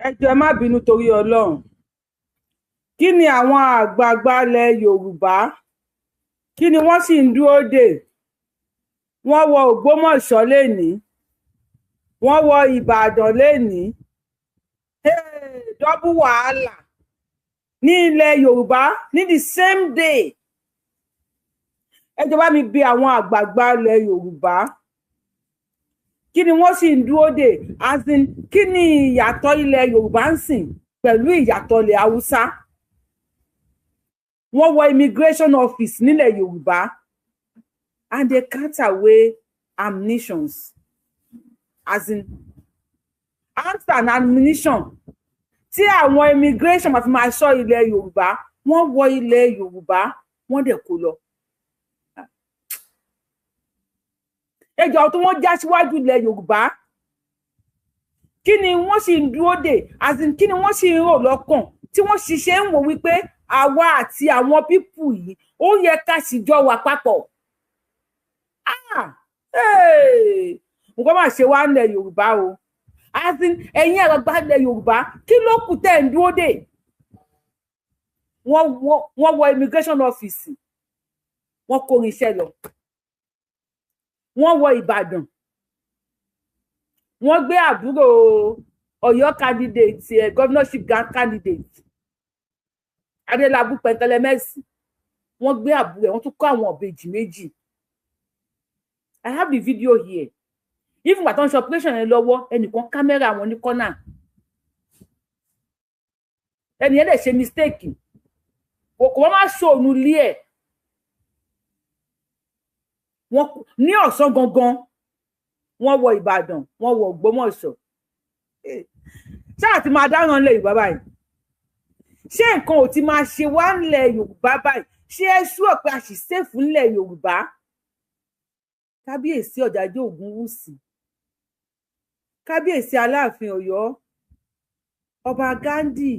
Ẹ jọ̀ọ́, ẹ má bínú torí Ọlọ́run. Kí ni àwọn àgbààgbà ilẹ̀ Yorùbá, kí ni wọ́n sì ń dúró dè? Wọ́n wọ Ògbómọ̀ṣọ́ lénìí, wọ́n wọ Ìbàdàn lénìí. Double wàhálà ní ilẹ̀ Yorùbá ní the same day. Ẹ jọ̀ọ́, bá mi bi àwọn àgbààgbà ilẹ̀ Yorùbá, kí ni wọ́n sì ń dúró dè? As in, kí ni ìyàtọ̀ ilẹ̀ Yorùbá ń sìn pẹ̀lú ìyàtọ̀ ilẹ̀ Haúsá? Wọ́n wọ immigration office nílẹ̀ Yorùbá and they cut away ammunitions, as in arms and ammunition tí àwọn immigration máa fi máa ṣọ́ ilẹ̀ Yorùbá. Wọ́n wọ ilẹ̀ Yorùbá, wọ́n dẹ̀ kó lọ. Ẹjọ́ tí wọ́n já síwájú ilẹ̀ Yorùbá, kí ni wọ́n sì ń dúró dè? As in, kí ni wọ́n sì ń rò lọ́kàn tí wọ́n ṣiṣẹ́ ń wò wípé àwa àti àwọn people yìí, ó yẹ ká sì jọ wà papọ̀? Nǹkan máa ṣe wá nílẹ̀ Yorùbá o. As in, ẹ̀yin àgbàgbà ilẹ̀ Yorùbá, kí ló kù tẹ́ ń dúró dè? Wọ́n wọ immigration office, wọ́n kó irinṣẹ́ lọ. Wọ́n wọ Ìbàdàn, wọ́n gbé àbúrò Ọ̀yọ́ candidate, governorship candidate Adélábù Pẹntẹlẹmẹsì. Wọ́n gbé àbúrò ẹ̀, wọ́n tún kó àwọn ìbejì méjì. I have the video here. Even gbà tó ń ṣe operation yẹn lọ́wọ́, ẹnìkan camera wọn ní kọ́nà, ẹnì yẹn lè ṣe mistake, kò wọ́n má ṣòònù lé ẹ̀. Wọ́n ní ọ̀sán gangan, wọ́n wọ Ìbàdàn, wọ́n wọ Ògbómọ̀ṣọ́. Ṣáà ti máa dáràn ńlẹ̀ Yorùbá báyìí? Ṣé nǹkan ò ti máa ṣe wá ńlẹ̀ Yorùbá báyìí? Ṣé ẹ sú ọ̀pẹ àṣìṣe fún ńlẹ̀ Yorùbá? Kábíyèsí Ọ̀jájá Ògúnwùsì, kábíyèsí Aláàfin Ọ̀yọ́, Ọba Ghandi,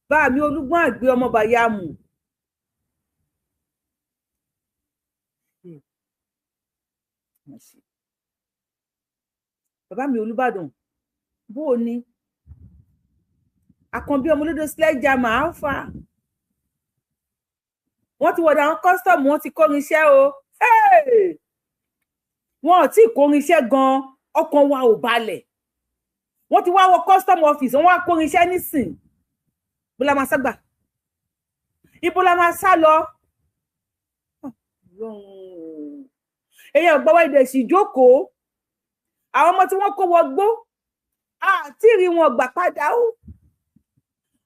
báàmí Olúgbọ́n Àgbẹ̀ ọmọ Bàyàmù, bàbá mi Olúbàdàn, bó o ní Àkànbí ọmọlódé sledgehammer alpha. Wọ́n ti wọ̀dọ̀ àwọn custom, wọ́n ti kórinṣẹ́ o. Wọn ò tí ì kórinṣẹ́ gan, ọkàn wa ò balẹ̀. Wọ́n ti wá wọ custom office, wọ́n wá kórinṣẹ́ nísìn. Bó la máa sá gbà? Ibo la máa sá lọ? Èèyàn gbọ́wọ́ ìdẹ̀ sì jókòó. Àwọn ọmọ tí wọ́n kó wọgbó, àti rí wọn gbà padà ó.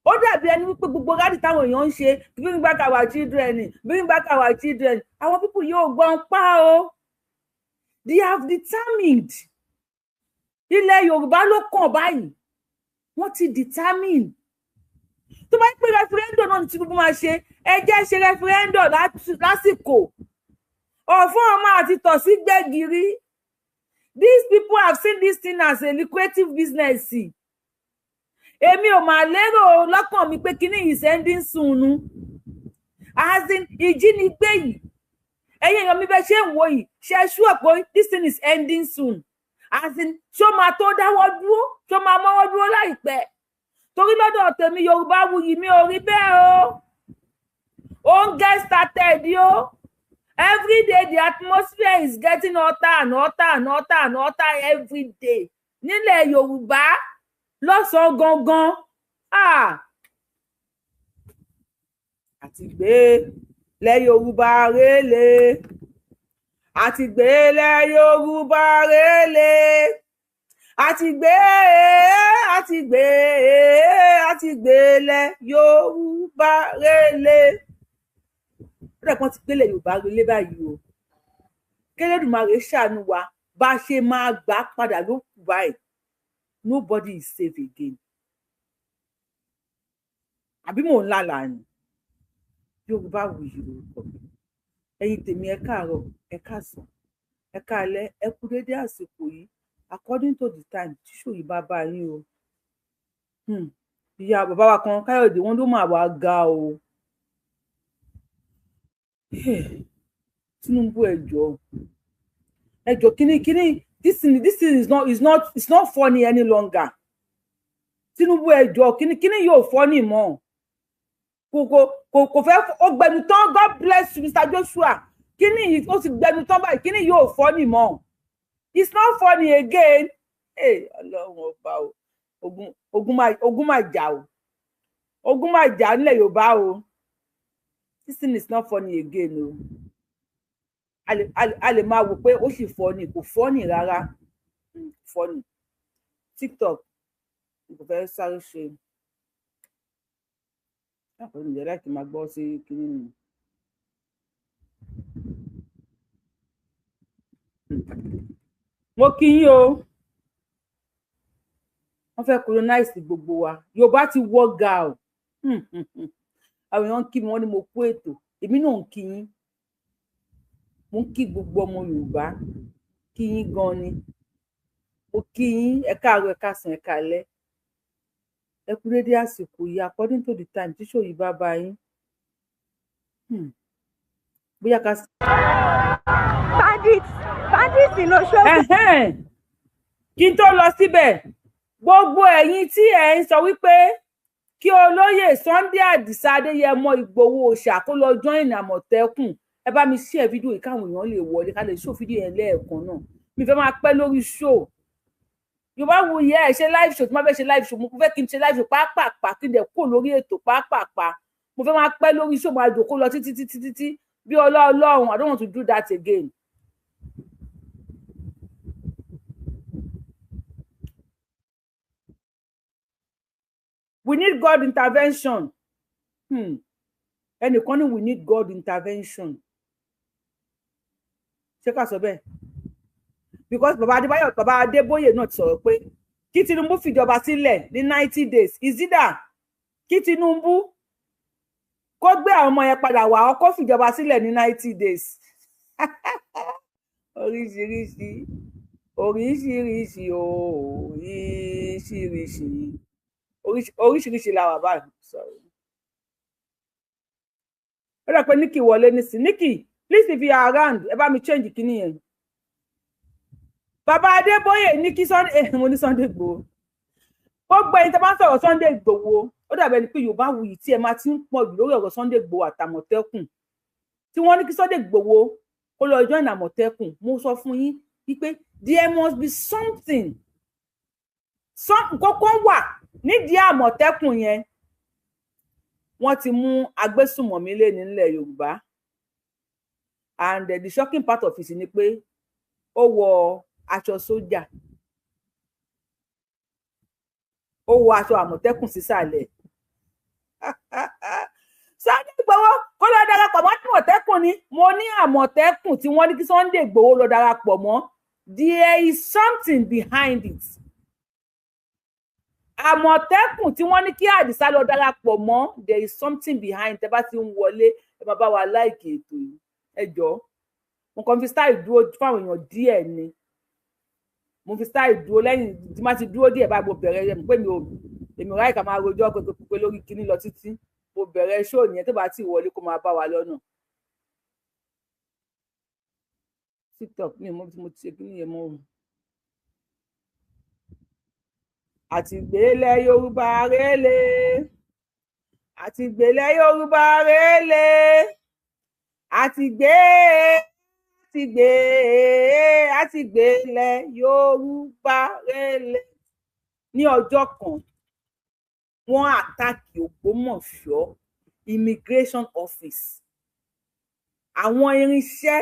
Ó dàbí ẹni wípé gbogbo rally táwọn èèyàn ń ṣe, "Bring back our children, bring back our children," àwọn people yóò gbọ́n pa o. They have determined. Ilẹ̀ Yorùbá ló kàn báyìí. Wọ́n ti determine. Tó bá ń pè referendum náà ní Tinubu máa ṣe, ẹ jẹ́ ṣe referendum lásìkò ọ̀fọ́n ọmọ àti tọ̀sí gbẹ̀gìrì. These people have seen this thing as a lucrative business. Èmi ò máa lérò lọ́kàn mi pé kíní is ending soon, as in ìjínigbé yìí. Ẹ̀yin èèyàn mi, bẹ́ẹ̀ ṣe ń wò yìí, ṣe sure pé this thing is ending soon? As in, ṣó máa tó dáwọ́ dúró? Ṣó máa mọ́wọ́ dúró láìpẹ́? Torí lọ́dọ̀ tèmi, Yorùbá wuyì, mi ò rí bẹ́ẹ̀ o. Ó ń get started o. Every day the atmosphere is getting hotter and hotter and hotter and hotter every day nílẹ̀ Yorùbá lọ́sàn-án gangan. Ah! Àti gbé lẹ̀ Yorùbá rélé, àti gbé lẹ̀ Yorùbá rélé, àti gbé, àti gbé, àti gbé lẹ̀ Yorùbá rélé. Ó dẹ̀ pọ́n ti gbélé Yorùbá relé báyìí o. Kélédùmarè ṣàánú wa. Bá a ṣe máa gbà padà ló kù báyìí. Nobody is safe again. Àbí mò ń lálàá ni? Yorùbá Wuyì lórúkọ mi. Ẹ̀yin tèmi, ẹ káàárọ̀, ẹ káàsán, ẹ káalẹ́, ẹ kú dédé àsìkò yìí, according to the time tí ṣòyí bá bá yín o. Ìyá bàbá wa kan, Káyọ̀dé, wọn ló mà wá ga o. Tinubu, ẹ jọ̀ọ́, ẹ jọ̀ọ́, kíní kíní, this thing is not, it's not funny any longer. Tinubu, ẹjọ́ kíní yóò fọ́ ní mọ́, kò fẹ́ ó gbẹnu tán. God bless you, Mr. Joshua. Kíní yìí ó ti gbẹnu tán báyìí, kíní yóò fọ́ ní mọ́, it's not funny again. Ọlọ́run ọba o, ogun máa jà o, ogun máa jà nílẹ̀ Yorùbá o. This thing is not funny again o. A lè máa wò pé ó sì funny, kò funny rárá, funny. TikTok kò fẹ́ sáré ṣe àpẹẹrẹ ìjẹ́ láti máa gbọ́ sí kinní ni. Mo kí yín o. Wọ́n fẹ́ colonize gbogbo wa. Yorùbá ti wọ́ ga o. Àwọn èèyàn ń kí mi, wọ́n ní mo kú ètò. Èmi náà ń kí yín, mo ń kí gbogbo ọmọ Yorùbá, kí yín gan ni. Mo kí yín, ẹ káàárọ̀, ẹ káàsán, ẹ káalẹ́, ẹ kú dédé àsìkò yìí, according to the time tí ṣòyí bá bá yín. Bóyá ká. Bandits, bandits in Osogbo. Kí n tó lọ síbẹ̀, gbogbo ẹ̀yin tí ẹ̀ ń sọ wípé kí olóyè Sunday Adisa Adéyẹmọ Ìgbòho Òòṣà kó lọ join Àmọ̀tẹ́kùn, ẹ bá mi share fídíò yìí káwọn èèyàn lè wọlé, ká lè show fídíò yẹn lẹ́ẹ̀kan náà. Mi fẹ́ máa pẹ́ lórí show. Yorùbá Wuyi, ẹ ṣe live show. Tí wọ́n fẹ́ ṣe live show, mo fẹ́ kí n ṣe live show pápápá, kí n dẹ̀ kúrò lórí ètò pápápá. Mo fẹ́ máa pẹ́ lórí show, máa jòkó lọ títí títí títí bí ọlá Ọlọ́run. I don't want to do that again. We need God intervention. Ẹnìkan ní we need God intervention. Ṣé ká sọ bẹ́ẹ̀? Because baba Adébáyọ̀, baba Adébóyè náà ti sọ̀rọ̀ pé kí Tinubu fìjọba sílẹ̀ ní 90 days. Ìzídà kí Tinubu kó gbé àwọn ọmọ yẹn padà wá, kó fìjọba sílẹ̀ ní 90 days. Oríṣiríṣi, oríṣiríṣi, oríṣiríṣi, oríṣiríṣi la wà báyìí. Sorry, ó dà pé Nikki wọlé nísìn. Nikki, please, if you are around, ẹ bá mi change kíní yẹn. Bàbá Adébóyè ní kí Sunday, mo ní Sunday Igboho, gbogbo ẹ̀yin tó bá ń sọ̀rọ̀ Sunday Igboho, ó dàbí ẹni pé Yorùbá Wuyì tí ẹ máa ti ń pọ̀ jù lórí ọ̀rọ̀ Sunday Igboho àtàmọ̀tẹ́kùn, tí wọ́n ní kí Sunday Igboho kó lọ join Àmọ̀tẹ́kùn. Mo sọ fún yín wípé there must be something, some kókó wà nídìí Àmọ̀tẹ́kùn yẹn. Wọ́n ti mú agbésùmọ̀mí lé nílẹ̀ Yorùbá, and the shocking part of it ni pé ó wọ aṣọ sójà, ó wọ aṣọ Àmọ̀tẹ́kùn sísàlẹ̀. Sunday Igboho kó lọ darapọ̀ mọ́ Àmọ̀tẹ́kùn ni. Mo ní Àmọ̀tẹ́kùn tí wọ́n ní kí Sunday Igboho lọ darapọ̀ mọ́, there is something behind it. Àmọ̀tẹ́kùn tí wọ́n ní kí Àdìsá lọ darapọ̀ mọ́, there is something behind. Tẹ́ bá ti ń wọlé, ẹ máa bá wa like ètò yìí. Ẹ jọ̀ọ́, mo kàn fi style dúró fáwọn èèyàn díẹ̀ ni. Mo fi style dúró. Lẹ́yìn tí má ti dúró díẹ̀ báyìí, mo bẹ̀rẹ̀ ẹ̀ pé mi ò, èmi ò ráyè ká máa rojọ́ pé lórí kinní lọ títí. Mo bẹ̀rẹ̀ show nìyẹn. Tó bá ti wọlé, kó máa bá wa lọ́nà. TikTok mi, mo ti ṣe kinní yẹn mọ́ o. Àtìgbélẹ̀ Yorùbá rélé, àtìgbélẹ̀ Yorùbá rélé, àtìgbé, àtìgbé, àtìgbélẹ̀ Yorùbá rélé. Ní ọjọ́ kan, wọ́n attack Ògbómọ̀ṣọ́ immigration office. Àwọn irinṣẹ́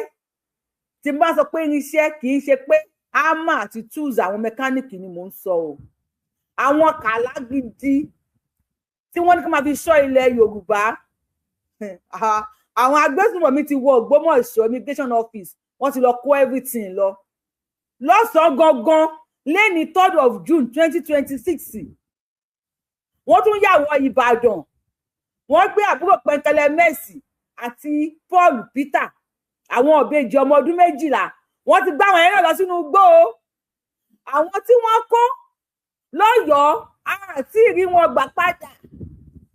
tí n bá sọ pé irinṣẹ́, kì í ṣe pé hammer àti tools àwọn mẹkáníìkì ni mò ń sọ o. Àwọn kàlá gidi tí wọ́n ní kí wọ́n máa fi ṣọ́ ilẹ̀ Yorùbá. Àwọn agbésùnmọ̀mí ti wọ Ògbómọ̀ṣọ́ immigration office, wọ́n ti lọ kó everything lọ lọ́sàn-án gangan lẹ́ni 3rd of June 2026. Wọ́n tún yà wọ Ìbàdàn, wọ́n gbé àbúrò Pẹ̀ǹkẹlẹ̀ Mercy àti Paul Peter, àwọn ìbejì ọmọ ọdún 12. Wọ́n ti gbá àwọn yẹn náà lọ sínú igbó o. Àwọn tí wọ́n kó lọ́yọ̀ọ́, àti rí wọn gbà padà,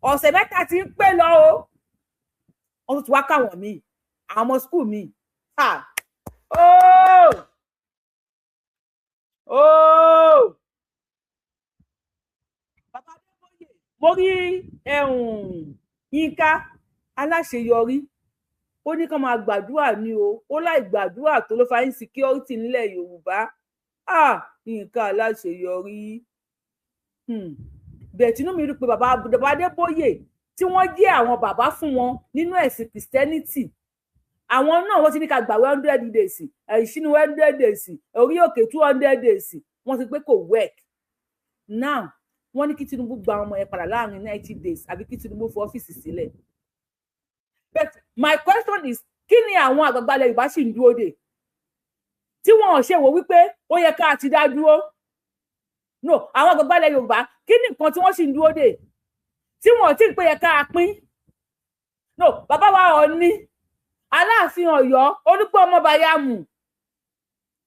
ọ̀sẹ̀ 3 ti ń pé lọ o. Wọ́n tún ti wá káwọn míì, àwọn ọmọ school míì. Ooo ooo, bàbá Mo rí Yínká Aláṣeyọrí, ó ní kán máa gbàdúrà ní o. Ó láì gbàdúrà tó ló fa insecurity nílẹ̀ Yorùbá. Ah, Yínká Aláṣeyọrí. Bẹ́ẹ̀ tínú mi rí pé bàbá Adébóyè tí wọ́n jẹ́ àwọn bàbá fún wọn nínú ẹ̀sìn Christianity, àwọn náà wọ́n ti ní ká gbàwé 100 days, ìṣínú 100 days, orí òkè 200 days. Wọ́n ti pé kò work. Now wọ́n ní kí Tinubu gba ọmọ yẹn padà láàrin 90 days, àbí kí Tinubu fọ ọ́fíìsì sílẹ̀. But my question is, kí ni àwọn àgbààgbà ilẹ̀ Yorùbá sì ń dúró dè tí wọn ò ṣe wò wípé ó yẹ ká ti dá dúró? No, àwọn àgbààgbà ilẹ̀ Yorùbá, kí ni nǹkan tí wọ́n sì ń dúró dè tí wọn ò tí ì pé yẹ ká pín? No, bàbá wa Ọọ̀ni, Aláàfin Ọ̀yọ́, Olúgbọ́n ọmọ Bàyàmù,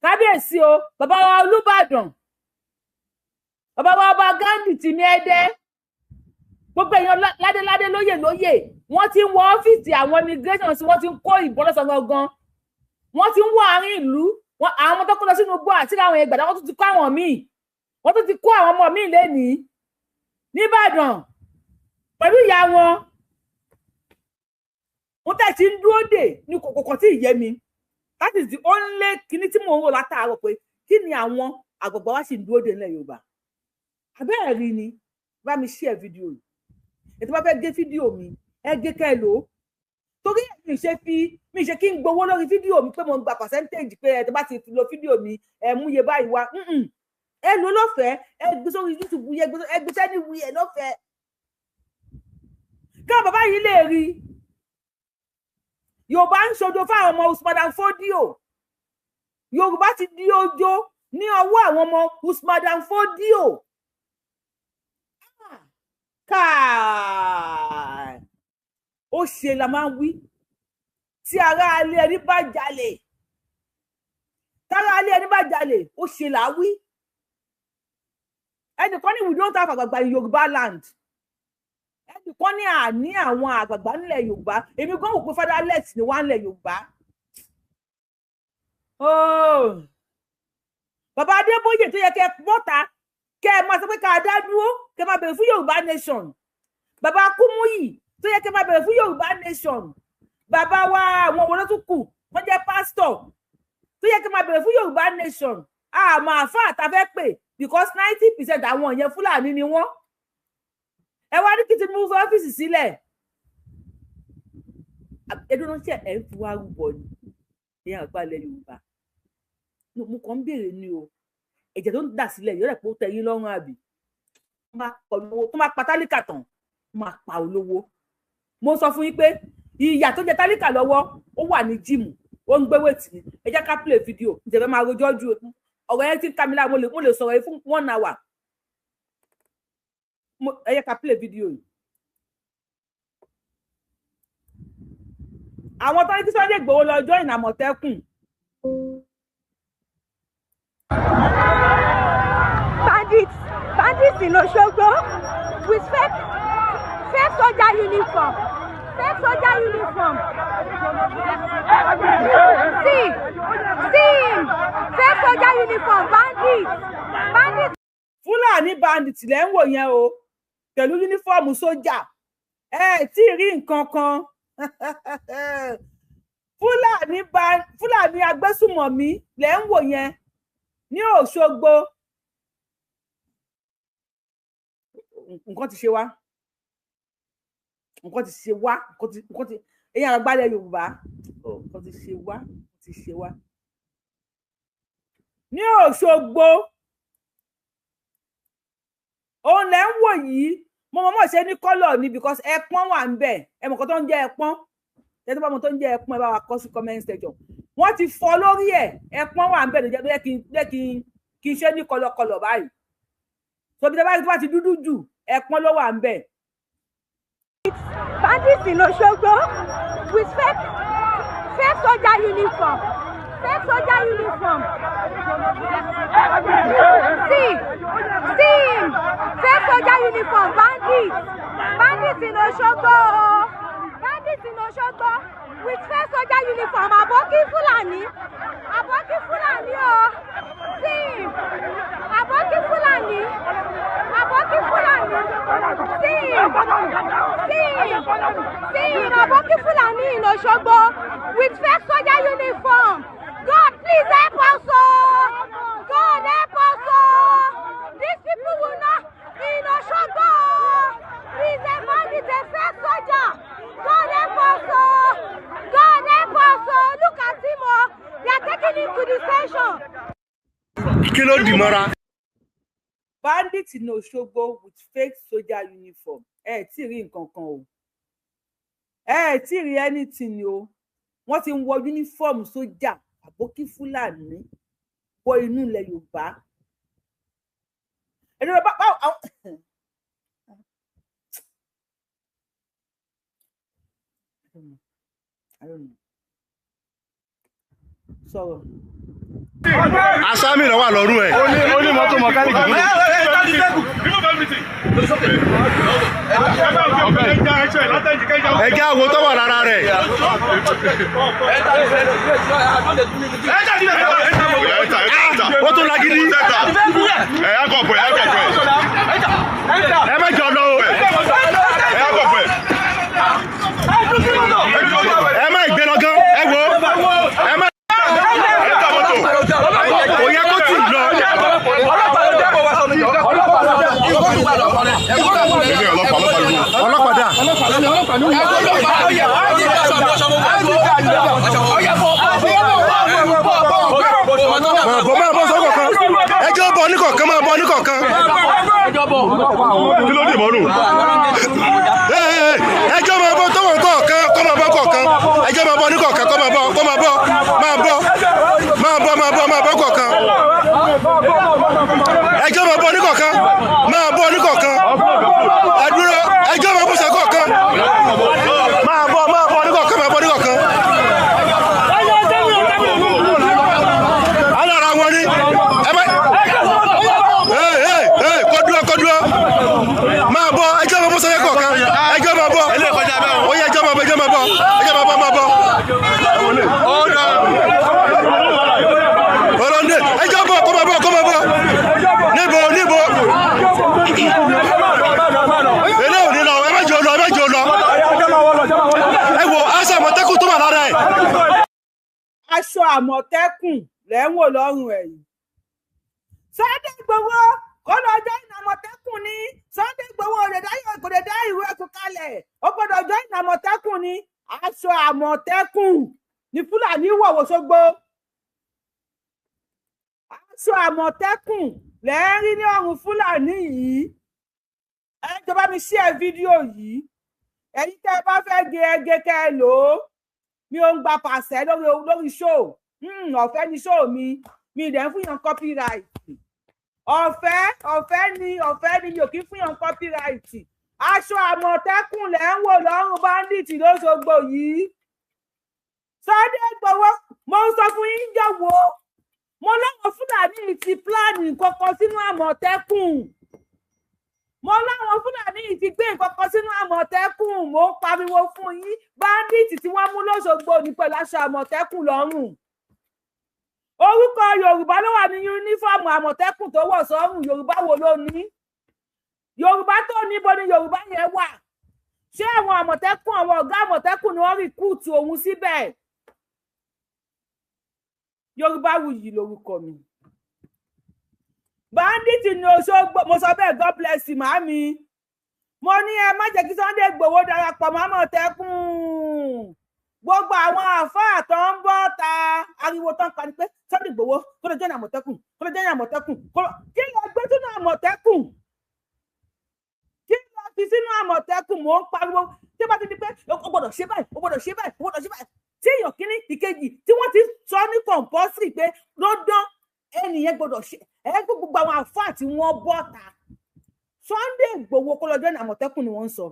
kábíyèsí o. Bàbá wa Olúbàdàn, bàbá wa ọba Gandhi tìmí Ẹdẹ, gbogbo èèyàn ládéládé, lóyè lóyè, wọ́n ti ń wọ ọ́fíìsì àwọn immigration tí wọ́n ti ń kó ìbọn lọ́sàn gangan. Wọ́n ti ń wọ àárín ìlú. Àwọn ọmọ tó kó lọ sínú igbó àti àwọn ẹgbàdá, wọ́n tún ti kó àwọn míì, wọ́n tún ti kó àwọn ọmọ míì lénìí nìbàdàn pẹ̀lú ìyá wọn. Wọ́n tẹ̀ tí ń dúró dè ní kòkòkò tí ì yé mi. That is the only kíní tí mò ń rò látàárọ̀, pé kí ni àwọn àgbàgbà wa sì ń dúró dè nílẹ̀ Yorùbá? Àbẹ́ẹ̀ rí ni. Bá mi share fídíò yìí. Ètò bá fẹ́ gé fídíò mi, ẹ gé kẹ́ ẹ lò ó, torí mi ṣe fi mi ṣe kí n gbowó lórí fídíò mi pé mo ń gba percentage pé ẹ tó bá ti lo fídíò mi, ẹ mú iye báyìí wá. Ẹ lò lọ́fẹ̀ẹ́. Ẹ gbé sórí YouTube yẹ, ẹ gbé sẹ́ni wí ẹ lọ́fẹ̀ẹ́, káwọn bàbá yìí lè rí. Yorùbá ń ṣojo fáwọn ọmọ Usman Dan Fodio. Yorùbá ti di ojo ní ọwọ́ àwọn ọmọ Usman Dan Fodio. Káà ó ṣe la máa ń wí, tí ará alẹ́ ẹni bá jalè, tára alẹ́ ẹni bá jalè, ó ṣe là á wí. Ẹnìkan ní we don't have àgbààgbà in Yorùbá land. Ẹnìkan ní àní àwọn àgbààgbà nílẹ̀ Yorùbá. Èmi gan wò pé fatherless ni wà nílẹ̀ Yorùbá. Oh. Bàbá Adébóyè tó yẹ kẹ́ bọ́ta, kẹ́ ẹ máa sọ pé ká dá dúró, kẹ́ máa bẹ̀rẹ̀ fún Yorùbá nation. Bàbá Kúmúyì tó yẹ kẹ́ máa bẹ̀rẹ̀ fún Yorùbá nation. Bàbá wa, àwọn wo ló tún kù, wọ́n jẹ́ pásítọ̀ tó yẹ kẹ́ máa bẹ̀rẹ̀ fún Yorùbá nation? Àmọ́ àfáà tá fẹ́ pè, because 90% àwọn yẹn, Fúlàní ni wọ́n. Ẹ wá ní kí Tinubu fi ọ́fíìsì sílẹ̀. Ẹdún náà ṣe ẹ̀ ń fi wá rúbọ ni? Ìyá àgbà ilẹ̀ Yorùbá, mo kàn ń béèrè ni o. Ẹ̀jẹ̀ tó ń dà sílẹ̀ yóò rẹ̀ pé ó tẹ́ yín lọ́rùn, àbí tó máa pa tálíkà tán, máa pa olówó? Mo sọ fún yín pé ìyà tó jẹ tálíkà lọ́wọ́, ó wà ní gym, ó ń gbé weight ni. Ẹ jẹ́ ká play video. Ǹjẹ́ máa rojọ́ ju ọ̀rọ̀ yẹn tí ń ká mi lára. Mo lè sọ̀rọ̀ yìí fún one hour. Ẹ jẹ́ ká play video yìí. Àwọn tó ní kí Sunday Igboho lọ join Àmọ̀tẹ́kùn. Bandits, bandits in Osogbo with fake soldier uniform, fake soldier uniform. See, see him, fake soldier uniform, bandits, bandits. Fúlàní bandits lẹ́ ń wò yẹn o, pẹ̀lú uniform sójà. Ẹ tí ì rí nǹkan kan. Fúlàní agbésùmọ̀mí lẹ́ ń wò yẹn ní Òṣogbo. Nǹkan ti ṣe wá, nǹkan ti ṣe wá, nǹkan ti ẹ̀yin àgbàlẹ̀ Yorùbá, nǹkan ti ṣe wá, ti ṣe wá ní Òṣogbo. Òun lẹ́ ń wò yìí. Mo mọ̀ mọ̀ ṣe ní colour ni because ẹpọ́n wà ń bẹ̀. Ẹ mọ̀ kan tó ń jẹ́ ẹpọ́n? Tẹ́tí bá mọ̀ tó ń jẹ́ ẹpọ́n, ẹ bá wa kọ sí comment section. Wọ́n ti fọ́ lórí ẹ̀, ẹpọ́n wà ń bẹ̀ ló jẹ́ kí n ṣe ní kọlọkọlọ báyìí. Tóbi tó bá ti dúdú jù, ẹpọ́n ló wà ń bẹ̀. Bandits in Osogbo with fake soldier uniform, fake soldier uniform. See, see him, fake soldier uniform, bandits, bandits in Osogbo, bandits in Osogbo with fake soldier uniform. Aboki Fulani, Aboki Fulani o. See him, Aboki Fulani, Aboki Fulani. See him. See, Aboki Fulani in Oshogbo with fake soldier uniform. God, please help us, oh. God, help us, oh. These people will not in Oshogbo. He's a bandit, a fake soldier. God help us, oh. God help us, oh. Look at him, oh. They are taking him to the station. Kí ló dì mọ́ra? Bandit in Òṣogbo with fake soldier uniform. Ẹ tí ì rí nǹkan kan o, ẹ tí ì rí anything o. Wọ́n ti ń wọ uniform sójà àbókí Fúlàní wọ inú ilẹ̀ Yorùbá. Ẹni bá bá àwọn. I don't know. Sọ̀rọ̀. Asámì náà wà lọ́rùn ẹ̀. Ó ní mọ́tò mọ̀kánìkì tó. Ẹjẹ́ àwo tó wà lára rẹ̀. Ó tún lagídí. Ẹ má jọ lọ o. Ẹ má ìgbé lọ gan. Ẹ wo. Ẹ má. Kò yẹ kó tì lọ. Ọlọ́pàá dà. Máa bọ̀, máa bọ̀ sọ́kọ̀ kan. Ẹjọ́ bọ̀ níkọ̀ọ̀kan, máa bọ̀ níkọ̀ọ̀kan. Kí ló dì mọ́nù? Ẹjọ́ máa bọ̀ tọ́wọ̀n kọ̀ọ̀kan, kọ́ máa bọ̀ kọ̀ọ̀kan. Ẹjọ́ máa bọ̀ níkọ̀ọ̀kan, kọ́ máa bọ̀, kọ́ máa bọ̀, máa bọ̀, máa bọ̀, máa bọ̀, máa bọ̀ kọ̀ọ̀kan. Ẹjọ́ máa bọ̀ níkọ̀ọ̀kan, máa bọ̀ níkọ̀ọ̀kan. Ẹ dúró, ẹjọ́ máa bọ̀ sọ́kọ̀ọ̀kan. Máa bọ̀, máa bọ̀ níkọ̀ọ̀kan, máa bọ̀ níkọ̀ọ̀kan. Alára wọn ni. Ẹ má. Ee, kó dúró, kó dúró. Máa bọ̀, ẹjọ́ máa bọ̀ sọ́kọ̀ kọ̀ọ̀kan. Ẹjọ́ máa bọ̀. Ó yẹ ẹjọ́ máa bọ̀, ẹjọ́ máa bọ̀, ẹjọ́ máa bọ̀, máa bọ̀. Ọlọ́ndé, ẹjọ́ bọ̀, kó máa bọ̀, kó máa bọ̀. Níbo, níbo. Ilé ò ní lọ, ẹ má jẹ́ ó lọ, ẹ má jẹ́ ó lọ. Ẹ wo aṣọ Àmọ̀tẹ́kùn tó wà lára ẹ̀. Aṣọ Àmọ̀tẹ́kùn lẹ́ ń wò lọ́rùn ẹ̀ yìí. Sunday Igboho kó lọ join Àmọ̀tẹ́kùn ni. Sunday Igboho kò lè dá ìwé ẹ̀kún kalẹ̀, ó gbọ́dọ̀ join Àmọ̀tẹ́kùn ni. Aṣọ Àmọ̀tẹ́kùn ní Fúlàní wọ̀ wòṣogbo. Aṣọ Àmọ̀tẹ́kùn lẹ́ ń rí ní ọrùn Fúlàní yìí. Ẹ jọ̀ọ́ bá mi share fídíò yìí. Ẹ̀yin tẹ́ ẹ bá fẹ́ gé ẹgẹ kẹ́ ẹ lò ó. Mi ò ń gba pàṣẹ lórí show. Ọ̀fẹ́ ni show mi. Mi dẹ̀ ń fún yàn copyright. Ọ̀fẹ́, ọ̀fẹ́ ni, ọ̀fẹ́ ni, mi ò kí ń fún yàn copyright. Aṣọ Àmọ̀tẹ́kùn lẹ́ ń wò lọ́rùn bandit lóṣogbo yìí. Sunday Igboho, mo ń sọ fún yín jọ̀wọ́. Mo láwọn Fúlàní ti pílánì kọ̀ọ̀kan sínú Àmọ̀tẹ́kùn. Mo láwọn Fúlàní ti gbé nǹkan kan sínú Àmọ̀tẹ́kùn. Mo ń pariwo fún yín, bandit tí wọ́n mú lóṣogbo ní pẹ̀lú aṣọ Àmọ̀tẹ́kùn lọ́rùn. Orúkọ Yorùbá ló wà ní yúnífọ̀mù Àmọ̀tẹ́kùn tó wọ̀ sọ́rùn. Yorùbá wo ló ní? Yorùbá tó níbo ni Yorùbá yẹn wà? Ṣé àwọn Àmọ̀tẹ́kùn, àwọn ọ̀gá Àmọ̀tẹ́kùn ni wọ́n rìkúùtù òun síbẹ̀? Yorùbá wuyì lórúkọ mi. Bandit ní Òṣogbo, mo sọ bẹ́ẹ̀, God bless you màámi. Mo ní ẹ má jẹ́ kí Sunday Igboho darapọ̀ mọ́ Àmọ̀tẹ́kùn. Gbogbo àwọn àáfàá tó ń bọ́ ta ariwo tó ń pa ni pé Sunday Igboho kó lè join Àmọ̀tẹ́kùn, kó lè join Àmọ̀tẹ́kùn, kí ló gbé sínú Àmọ̀tẹ́kùn? Kí ló fi sínú Àmọ̀tẹ́kùn? Mò ń pariwo tí ó bá ti di pé ó gbọ́dọ̀ ṣe báyìí, ó gbọ́dọ̀ ṣe báyìí, ó gbọ́dọ̀ ṣe báyìí. Tí èèyàn kíní ìkejì tí wọ́n ti sọ ní compulsory pé dandan ẹnìyẹn gbọ́dọ̀ ṣe. Ẹ gbogbo àwọn àáfàá tí wọ́n bọ́ ta Sunday Igboho kó lọ join Àmọ̀tẹ́kùn ni wọ́n ń sọ.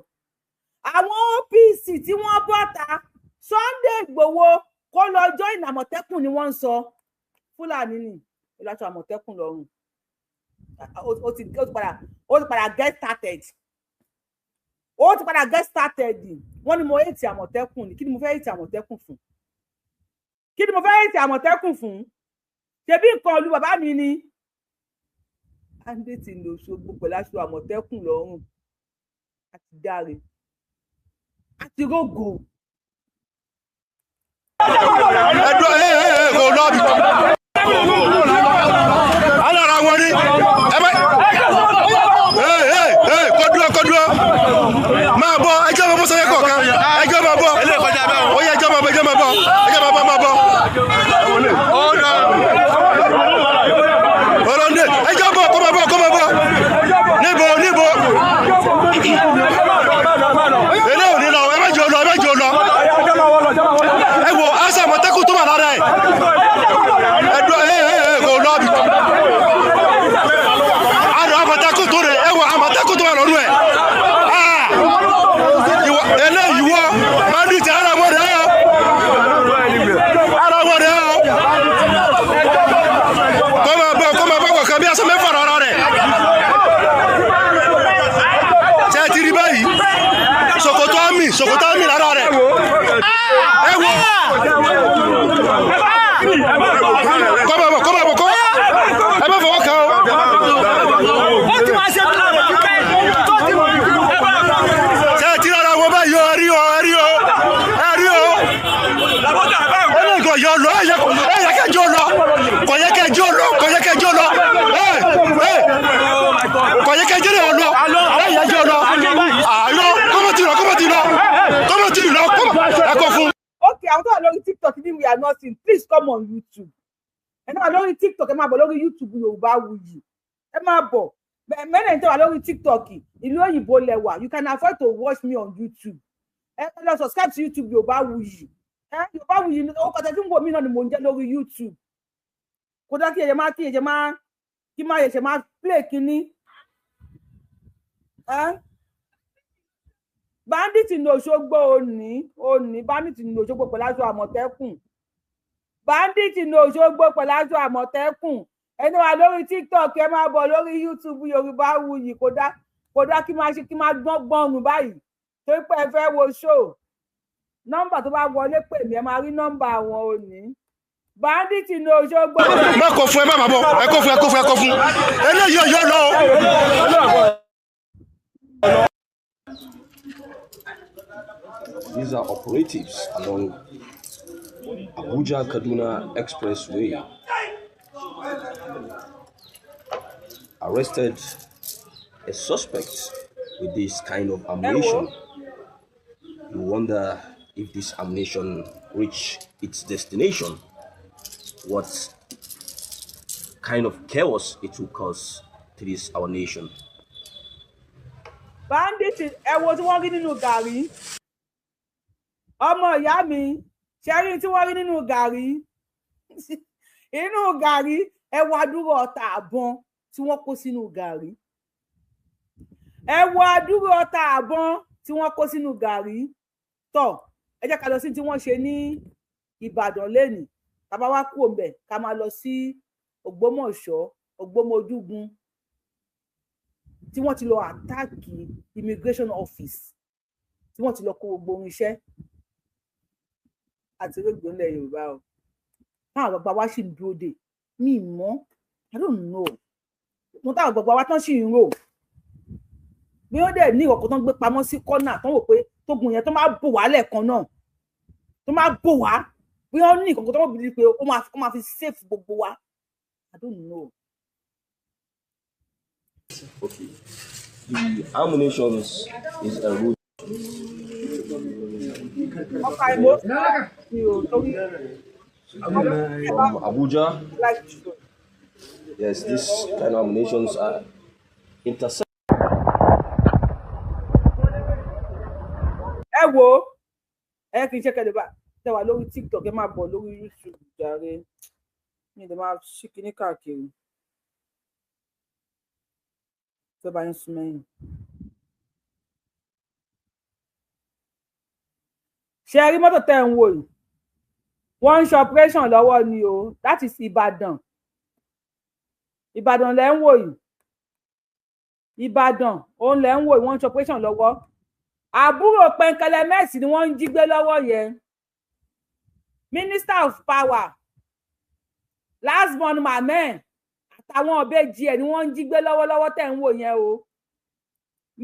Àwọn OPC tí wọ́n bọ́ ta Sunday Igboho kó lọ join Àmọ̀tẹ́kùn ni wọ́n ń sọ. Fúlàní ni ìlàsọ Àmọ̀tẹ́kùn lọ́rùn. Ó ti padà get started. Ó ti padà get started. Wọ́n ní mo hate Àmọ̀tẹ́kùn ni. Kí ni mo fẹ́ hate Àmọ̀tẹ́kùn fún? Kí ni mo fẹ́ hate Àmọ̀tẹ́kùn fún? Ṣebí nǹkan olú bàbá mi ni. Bandit ní Òṣogbo pẹ̀lú aṣọ Àmọ̀tẹ́kùn lọ́rùn. Àti dáre, àti rógò. Ẹdùn ẹ ẹ ẹ kò lọ bí. Alára wọn ni ẹ bá ẹ ẹ ẹ kó dúró kó dúró máa bọ ẹjọ́ máa bọ́ sọ́yẹ́ kọ̀ọ̀kan ẹjọ́ máa bọ́ ó yẹ ẹjọ́ máa bọ́ ẹjọ́ máa bọ́ ẹjọ́ máa bọ́ máa bọ́. Ọlọ́ndé ẹjọ́ bọ̀ kó máa bọ̀ kó máa bọ̀ níbo níbo eléyìí ò ní lọ ẹ má jẹ́ ọ lọ ẹ má jẹ́ ọ lọ ẹ wo aṣọ àmọ̀tẹ́kùn tó wà lára ẹ̀ ẹdùn ẹ ẹ ẹ kò lọ bí. Àdùn àmọ̀tẹ́kùn tó rẹ̀ ẹ wo àmọ̀tẹ́kùn tó wà lọ́rùn ẹ̀ eléyìí wọ bandit ara wọn rẹ̀ ọ́ ara wọn rẹ̀ ọ́ kọ́ máa bọ̀ kọ́ máa bọ̀ kọ̀ọ̀kan bí aṣọ mẹ́fà rárá rẹ̀ ṣe é ti rí báyìí ṣòkòtò àmì ṣòkòtò àmì lára rẹ̀ ẹ wo kọ́ máa bọ̀ kọ́ máa bọ̀ kọ́ ẹ má fọwọ́ kàn ó. Ṣé ẹ ti rárá wọn báyìí o ẹ rí o ẹ rí o ẹ rí o eléyìí kò yọ lọ ẹ yẹ kẹjọ lọ kò yẹ kẹjọ lọ kò yẹ kẹjọ lọ ẹ ẹ kò yẹ kẹjọ lọ ẹ yẹ jọ lọ àlọ kọ́mọ̀tì lọ kọ́mọ̀tì lọ kọ́mọ̀tì lọ ẹ kọ fún. Okay, àwọn tó wà lórí TikTok ní we are not seen, please come on YouTube. Ẹ máa lórí TikTok, ẹ máa bọ̀ lórí YouTube Yorùbáwùyí, ẹ máa bọ̀ mẹ́rin tó wà lórí TikTok ìlú òyìnbó lẹ́wà, you can afford to watch me on YouTube. Ẹ lọ subscribe to YouTube Yorùbáwùyí. Ẹ Yorùbáwùyí ó kọjá tí ń wò mí náà ni mò ń jẹ́ lórí YouTube. Kò dá kí ẹ̀jẹ̀ máa kí ẹ̀jẹ̀ máa kí máa ẹ̀jẹ̀ máa play kínní. Bandit ní Òṣogbo òní òní bandit ní Òṣogbo pẹ̀lú aṣọ Àmọ̀tẹ́kùn. Bandit ní Òṣogbo pẹ̀lú aṣọ Àmọ̀tẹ́kùn. Ẹni wà lórí TikTok ẹ máa bọ̀ lórí YouTube Yorùbáwùyí. Kò dá kò dá kí máa ṣe kí máa gbọ́n gbọ́n báyìí torí pé ẹ fẹ́ wo show. Nọ́mbà tó bá wọlé pè mí ẹ máa rí nọ́mbà àwọn òní. Bandit ní Òṣogbo. Má kọ fún ẹ má má bọ̀ ẹ kọ fún ẹ kọ fún ẹ kọ fún eléyìí ò yọ lọ o. These are operatives along Abuja Kaduna Expressway arrested a suspect with this kind of ammunition. You wonder if this ammunition reached its destination, what kind of chaos it will cause to this our nation. Bandit ẹ wo tí wọ́n rí nínú gàrí. Ọmọ ìyá mi ṣẹ́rí tí wọ́n rí nínú gàrí. Inú gàrí ẹ wo àdúrà ọta àbọn tí wọ́n kó sínú gàrí. Ẹ wo àdúrà ọta àbọn tí wọ́n kó sínú gàrí. Tọ́ ẹ jẹ́ ká lọ sí tí wọ́n ṣe ní Ìbàdàn lẹ́nìí. Tá bá wá kúrò ńbẹ̀ ká máa lọ sí Ògbómọ̀ṣọ́, Ògbómọdúgun tí wọ́n ti lọ àtáàkì immigration office tí wọ́n ti lọ kó gbogbo irinṣẹ́ àti rògbò ńlẹ̀ Yorùbá o. Táwọn àgbàgbà wa sì ń dúró dè mí mọ́, I don't know. Mo táwọn àgbàgbà wa tán sì ń rò bí wọ́n dẹ̀ ní ìkọ̀kọ̀ tán gbé pamọ́ sí kọ́nà tán wò pé tógun yẹn tó máa bò wá lẹ́ẹ̀kan náà tó máa bò wá bí wọ́n ní ìkọ̀kọ̀ tán wọ́n bí pé ó máa fi save gbogbo wa. I don't know. Okay. The ammunitions is a route. From Abuja. Yes, this kind of ammunitions are intercepted. Ẹ wo ẹ kì í ṣe kẹlẹ bá tẹ wà lórí TikTok ẹ máa bọ̀ lórí YouTube jàre mi lè máa ṣí kinní káàkiri tó bá ń sún mẹ́yìn. Ṣe rí mọ́tò tẹ́ ń wò yìí, wọ́n ń ṣe operation lọ́wọ́ ni o. That is Ìbàdàn. Ìbàdàn lẹ́ ń wò yìí, Ìbàdàn òun lẹ́ ń wò yìí, wọ́n ń ṣe operation lọ́wọ́. Àbúrò Pẹ̀nkẹ́lẹ́mẹ́sì ni wọ́n ń jí gbé lọ́wọ́ yẹn. Minister of Power last born màmẹ́ àtàwọn ọ̀bẹ́jì ẹ̀ ni wọ́n ń jí gbé lọ́wọ́lọ́wọ́ tẹ̀ ń wò yẹn o.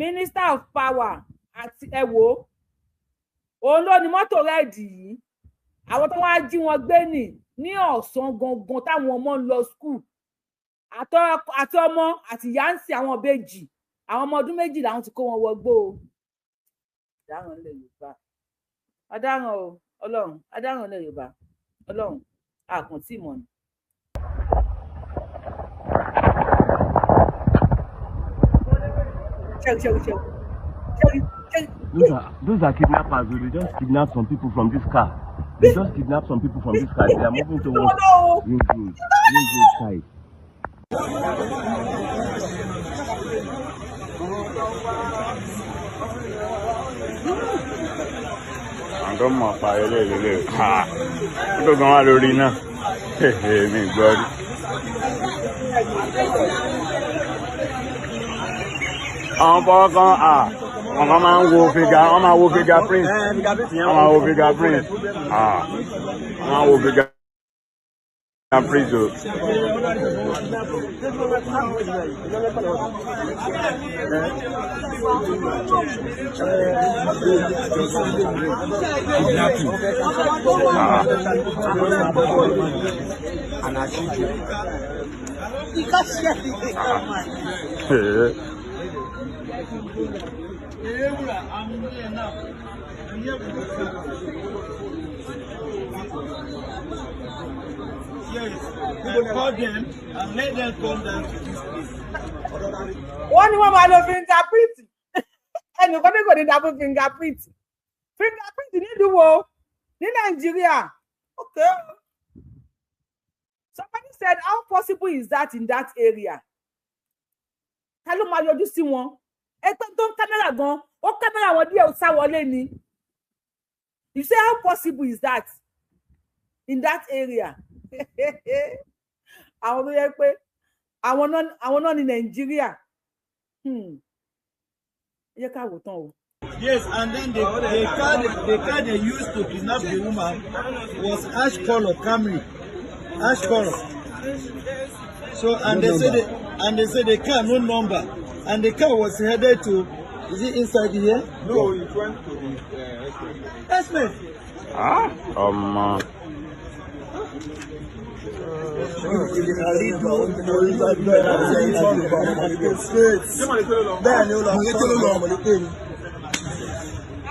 Minister of Power àti ẹ wò ó, òun ló ní mọ́tò red yìí. Àwọn tó wá jí wọn gbé nì ní ọ̀sán gangan táwọn ọmọ ń lọ school, àti ọmọ àti ìyá ń sin àwọn ìbejì, àwọn ọmọ ọdún 2 làwọn ti kó wọn wọgbó o. Ọ̀daràn ilẹ̀ Yorùbá, ọ̀daràn o, Ọlọ́run, ọ̀daràn ilẹ̀ Yorùbá, Ọlọ́run, àkàntì ìmọ̀ ni. Ṣẹ́rí, ṣẹ́rí, ṣẹ́rí, ṣẹ́rí, ṣẹ́rí. Those are kidnappers. They just kidnapped some people from this car. They just kidnapped some people from this car. They are moving towards Ring Road, Ring Road side. Àwọn tó mọ̀ pa eléyìí ha tó gan wà lórí náà mi gbọ́ rí. Àwọn fọwọ́ kan à àwọn kan máa ń wo figure, wọ́n máa wo fingerprint, wọ́n máa wo fingerprint, wọ́n máa wo fingerprint o. Ah. Yes, I call them and let them come down to this place. Wọ́n ní wọ́n máa lo fingerprint. Ẹnìkan ní kò ní dáa fún fingerprint. Fingerprint nílùú wo? Ní Nàìjíríà? Okay, somebody said, how possible is that in that area? Ta ló máa yọjú sí wọn? Ẹgbẹ́ tó ń camera gan, ó camera wọn díẹ̀, ó sá wọlé ni. You say, how possible is that in that area? Àwọn tó yẹ pé àwọn náà ní Nàìjíríà. Ẹ jẹ́ ká wò tán o. Yes, and then the car they used to kidnap the woman was ash color Camry, ash color. So and they say the car no number, and the car was headed to, is it inside here? No, it went to the express. Ah, ọmọ. Bẹ́ẹ̀ ni ó lọ sọ́ọ́ ni.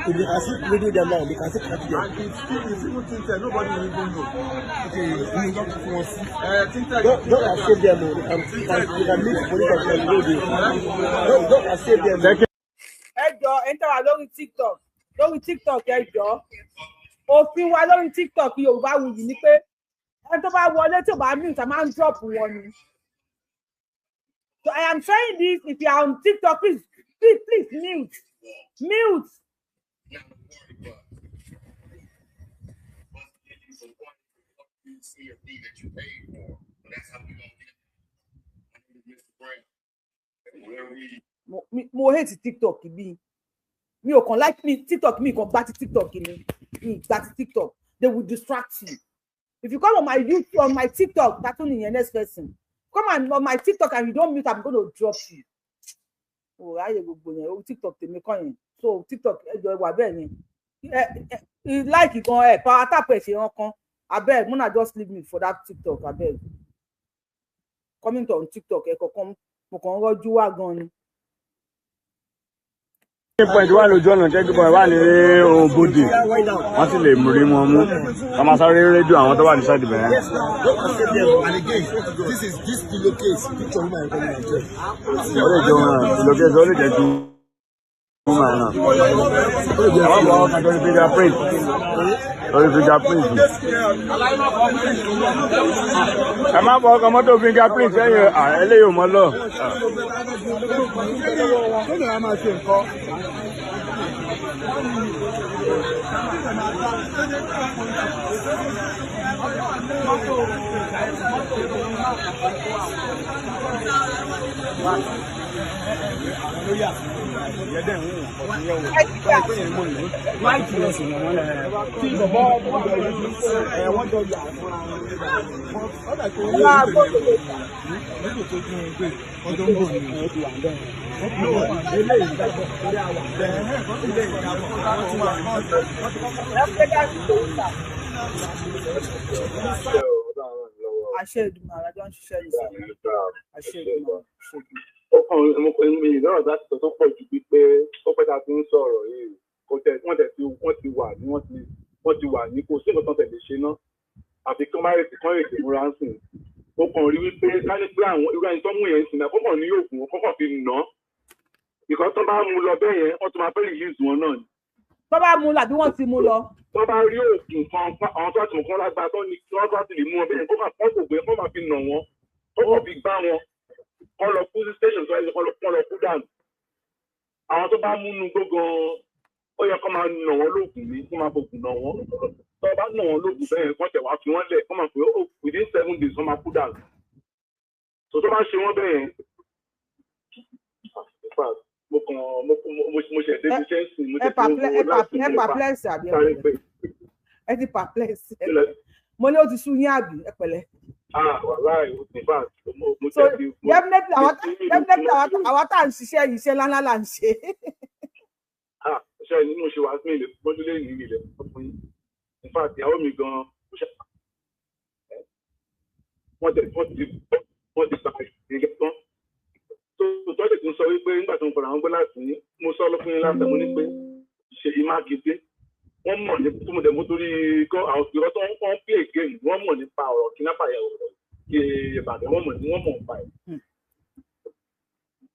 If they can see radio them now, they can still catch them. And it's even tinted, nobody will even know. Okay, Tinted. Don't escape them o. They can meet police officer on the road o. Don't escape them o. Ẹ jọ, ẹ ń tẹ́wà lórí TikTok, lórí TikTok, ẹ jọ, òfin wa lórí TikTok Yorùbá Wuyì ni pé ẹni tó bá wọlé tí ò bá mute, a máa ń drop wọn ni. So I am saying this, if you are on TikTok, please, please, please mute, mute. C or D that you paid for. But that's how we gonna get it. My name is Mr. Brown. Where we Mo hate TikTok bí mi ò kàn like me TikTok, mi kàn gba ti TikTok ni, mi gba ti TikTok. They will distract you. If you come on my YouTube, on my TikTok, that one nìyẹn. Next person come and on my TikTok and you don't mute, I'm gonna drop you. O ráyè gbogbo yẹn o. TikTok tèmi kàn yẹn. So TikTok, ẹ jọ, wà bẹ́ẹ̀ yẹn. Ẹ like gan, ẹ power tap, ẹ ṣe wọn kan. Abeg, muna just leave me for that TikTok, abeg. Comment on TikTok, ẹ kọ̀ọ̀kan, mo kàn ń rọ́jú wá gan ni. Checkpoint wà lójú ọ̀nà, checkpoint wà ní Òbòdì, wọ́n sì lè rí wọn mú ká máa sáré rédíò àwọn tó wà ní side bẹ̀rẹ̀. Don't accept them. And again, this is this pillowcase picture woman in Nigeria. Ó lè jẹ́ wọn pillowcase, ó lè jẹ́ ju woman náà. Àwọn ọmọ ọkàn tó ní fingerprint, lórí fingerprint. Ẹ má fọ ọkàn mọ́tò fingerprint sẹ́yìn eléyìí ò mọ́ lọ. Tó lè máa ṣe nǹkan. Máa gbọ́ gbogbo. Mọ́tò tó jí wọn gbé ọjọ́ ń bọ̀ ni. No, eléyìí jábọ̀ torí àwà bẹ́ẹ̀, eléyìí jábọ̀, àwọn tí wà ní. Ẹ pé dájú tó ń tà. Àṣẹ Èdùmàrè, àjọ ń ṣiṣẹ́ ní sàn. Àṣẹ Èdùmàrè, àṣẹ Èdùmàrè. Ó kàn mo kàn mi lọ́rọ̀ láti sọ tó pọ̀ ju wípé ó pẹ́ tá a ti ń sọ̀rọ̀ yìí, kò tẹ̀ wọ́n tẹ̀ tí wọ́n ti wà ní wọ́n ti wà ní, kò sí nǹkan tán tẹ̀ lè ṣe ná, àfi kí wọ́n má rètí kán rètí múra ń sìn. Ó kàn rí wípé ká ní pé àwọn irú ẹni tó mú yẹn ń sìn náà kọ́kàn ní oògùn kọ́kàn fi nà án, ìkan tó bá mú lọ bẹ́ẹ̀ yẹn, wọ́n tún máa fẹ́ release wọn náà ni. Tó bá mú lọ àbí wọ́n ti mú lọ. Tó bá rí oògùn kan, àwọn tó bá ti mọ̀ kán lágbára tó ní kí wọ́n bá ti lè mú wọn bẹ́ẹ̀, kó kàn kán kò gbé kán máa fi nà wọ́n, kó kàn fi gbá wọn, kán lọ kú sí station tó yẹ, kán lọ kú dànù. Àwọn tó bá múnú gbógan, ó yẹ kán máa nà wọ́n lóògùn ní kó máa fògùn nà wọ́n. Tó bá nà wọ́n lóògùn bẹ́ẹ̀, kán tẹ̀ wá fi wọ́n lẹ̀, kán máa pè ó within 7 days, wọ́n máa kú dànù. Tó bá ṣe wọ́n bẹ́ẹ̀ yẹn, in fact, mo kàn mo ṣẹ̀ débi iṣẹ́ ń sìn, mo Ẹ tẹ̀ tí ń wo ẹ láti ẹ perplex àbí? Ẹ sáré pẹ̀lẹ́. Pé Ẹ ti perplex. kílẹ̀? Mo ní ó ti sú yín àbí? Ẹ pẹ̀lẹ́. Ah, wàláì, in fact, mo So tẹ̀ sí mo definitely mi àwọn mi definitely àwọn tá à ń ṣiṣẹ́ yìí, iṣẹ́ ńláńlá là ń ṣe. Ah, ṣe ni mo ṣe wá sí ilé mọ́jú lẹ́yìn ilẹ̀ fún yín. In fact, ìyàwó mi gan, wọ́n tẹ̀ wọ́n ti gba ìgbẹ́ tán tó tọ́jú tó ń sọ wípé nígbà tó ń padà wọ́n gbọ́ láti ní, mo sọ lọ fún yín láti mo ní pé Ṣèyí Mákindé, wọ́n mọ̀ ní tó mo dẹ̀ mo torí kọ́ àwọn ìrọ́ tó ń play game, wọ́n mọ̀ nípa ọ̀rọ̀ kidnapper yẹn, ọ̀rọ̀ kí Ìbàdàn, wọ́n mọ̀ ní wọ́n mọ̀ nípa ẹ̀.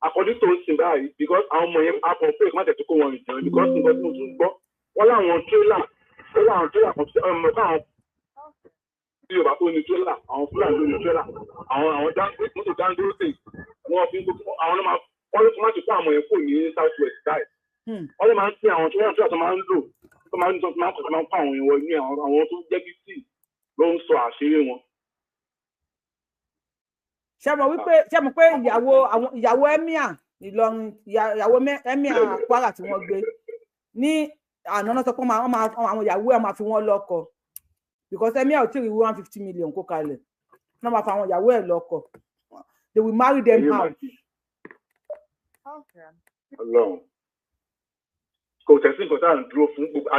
According to sin báyìí, because àwọn ọmọ yẹn a kàn pé kí wọ́n tẹ̀ tó kó wọn rìn jẹun, because nǹkan tí mo tún gbọ́, wọ́n láwọn trailer, ó láwọn trailer kan tó ọmọ káwọn tí Yorùbá tó ní trailer, àwọn Fúlàní tó ní trailer, àwọn Dangote, mọ́tò Dangote wọ́n fi ń kó àwọn ló máa wọ́n ló tún láti kó àwọn yẹn kò ní South West báyìí. Wọ́n ló máa ń pín àwọn trailer tó máa ń lò, tó máa ń kó àwọn yẹn wọ inú àwọn tó jẹ́ bí tíì ló ń sọ àṣírí wọn. Ṣé mo wípé, ṣé mo pé ìyàwó àwọn ìyàwó emir Ìlọrin, ìyàwó emir Kwara tí wọ́n gbé ní àná náà sọ pé wọ́n máa àwọn ìyàwó ẹ̀ máa fi wọ́n lọ́kọ, because emir ò tí ì rí 150 million kó kalẹ̀, wọ́n máa fa àwọn ìyàwó ẹ̀ lọ́kọ. They will marry them out. Ọlọ́run, kò tẹ̀sí nǹkan tá à ń dúró fún gbogbo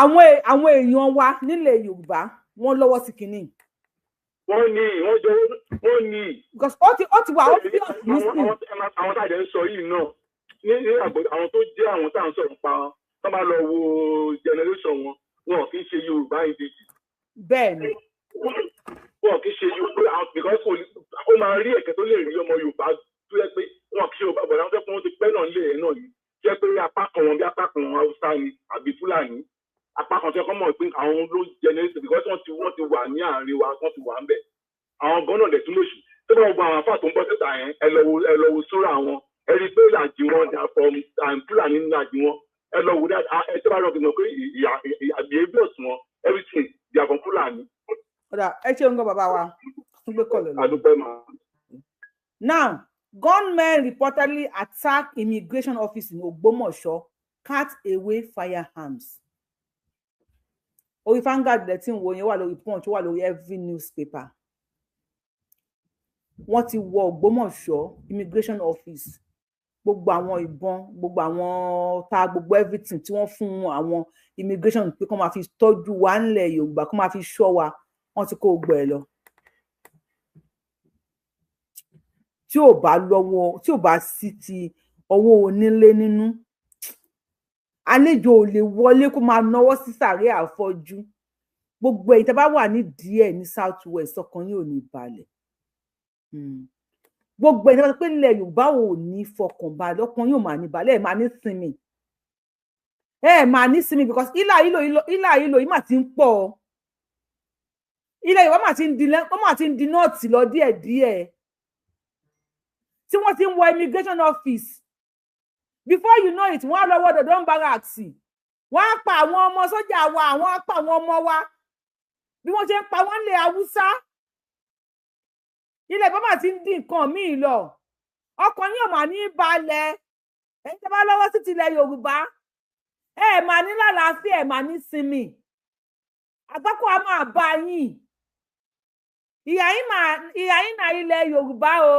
Àwọn èèyàn wa nílẹ̀ Yorùbá, wọ́n lọ́wọ́ sí kinní. Wọ́n ní wọ́n jọ wọ́n ní. Because ó ti wà obvious nísìn. Àwọn tá a jẹ́ ń sọ yìí náà ní àgbọ̀, àwọn tó jẹ́ àwọn tá à ń sọ̀rọ̀ pa wọn, tó bá lọ wo generation wọn, wọn kì í ṣe Yorùbá ìdíjì. Bẹ́ẹ̀ ni. Wọn kì í ṣe Yorùbá, because ó máa rí ẹ̀kẹ́ tó lè rí ọmọ Yorùbá tó yẹ pé wọn kì í ṣe Yorùbá bọ̀dá, wọn fẹ́ pé wọ́n ti pẹ́ náà lé ẹ̀ náà yìí, jẹ́ pé apá kan wọn bí apá kan wọn Haúsá ni àbí Fúlàní, apá kan tó yẹ kọ́ mọ̀ pé àwọn ló generate, because wọ́n ti wà ní àárín wa, wọ́n ti wà ń bẹ̀. Àwọn gan náà dẹ̀ tún lóṣù tó bá gbogbo àwọn afá tó ń bọ́ síta yẹn, ẹ lọ wo sóra wọn, ẹ rí i pé ìlàjì wọn dà from Fúlàní, ìlàjì wọn, ẹ lọ wo dáadáa, ẹ tó bá rọ kìnnìkan pé ìyà behaviours wọn, everything, they are from Fúlàní. Ó dà, ẹ ṣeun gan, bàbá wa, tún gbé kọlọ lọ. Àdúpẹ́ máa. Now, gunmen reportedly attack immigration office in Ogbomoso, cart away firearms. Orí Vanguard lẹ tí ń wo yẹn, wà lórí Punch, ó wà lórí every newspaper. Wọ́n ti wọ Ògbómọ̀ṣọ́ immigration office, gbogbo àwọn ìbọn, gbogbo àwọn ta, gbogbo everything tí wọ́n fún àwọn immigration pé kó máa fi tọ́jú wa ńlẹ̀ Yorùbá, kó máa fi ṣọ́ wa, wọ́n ti kó gbogbo ẹ̀ lọ. Tí ò bá lọ́wọ́, tí ò bá sí ti ọwọ́ onílé nínú, àlejò ò lè wọlé kó máa náwó sí sàárè àfọjú. Gbogbo èyí tá bá wà nídìí ẹ̀ ní South West, ọkàn yóò ní balẹ̀. Gbogbo èyí tá bá sọ pé ilẹ̀ Yorùbá ò ní fọkànbalẹ̀, ọkàn yóò máa ní balẹ̀, ẹ̀ máa ní sinmi, ẹ máa ní sinmi, because ìlà ìlò ìlà ìlò yìí mà ti ń pọ̀. Ilẹ̀ Yorùbá mà ti ń di, ó mà ti ń di north lọ díẹ̀díẹ̀, tí wọ́n ti ń wọ immigration office. Before you know it, wọ́n á lọ wọ Dọ̀dọ̀ barracks, wọ́n á pa àwọn ọmọ sójà wa, àwọn á pa àwọn ọmọ wa bí wọ́n ṣe ń pa wọ́n lé Haúsá. Ilẹ̀ bàbá ti ń dín nǹkan míì lọ, ọkàn yóò mà ní balẹ̀. Ẹ̀yin tí a bá lọ́wọ́ sí tilẹ̀ Yorùbá, ẹ mà ní lálàáfíà, ẹ mà ní sinmi, àgbákò á máa bá yín, ìyà yín náà ilẹ̀ Yorùbá o.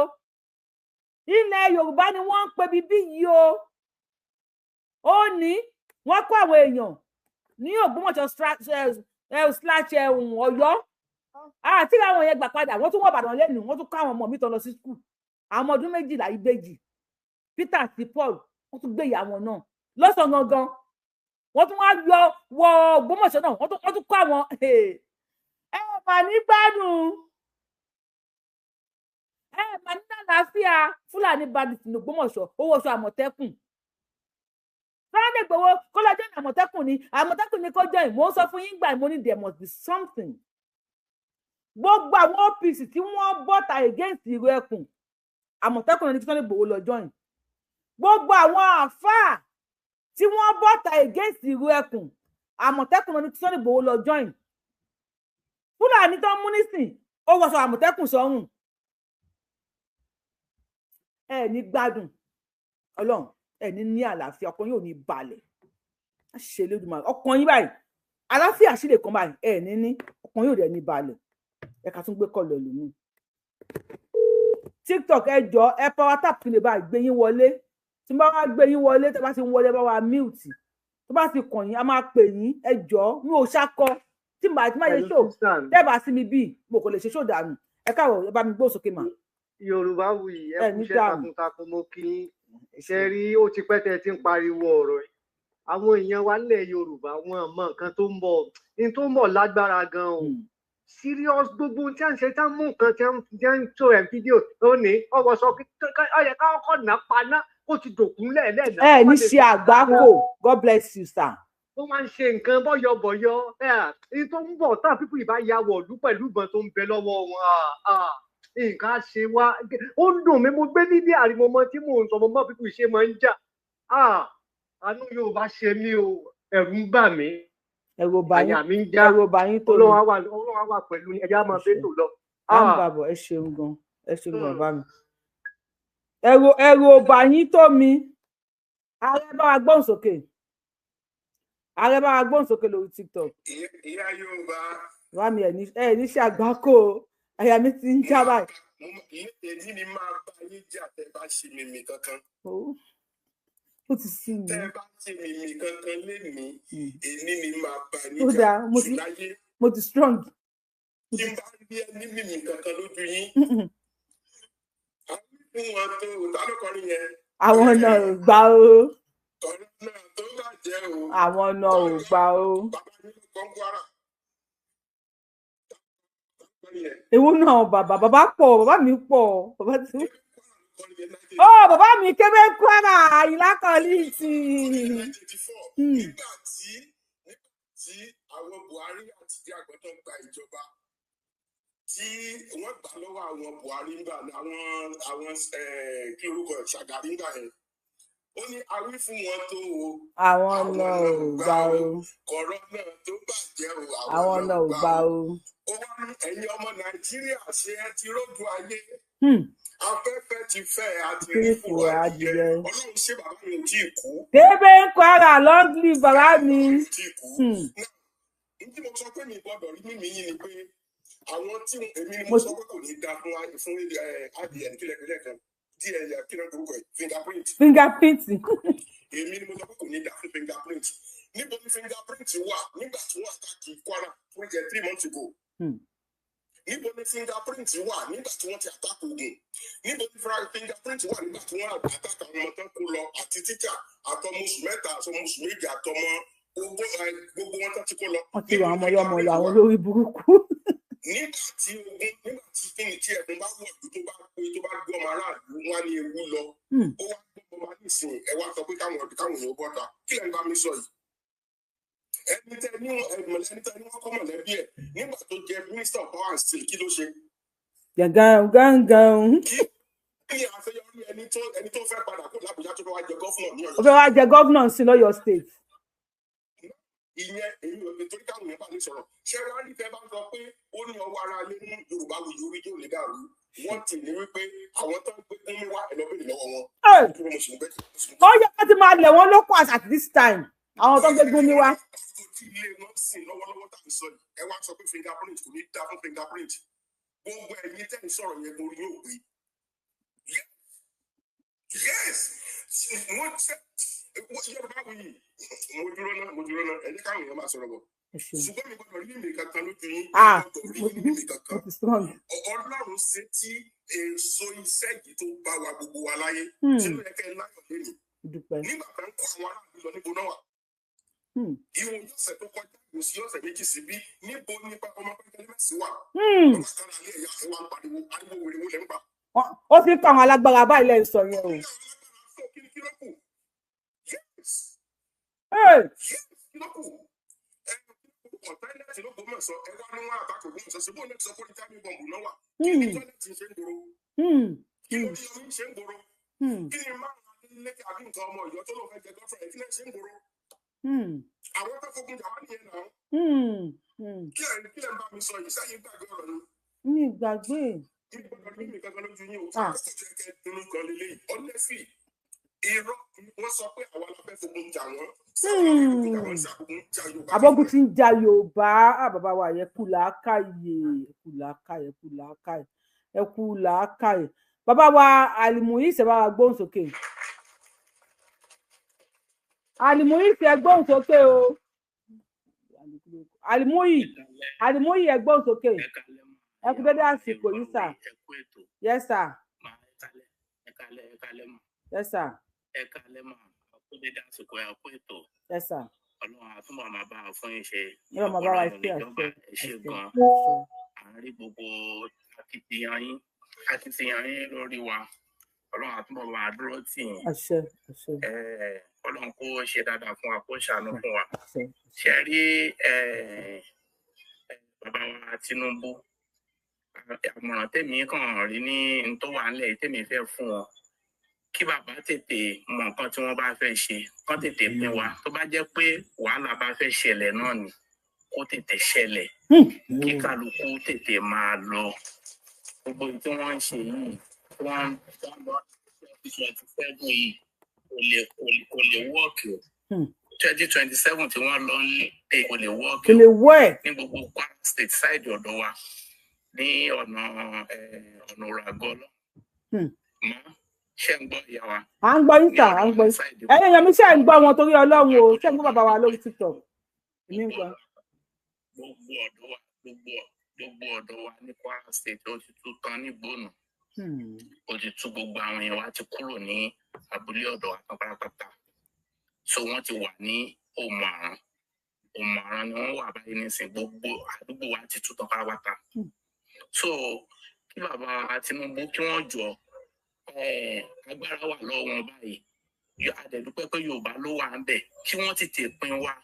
Ilẹ̀ Yorùbá ni wọ́n ń pe bíbí yìí o. Ó ní wọ́n kó àwọn èèyàn ní Ògbómọ̀ṣọ́ slash Ọ̀yọ́ àti àwọn yẹn gbà padà. Wọ́n tún wọ Ìbàdàn lẹ́nu, wọ́n tún kó àwọn ọmọ mi tán lọ sí school, àwọn ọmọ ọdún 12, ìbejì Peter àti Paul. Wọ́n tún gbé ìyá wọn náà lọ́sàn-án gangan. Wọ́n tún wá yọ wọ Ògbómọ̀ṣọ́ náà, wọ́n tún kó àwọn ẹ mà ní gbádùn, ẹ mà ní àlàáfíà. Fúlàní bandit ní Ògbómọ̀ṣọ́, owó oṣù Àmọ̀tẹ́kùn. Sunday Igboho kó lọ join Àmọ̀tẹ́kùn ni, Àmọ̀tẹ́kùn ni kó join. Mo ń sọ fún yín gbà, mo ní there must be something. Gbogbo àwọn OPC tí wọ́n bọ́ta against ìró ẹkùn, Àmọ̀tẹ́kùn ní Sunday Igboho lọ join. Gbogbo àwọn àáfàá tí wọ́n bọ́ta against ìró ẹkùn, Àmọ̀tẹ́kùn ní Sunday Igboho lọ join. Fúlàní tó ń mú nísìn, ó wọṣọ Àmọ̀tẹ́kùn sọ́rùn. Ẹ ní gbádùn Ọlọ́run, ẹ ní ní àlàáfíà, ọkàn yóò ní balẹ̀. Á ṣe lójúmọ́ ọkàn yín báyìí, àlàáfíà sì lè kàn báyìí. Ẹ ní ní ọkàn yóò dẹ̀ ní balẹ̀. Ẹ ká tún gbé kọlọ ẹlòmíì. TikTok, ẹ jọ, ẹ power tap kí lè bá gbé yín wọlé. Tí bá wá gbé yín wọlé, tí bá ti ń wọlé, bá wa mute. Tó bá ti kàn yín, a máa pè yín. Ẹ jọ, mi ò ṣakọ tí màá tí máa ṣe show. Tẹ́ bá sí mi bíi mo kò lè ṣe show dànù. Ẹ káàbọ̀, ẹ bá mi gbó sókè mà. Yorùbá wuyì, ẹ kú iṣẹ́ takuntakun. Mo kí yín. Ṣe rí, ó ti pẹ́ tẹ́ ẹ ti ń pariwo ọ̀rọ̀ yìí. Àwọn èèyàn wa nílẹ̀ Yorùbá, wọn mọ nǹkan tó ń bọ̀ ní, tó ń bọ̀ lágbára gan o. Serious, gbogbo tí a ń ṣe, tá mú nǹkan tí a ń tó ẹ̀ fídíò ó ní ọwọ́ sọ ọ yẹ ká kọ́kọ́ nà paná kó ti dòkun lẹ́ẹ̀lẹ́ẹ̀ná. Ẹ ní ṣe àgbákò. God bless you, sir. Ó máa ń ṣe nǹkan bọ́yọ̀bọ̀yọ̀ ní tó ń bọ̀. Táwọn pípọ̀ ìbá ya wọ̀lú pẹ̀lú ìbọn tó ń bẹ lọ́wọ́ wọn, nǹkan á ṣe wá. Ó ń dùn mí. Mo gbé níbi àrímọmọ tí mò ń sọ, mo mọ pípọ̀ ìṣe máa ń jà. Àánú Yorùbá ṣe mí o, ẹ̀rù ń bà mí. Ẹ̀rù bà yín. Àyà mi ń já. Ẹ̀rù bà yín tó ní. Ọlọ́run á wà pẹ̀lú ẹ̀yà máa bẹ́ẹ̀ tó lọ. À ń bàbọ̀. Ẹ ṣeun gan, ẹ ṣeun gan, bàbá mi. Ẹ̀rù ò bà yín tó mi. Ààrẹ, bá wa gbóhùn sókè. Ààrẹ, bá wa gbóhùn sókè lórí TikTok. Ìyá Yorùbá. Bàbá mi, ẹ ní ṣàgbákò, àyà mi ti ń já báyìí. Èyí ni máa bá yín jà tẹ́ bá ṣe mímì kankan. Ó ti sú mi. Tẹ́ bá ṣe mímì kankan lénìí, èní ni máa bá yín Ó jà. Dáa, mo ti láyé. Mo ti strong. Tí n bá rí ẹni mímì kankan lójú yín. Fún wọn tó ta ló kọrin yẹn. Àwọn náà ò gbà o. Ọ̀rọ̀ náà tó bàjẹ́ o. Àwọn náà ò gbà o. Bàbá yín ló kọ́ Kwara. Ewu náà, bàbá, bàbá pọ̀, bàbá mi pọ̀, bàbá tí ó bàbá mi kébé Kwara, Àyìnlá Kọ́lìntì. Nígbà tí àwọn Buhari àti Àgbẹ̀tàn gba ìjọba, tí wọ́n gbà lọ́wọ́ àwọn Buhari ńgbà, àwọn kí orúkọ ẹ̀, Ṣàgàrí ńgbà yẹn, ó ní awí fún wọn tó o. Àwọn náà ò gbà o. Kọ̀rọ̀ náà tó bàjẹ́ o. Àwọn náà ò gbà o. Ó wá ní, ẹ̀yin ọmọ Nàìjíríà, ṣe ẹ ti rójú ayé? Afẹ́fẹ́ ti fẹ́, àti rí fùrọ̀ adìyẹ. Ọlọ́run ṣé, bàbá mi ò tí ì kú. Kébé Kwara, long live bàbá mi. Ní tí mo sọ pé mi gbọ́dọ̀ rí mímí yín ni pé àwọn tí èmi ni mo sọ pé kò ní dáa fún adìyẹ kílẹ̀kílẹ̀ kan díẹ̀, kílẹ̀ orúkọ ẹ̀, fingerprint. Fingerprint. Èmi ni mo sọ pé kò ní dáa fún fingerprint. Níbo ni fingerprint wà nígbà tí wọ́n attack Kwara fún jẹ 3 months ago? Níbo ni fingerprint wà nígbà tí wọ́n ti attack Ògùn? Níbo ni fingerprint wà nígbà tí wọ́n attack àwọn ọmọ tán kó lọ, àti tíjà, àtọmọ oṣù 3, àtọmọ oṣù 2, àtọmọ ogún, gbogbo wọn tán ti kó lọ? Wọ́n ti rọ àwọn ọmọ ọmọ lọ, àwọn olórí burúkú. Nígbà tí ogun, nígbà tí kíni, tí ẹkùn bá wọ̀ tó bá pé tó bá gbọ́ ọmọ aráàlú, wọn á ní ewu lọ. Ó wá gbọ́ ọmọ nísìnyí, ẹ wá sọ pé káwọn èèyàn bọ́ta. Kí lẹ́nu bá mi sọ yìí? Ẹni tẹ ní wọn kọ́ mọ̀lẹ́bí ẹ̀ nígbà tó jẹ minister of power and steel, kí ló ṣe? Gàngàn gàngàn. Kí ni àṣeyọrí ẹni tó fẹ́ padà kó l'Àbújá, tó fẹ́ wá jẹ governor ní Ọ̀yọ́? Ó fẹ́ wá jẹ governor sí lọ́yọ̀ State. Ìyẹn èyí ò lè torí káwọn èèyàn bá lè sọ̀rọ̀. Ṣé wàá rí, tẹ́ bá ń sọ pé ó ní ọwọ́ ara lé ní Yorùbá wuyì, orí yóò lè dàrú. Wọ́n ti ní wípé àwọn tó ń gbé gúnmi wá, ẹ̀ lọ bèrè lọ́wọ́ wọn. Kí ló mo sì ń gbé? Ó yẹ ká ti máa lẹ̀ wọ́n lókun as at this time, àwọn tó ń gbé gúnmi wá. Tí ilé wọn sìn lọ́wọ́lọ́wọ́ tàbí sọ yìí, ẹ wá sọ pé fingerprint kò ní dá fún fingerprint. Gbogbo ẹ̀yin tẹ́ ń sọ̀rọ̀ yẹn, orí yóò gbé. Yes, mo ṣe Yorùbá wuyì, mo dúró náà, mo dúró náà, ẹ jẹ́ káwọn èèyàn máa sọ̀rọ̀ bọ̀. Ṣùgbọ́n mi gbọ́dọ̀ rí mi kankan lójú yín, gbọ́dọ̀ rí mi kankan. Ọlọ́run ṣe tí èso iṣẹ́ yìí tó bá wa gbogbo wa láyé, tí ó yẹ kẹ́ ẹ láyọ̀ lẹ́nu. Nígbà tó ń kó àwọn aráàlú lọ, níbo náà wà? Ìwọ̀n ọ̀sẹ̀ tó kọjá, kò sí ọ̀sẹ̀ méjì síbí, níbo ní pápá ọmọ pẹ́ńtẹ́lẹ́ mẹ́sì wà? Bàbá kan alẹ́ ẹ̀yà ẹ̀ wá ń pariwo, ariwo wèrè wo lẹ́ ń pa? Ó fi ń kọ àwọn alágbára báyìí lẹ́yìn sọ yẹn o. Kí ló kù? Tọ́ílẹ̀tì ló gbọ́mọ̀ sọ, ẹ wá ní wọn àtàkùn gbọ́mọ̀ sọ, ṣùgbọ́n náà sọ pé ní tábìlì bọ̀m̀bù náà wà. Kí ni tọ́ílẹ̀tì ń ṣe ń gbòòrò? Kí ló ní omi ń ṣe ń gbòòrò? Kí ni márùn-ún lékè àbí nǹkan ọmọ ìyọ́ tó lóun fẹ́ jẹ gọ́fẹ̀rẹ̀ kí ló ń ṣe ń gbòòrò? Àwọn tó fogun jà wá nìyẹn náà. Kí lẹ̀ ń bá mi sọ yìí? Sẹ́yìn gbàgbé ọ̀rọ̀ ni. Mi gbàgbé. Ìgbọ́dọ̀ ní mi kankan lójú yín o. Honestly, irọ́ wọ́n sọ pé àwa la fẹ́ fogun jà wọ́n. Abọ́gun ti ń ja Yorùbá. Bàbá wa yẹ kú làákàyè, kú làákàyè, kú làákàyè, ẹ kú làákàyè. Bàbá wa Àlìmúyìí ṣe bá wa gbóhùn sókè. Àlìmúyìí ṣe gbóhùn sókè o. Àlìmúyìí, Àlìmúyìí ẹ gbóhùn sókè. Ẹ kú dédé àsìkò yìí sà. Yes sir. Yes sir. Ẹ kálẹ́ mà, kó dédé àsìkò, ẹ kú ètò. Yes sir. Ọlọ́run àtúbọ̀ máa bá a fún yín ṣe. Yóò máa bá wa ṣe. Ìjọba ẹ ṣe gan. À ń rí gbogbo akitiyan yín lórí wa. Ọlọ́run àtúbọ̀ máa dúró tì yín. Àṣẹ, àṣẹ. Ọlọ́run kó ṣe dáadáa fún wa, kó ṣàánú fún wa. Ṣe rí bàbá wa Tinubu, àmọ̀ràn tèmi kàn rí ní n tó wà nílẹ̀ tèmi fẹ́ fún wọn, kí bàbá tètè mọ nǹkan tí wọ́n bá fẹ́ ṣe, kán tètè pín wa. Tó bá jẹ́ pé wàhálà bá fẹ́ ṣẹlẹ̀ náà ni, kó tètè ṣẹlẹ̀, kí kálukú tètè máa lọ. Gbogbo tí wọ́n ń ṣe yìí, wọ́n ń lọ 2027 yìí, kò lè wọ́ọ̀kì o. 2027 tí wọ́n lọ ń lé kò lè wọ́ọ̀kì o ní gbogbo Kwara State side ọ̀dọ̀ wa ní ọ̀nà ọ̀nà òràgọ́ lọ. Ṣé ń gbọ́ ìyá wa? À ń gbọ́ yín sà, à ń gbọ́ yín. Ẹ̀yin èèyàn mi, ṣé ń gbọ́ wọn torí Ọlọ́run o? Ṣé ń gbọ́ bàbá wa lórí TikTok? Èmi ń gbọ́. Gbogbo ọ̀dọ́ wa, gbogbo ọ̀dọ́ wa ní Kwara State ó ti tú tán ní gbónú. Ó ti tú, gbogbo àwọn èèyàn wa ti kúrò ní abúlé ọ̀dọ̀ wa tán pátápátá. So wọ́n ti wà ní Òmù-Àrán. Òmù-Àrán ni wọ́n wà báyìí nísìnyí, gbogbo àdúgbò wa ti tú tán pátápátá. So kí bàbá Tinubu kí wọ́n jọ, agbára wà lọ́wọ́ wọn báyìí. Àdẹ̀dúpẹ́ pé Yorùbá ló wà ń bẹ̀, kí wọ́n tètè pín wa.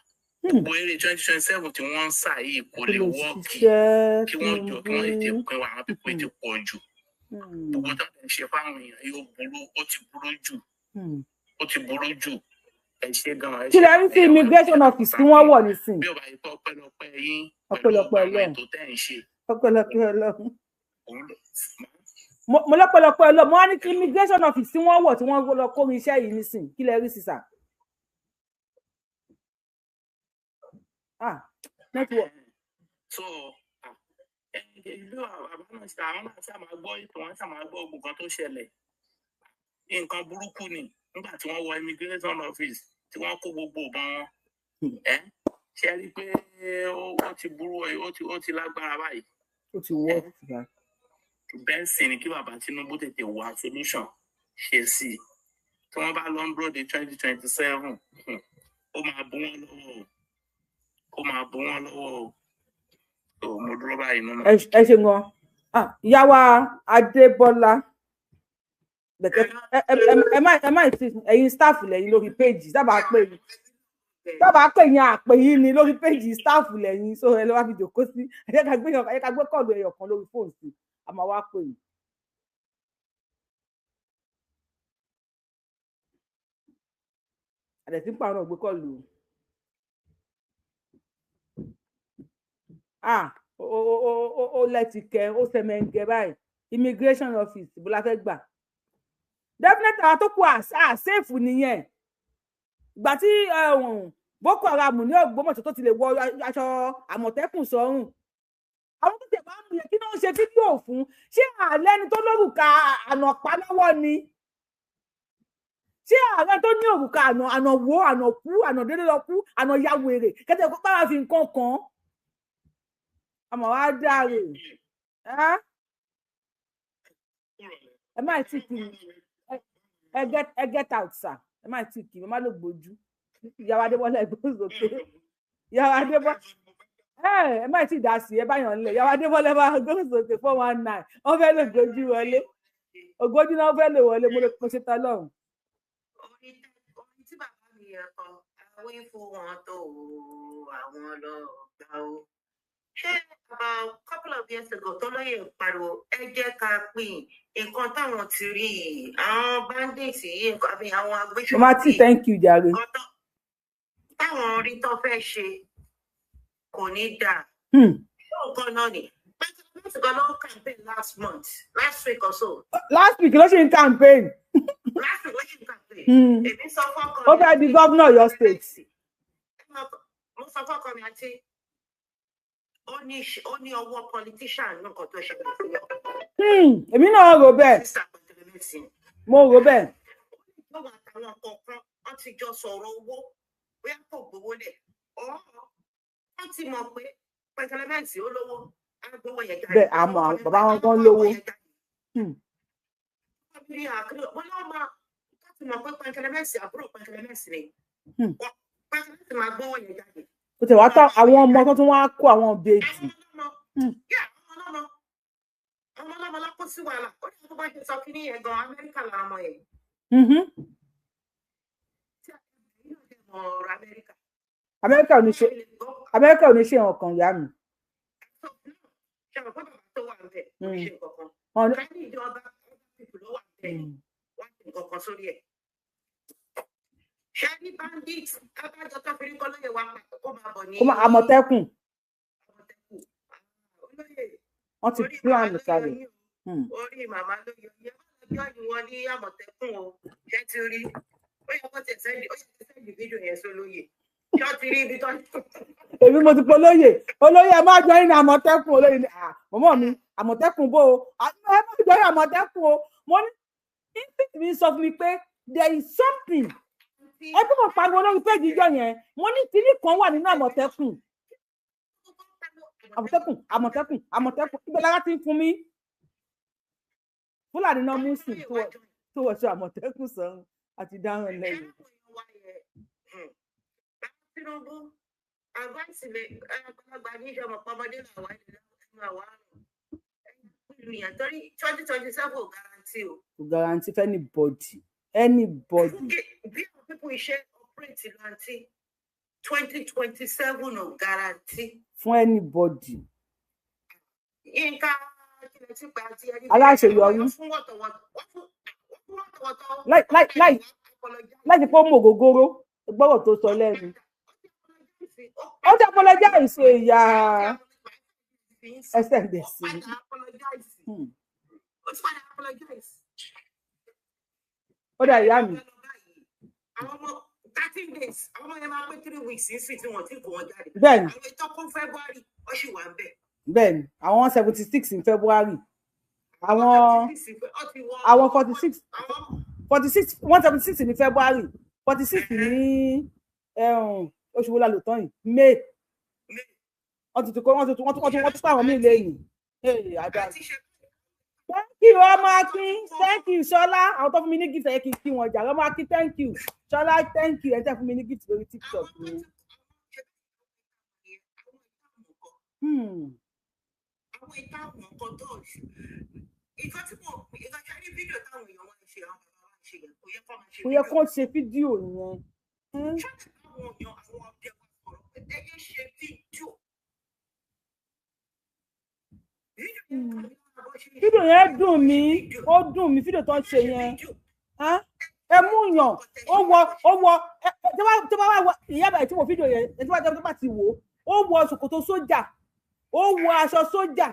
Gbogbo eré 2027 tí wọ́n ń sà yìí kò lè wọ́ọ̀kì. Kí wọ́n jọ, kí wọ́n tètè pín wa, àwọn pípé ti pọ̀ jù. Gbogbo tó ń ṣe fáwọn èèyàn yóò burú, ó ti burú jù. Ó ti burú jù. Ẹ ṣe gan. Kí lẹ rí sí immigration office tí wọ́n wọ̀ nísìn? Bí ó bá yẹ kó ọpẹ́lọpẹ́ yín ọpẹ́lọpẹ́ Ọlọ́run ètò tẹ́ ń ṣe. Ọpẹ́lọpẹ́ Ọlọ́run. Mo lọ́pọ̀lọpọ̀ ẹ lọ, mo wá ní kí immigration office tí wọ́n wọ̀ tí wọ́n lọ kó iṣẹ́ yìí nísìn, kí lẹ rí sísà? Ah, network. So ìlú àbá náà ṣe àwọn náà ṣáà máa gbọ́ ètò, wọn ṣáà máa gbọ́ ogun kan tó ṣẹlẹ̀. Nǹkan burúkú ni nígbà tí wọ́n wọ immigration office tí wọ́n kó gbogbo ìbọn wọn. Ẹ ṣe rí i pé ó ti burú, ó ti lágbára báyìí. Ó ti wọ́ ọ́. Bẹ́ẹ̀ sì ni kí bàbá Tinubu tètè wá solution ṣe sí i. Tí wọ́n bá lọ ń dúró de 2027, ó máa bú wọn lọ́wọ́ o. Ó máa bú wọn lọ́wọ́ o. Tó mo dúró báyìí nínú. Ẹ ṣe gan. Ìyá wa Adébọ́lá, ẹ má ẹ̀yin staff lẹ́yìn lórí péjì sábà pè yín, sábà pè yín àpè yín ni lórí péjì staff lẹ́yìn, so ẹ lọ wá fi jòkó sí. Ẹ jẹ́ ká gbé kọ́ọ̀lù ẹyọ kan lórí fóònù sí, a máa wá pè yín. Àdẹ̀tí ń pààrọ̀ gbé kọ́ọ̀lù. Ó lẹ́tìkẹ́, ó sẹ̀mẹ̀ǹgẹ̀ báyìí. Immigration office bó la fẹ́ gbà. Definitely àwọn tó kù àṣẹ́fù nìyẹn. Ìgbà tí Boko Haram ní Ògbómọ̀ṣọ́ tó ti lè wọ aṣọ Àmọ̀tẹ́kùn sọ́rùn. Àwọn tó tẹ̀ máa ń mú yẹn, kí ló ń ṣe fídíò fún? Ṣé àlẹ́ ni tó lórúkà ànàpá lọ́wọ́ ni? Ṣé ààrẹ tó ní òrùka àná àná wo àná kú àná délé lọ kú àná ya wèrè kẹtẹ kó báwa fi nǹkan kàn án, àmọ́ wá dáre. Ẹ má tí kì í, ẹ get out sir, ẹ má tí kì í, ẹ má lò gbójú. Ìyàwó Adébọ́lá, ẹgbẹ́ òsòkè ìyàwó Adébọ́lá, ẹ má tí dá sí, ẹ bá yàn lẹ. Ìyàwó Adébọ́lá bá gbóhùn sókè 419, wọ́n fẹ́ lè gbójú wọlé, ògbójú náà fẹ́ lè wọlé. Mo lè mo ṣe tán lọ́rùn. Orin tí bàbá mi yẹn kọ, àwọn ifo wọn tó àwọn lọ gbà ó. Ṣé about couple of years ago tó lóye pariwo, ẹ jẹ́ ká pín nǹkan táwọn ti rí yìí, àwọn bandits yìí, nǹkan àbí àwọn agbésùnmọ̀mí. Mama T, thank you jàre. Táwọn rí tó fẹ́ ṣe kò ní dáa. Nǹkan náà ni president gan ló ń campaign last month, last week or so. Last week ló ṣe ń campaign. Last week ló ṣe ń campaign. Èmi sọ fọ́kọ mi. Ó fẹ́ di gómìnà Ọ̀yọ́ state. Mo sọ fọ́kọ mi àti ó ní ọwọ́ politician nǹkan tó ṣẹlẹ̀ sí ọ. Èmi náà rò bẹ́ẹ̀, mo rò bẹ́ẹ̀. Lọ́wọ́ àtàwọn kọ̀ọ̀kan wọ́n ti jọ sọ̀rọ̀ owó, bóyá kò gbowó lẹ̀ ọ̀ wọ́n ti mọ̀ pé pẹtẹlẹmẹ́ǹtì ó lówó, á gbowó yẹn jáde. Bẹ́ẹ̀, àmọ́ bàbá wọn kan lówó. Wọ́n lọ́ máa láti mọ̀ pé pẹtẹlẹmẹ́ǹtì àbúrò pẹtẹlẹmẹ́ǹtì ni pẹtẹlẹmẹ́ǹtì máa gbowó yẹn jáde. Ó tẹ̀ wá tán àwọn ọmọ tó tún wá kó àwọn ìbejì. Ọmọ ọlọ́mọ ló kó sí wàhálà, ó ní kó bá ṣe sọ kí ní yẹn gan, Amẹ́ríkà làwọn ọmọ yẹn. Amẹ́ríkà ò ní ṣe, Amẹ́ríkà ò ní ṣe nǹkan ìyá mi. Ṣe mọ̀ pé bàbá tó wà ń bẹ̀ kò ní ṣe nǹkan kan. Ká ní ìjọba people ló wà ń bẹ̀ wọ́n ṣe nǹkan kan sórí ẹ̀. Ṣé ní bandit abájọ tó fi rí kọ́ lóye wa kó máa bọ̀ ní. Kó máa Àmọ̀tẹ́kùn. Wọ́n ti plan kalẹ̀. Orí màmá ló yọ yẹ wọ́n lọ jọ́ ìwọ ní Àmọ̀tẹ́kùn o, ṣé ti rí? Ó yẹ kó tẹ̀ sẹ́ndì, ó yẹ kó sẹ́ndì fídíò yẹn sólóyè. Ṣé ó ti rí ibi tó. Èmi mo ti pe olóyè, olóyè ẹ má jọ ìrìn Àmọ̀tẹ́kùn, olóyè ni mọ̀mọ́ mi Àmọ̀tẹ́kùn bó o, ẹ má jọ ìrìn Àmọ̀tẹ́kùn o. Mo ní instinct mi sọ fún mi pé there is something. Ẹ bí mo pariwo lórí péjì ìjọ yẹn, mo ní kinní kan wà nínú Àmọ̀tẹ́kùn, Àmọ̀tẹ́kùn, Àmọ̀tẹ́kùn, Àmọ̀tẹ́kùn, ibẹ̀ lára ti ń fún mi. Fúlàní náà mú sí tó wọṣọ Àmọ̀tẹ́kùn sọrun àti dáhùn lẹ́yìn. Tinubu advice mi, àgbàlagbà ní ìṣọmọ pọmọdé làwọn ẹni àwọn àrùn ìlú yẹn torí 2027 ò guarantee o. Kò guarantee for anybody, anybody. Bí àwọn pípọ̀ iṣẹ́ operate lanti 2027 ò guarantee. Fún anybody. Yínká kílẹ̀ tí pa àti ẹni. Aláṣeyọrí. Fún wọ̀tọ̀wọ̀tọ̀. Láì pé ó mú ògógóró, gbọ́rọ̀ tó sọ lẹ́nu. Ó ti apologize ìyá ẹsẹ̀ ǹdẹ̀ sí. Ó dà ìyá mi. Àwọn ọmọ 13 days, àwọn ọmọ yẹn máa pé 3 weeks nísìnyí tí wọ́n ti kó wọn jáde. Bẹ́ẹ̀ni. Àwọn ètò kún February, ó sì wà ń bẹ̀. Bẹ́ẹ̀ni, àwọn 176 in February. Àwọn 46 46 176 ní February, 46 ní oṣù wo la lò tán yìí, May. Wọ́n ti kó wọ́n ti wọ́n ti wọ́n ti pa àwọn míì lẹ́yìn. Thank you ọmọ Akin, thank you Ṣọlá, àwọn tó fún mi ní gift ẹ kì í kí wọn jà, ọmọ Akin thank you, Ṣọlá thank you, ẹ tẹ́ fún mi ní gift lórí TikTok mi. Àwọn ìta àwọn nǹkan tó nǹkan tí mo nǹkan tí a ní fídíò táwọn èèyàn wá ń ṣe, àwọn bàbá wa ń ṣe yẹn, kò yẹ kó máa ṣe. Kò yẹ kó ṣe fídíò yẹn. Ṣáà àwọn èèyàn àwọn ọdẹ wa sọ̀rọ̀ pé ẹ yé ṣe fídíò. Fídíò yẹn dùn mí, ó dùn mí, fídíò tó ń ṣe yẹn. Ẹ mú yàn, ó wọ ó wọ tó bá wà ìyá bàbá tí mo fídíò yẹn, tó bá ti wò ó wọ ṣòkòtò sójà, ó wọ aṣọ sójà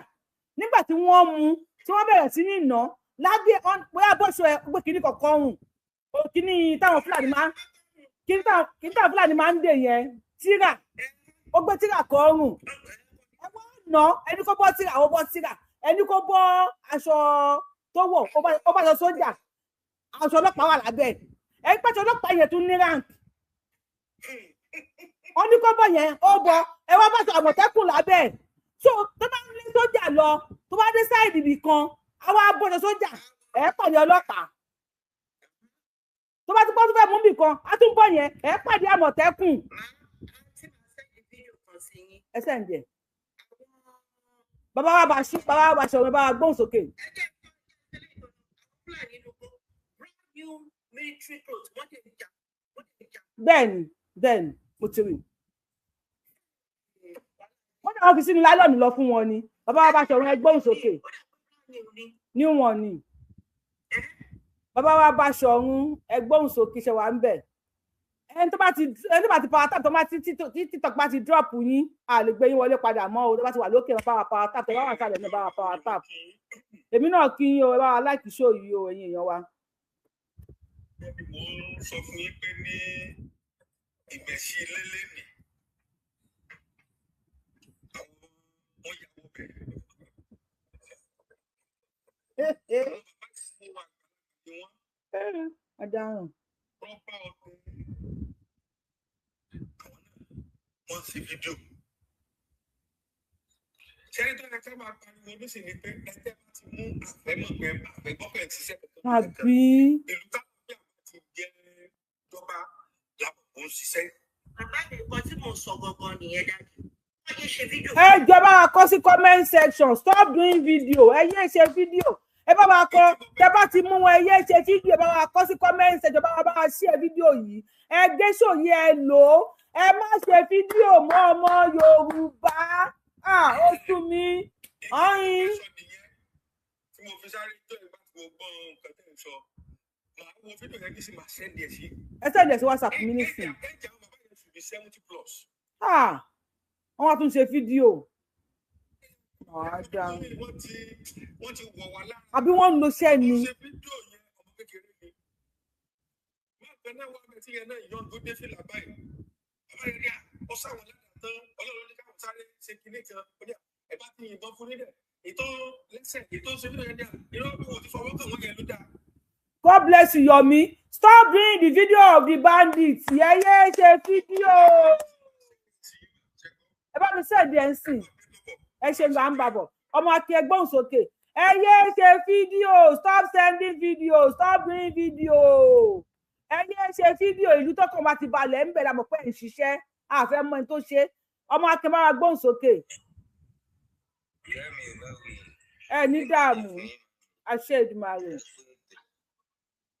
nígbà tí wọ́n mú, tí wọ́n bẹ̀rẹ̀ sí ní nà lábẹ́ bóyá bọ́ṣọ ẹ gbé kinní kọ̀ọ̀kan rùn, kinní táwọn Fúlàní máa kinní táwọn Fúlàní máa ń dè yẹn, tíra, ó gbé tíra kọ́ rùn, ẹ wọ́n nà, ẹni kó bọ́ tíra, ó bọ́ tíra, ẹni kó bọ́ aṣọ tó wọ̀, ó bá aṣọ sójà, aṣọ ọlọ́pàá wà lábẹ́, Ẹ pàṣẹ ọlọ́pàá yẹn tún ní rank. Wọ́n ní kó bọ̀ yẹn, ó bọ̀, ẹ wá bá Àmọ̀tẹ́kùn lábẹ́ ẹ̀. So tó bá ń lé sójà lọ, tó bá dé side ibì kan, àwa bọ̀dọ̀ sójà, ẹ pàdé ọlọ́pàá. Tó bá ti pọ́ tó fẹ́ mú bì kan, á tún bọ̀ yẹn, ẹ pàdé Àmọ̀tẹ́kùn. Ẹ send ẹ̀. Bàbá wa bá ṣí, bàbá wa bá ṣe ọ̀rọ̀, bàbá wa gbóhùn sókè. Bẹ́ẹ̀ni, bẹ́ẹ̀ni, mo ti rí. Wọ́n náà fi sínú láìlọ́ọ̀nù lọ fún wọn ni. Bàbá wa bá ṣe ọ̀rọ̀, ẹ gbóhùn sókè. Ní wọn ni. Bàbá wa bá ṣe ọ̀run, ẹ gbóhùn sókè, ṣe wà ń bẹ̀. Ẹni tó bá ti power tap, tó bá ti TikTok bá ti drop yín, a lè gbé yín wọlé padà mọ́ o. Tó bá ti wà lókè, bá wa power tap, tó bá wà sálẹ̀ náà, bá wa power tap. Èmi náà kí yín o, ẹ bá wa like show yìí o, ẹ̀yin èèyàn wa. Mo ń sọ fún yín pé ní ìgbẹ̀sí lélẹ́nì, àwọn wọ́n yà wọ́ bẹ̀. Àwọn bàbá tí wọ́n wà ní wọ́n. Adarun. Proper ọdún. Àwọn náà wọ́n ṣe fídíò. Ṣẹ́ni tó yẹ ká máa pariwo nísìnyí ni pé ẹgbẹ́ bá ti mú àfẹ́mọ̀ pé àfẹ́gbọ́pẹ̀ ń ṣiṣẹ́ kankan. Àbí. Ìlú táwọn bí àwọn ti jẹ́ ìjọba làwọn kò ń ṣiṣẹ́. Bàbá mi, nǹkan tí mò ń sọ gangan nìyẹn dájú. Wọ́n yé ṣe fídíò. Ẹ jọ̀ọ́, bá wa kọ sí comment section, stop doing video. Ẹ yé ṣe fídíò. Ẹ bá wa kọ, tẹ bá ti mú wọn, ẹ yé ṣe fídíò. Ẹ bá wa kọ sí comment section, bá wa share fídíò yìí. Ẹ gbé show yìí, ẹ lò ó. Ẹ má ṣe fídíò mọ́, ọmọ Yorùbá. Ah, ó sú mi. Ọyìn. Tí mo fi sáré tó ìgbà tí mo gbọ́ nǹkan tẹ́ ń sọ, màá wo fídíò yẹn kí sì máa send ẹ̀ sí. Ẹ send ẹ̀ sí WhatsApp mi nísìnyí. Ẹ̀jẹ̀ àwọn bàbá yẹn should be 70+. Ah, wọ́n wá tún ṣe fídíò. Wọ́n ti wọ̀ wá lára. Àbí wọ́n ń lo iṣẹ́ ni. Ṣe fídíò yẹn, ọmọ kékeré ni. Má bẹ náà wá bẹ tí yẹn náà yọ̀ tó dé fìlà báyìí. Bàbá yẹn ní à, ó sáwọn ládàá tán, Ọlọ́run ní káwọn sáré ṣe kinní kan. Ó ní à, ẹ bá ti yìnbọn fún nílẹ̀. Ètò lẹ́sẹ̀, ètò ṣe fídíò yẹn ní à, irọ́ bí wò ti fọwọ́ kàn wọ́n yẹn ló dáa. God bless you, Yomi. Stop doing the video of the bandits. Ẹ yé ṣe fídíò. Ẹ bá mi send ẹ̀ ń sìn. Ẹ ṣe gbà ń bàbọ̀. Ọmọ Akin, ẹ gbóhùn sókè. Ẹ yé ṣe fídíò. Stop sending video. Stop doing video. Ẹ yé ṣe fídíò. Ìlú tó kàn bá ti balẹ̀ ń bẹ̀rẹ̀ àmọ̀ pé ẹ̀ ń ṣiṣẹ́. A fẹ́ mọ ẹni tó ṣe. Ọmọ Akin, bá wa gbóhùn sókè. Ẹ ní dààmú. Àṣẹ Èdùmàrè.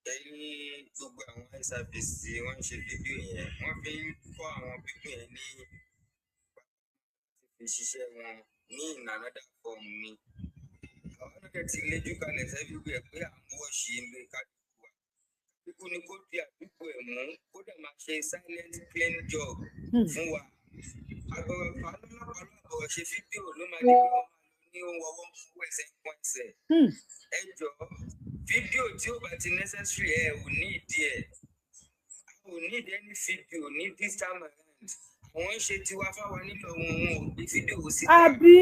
Ẹni gbogbo àwọn eye service tí wọ́n ń ṣe fídíò yẹn, wọ́n fi ń kọ́ àwọn pípọ̀ yẹn ní fi ṣiṣẹ́ wọn ní in another form ni. Àwọn náà ti léjú kalẹ̀ sẹ́fíwẹ̀ pé à ń wọ́ọ̀ṣì ilé kálukú wa. Kíkú ni kó di àdúgbò ẹ̀ mú, kó dẹ̀ máa ṣe silent clean job fún wa. Àgbọ̀rọ̀ fàlọ́lọ́pàá lọ́bọ̀rọ̀ ṣe fídíò ló máa di pé wọ́n máa lọ ní ohun ọwọ́ ń kú ẹsẹ̀ ń kún ẹsẹ̀. Ẹ jọ̀ọ́, fídíò tí ó bá ti necessary, ẹ ò ní ìdí ẹ̀. A ò ní ìdí any fídíò ní this time around. Àwọn ń ṣe tiwa fáwa nílò wọn, wọn ò gbé fídíò síta. Àbí.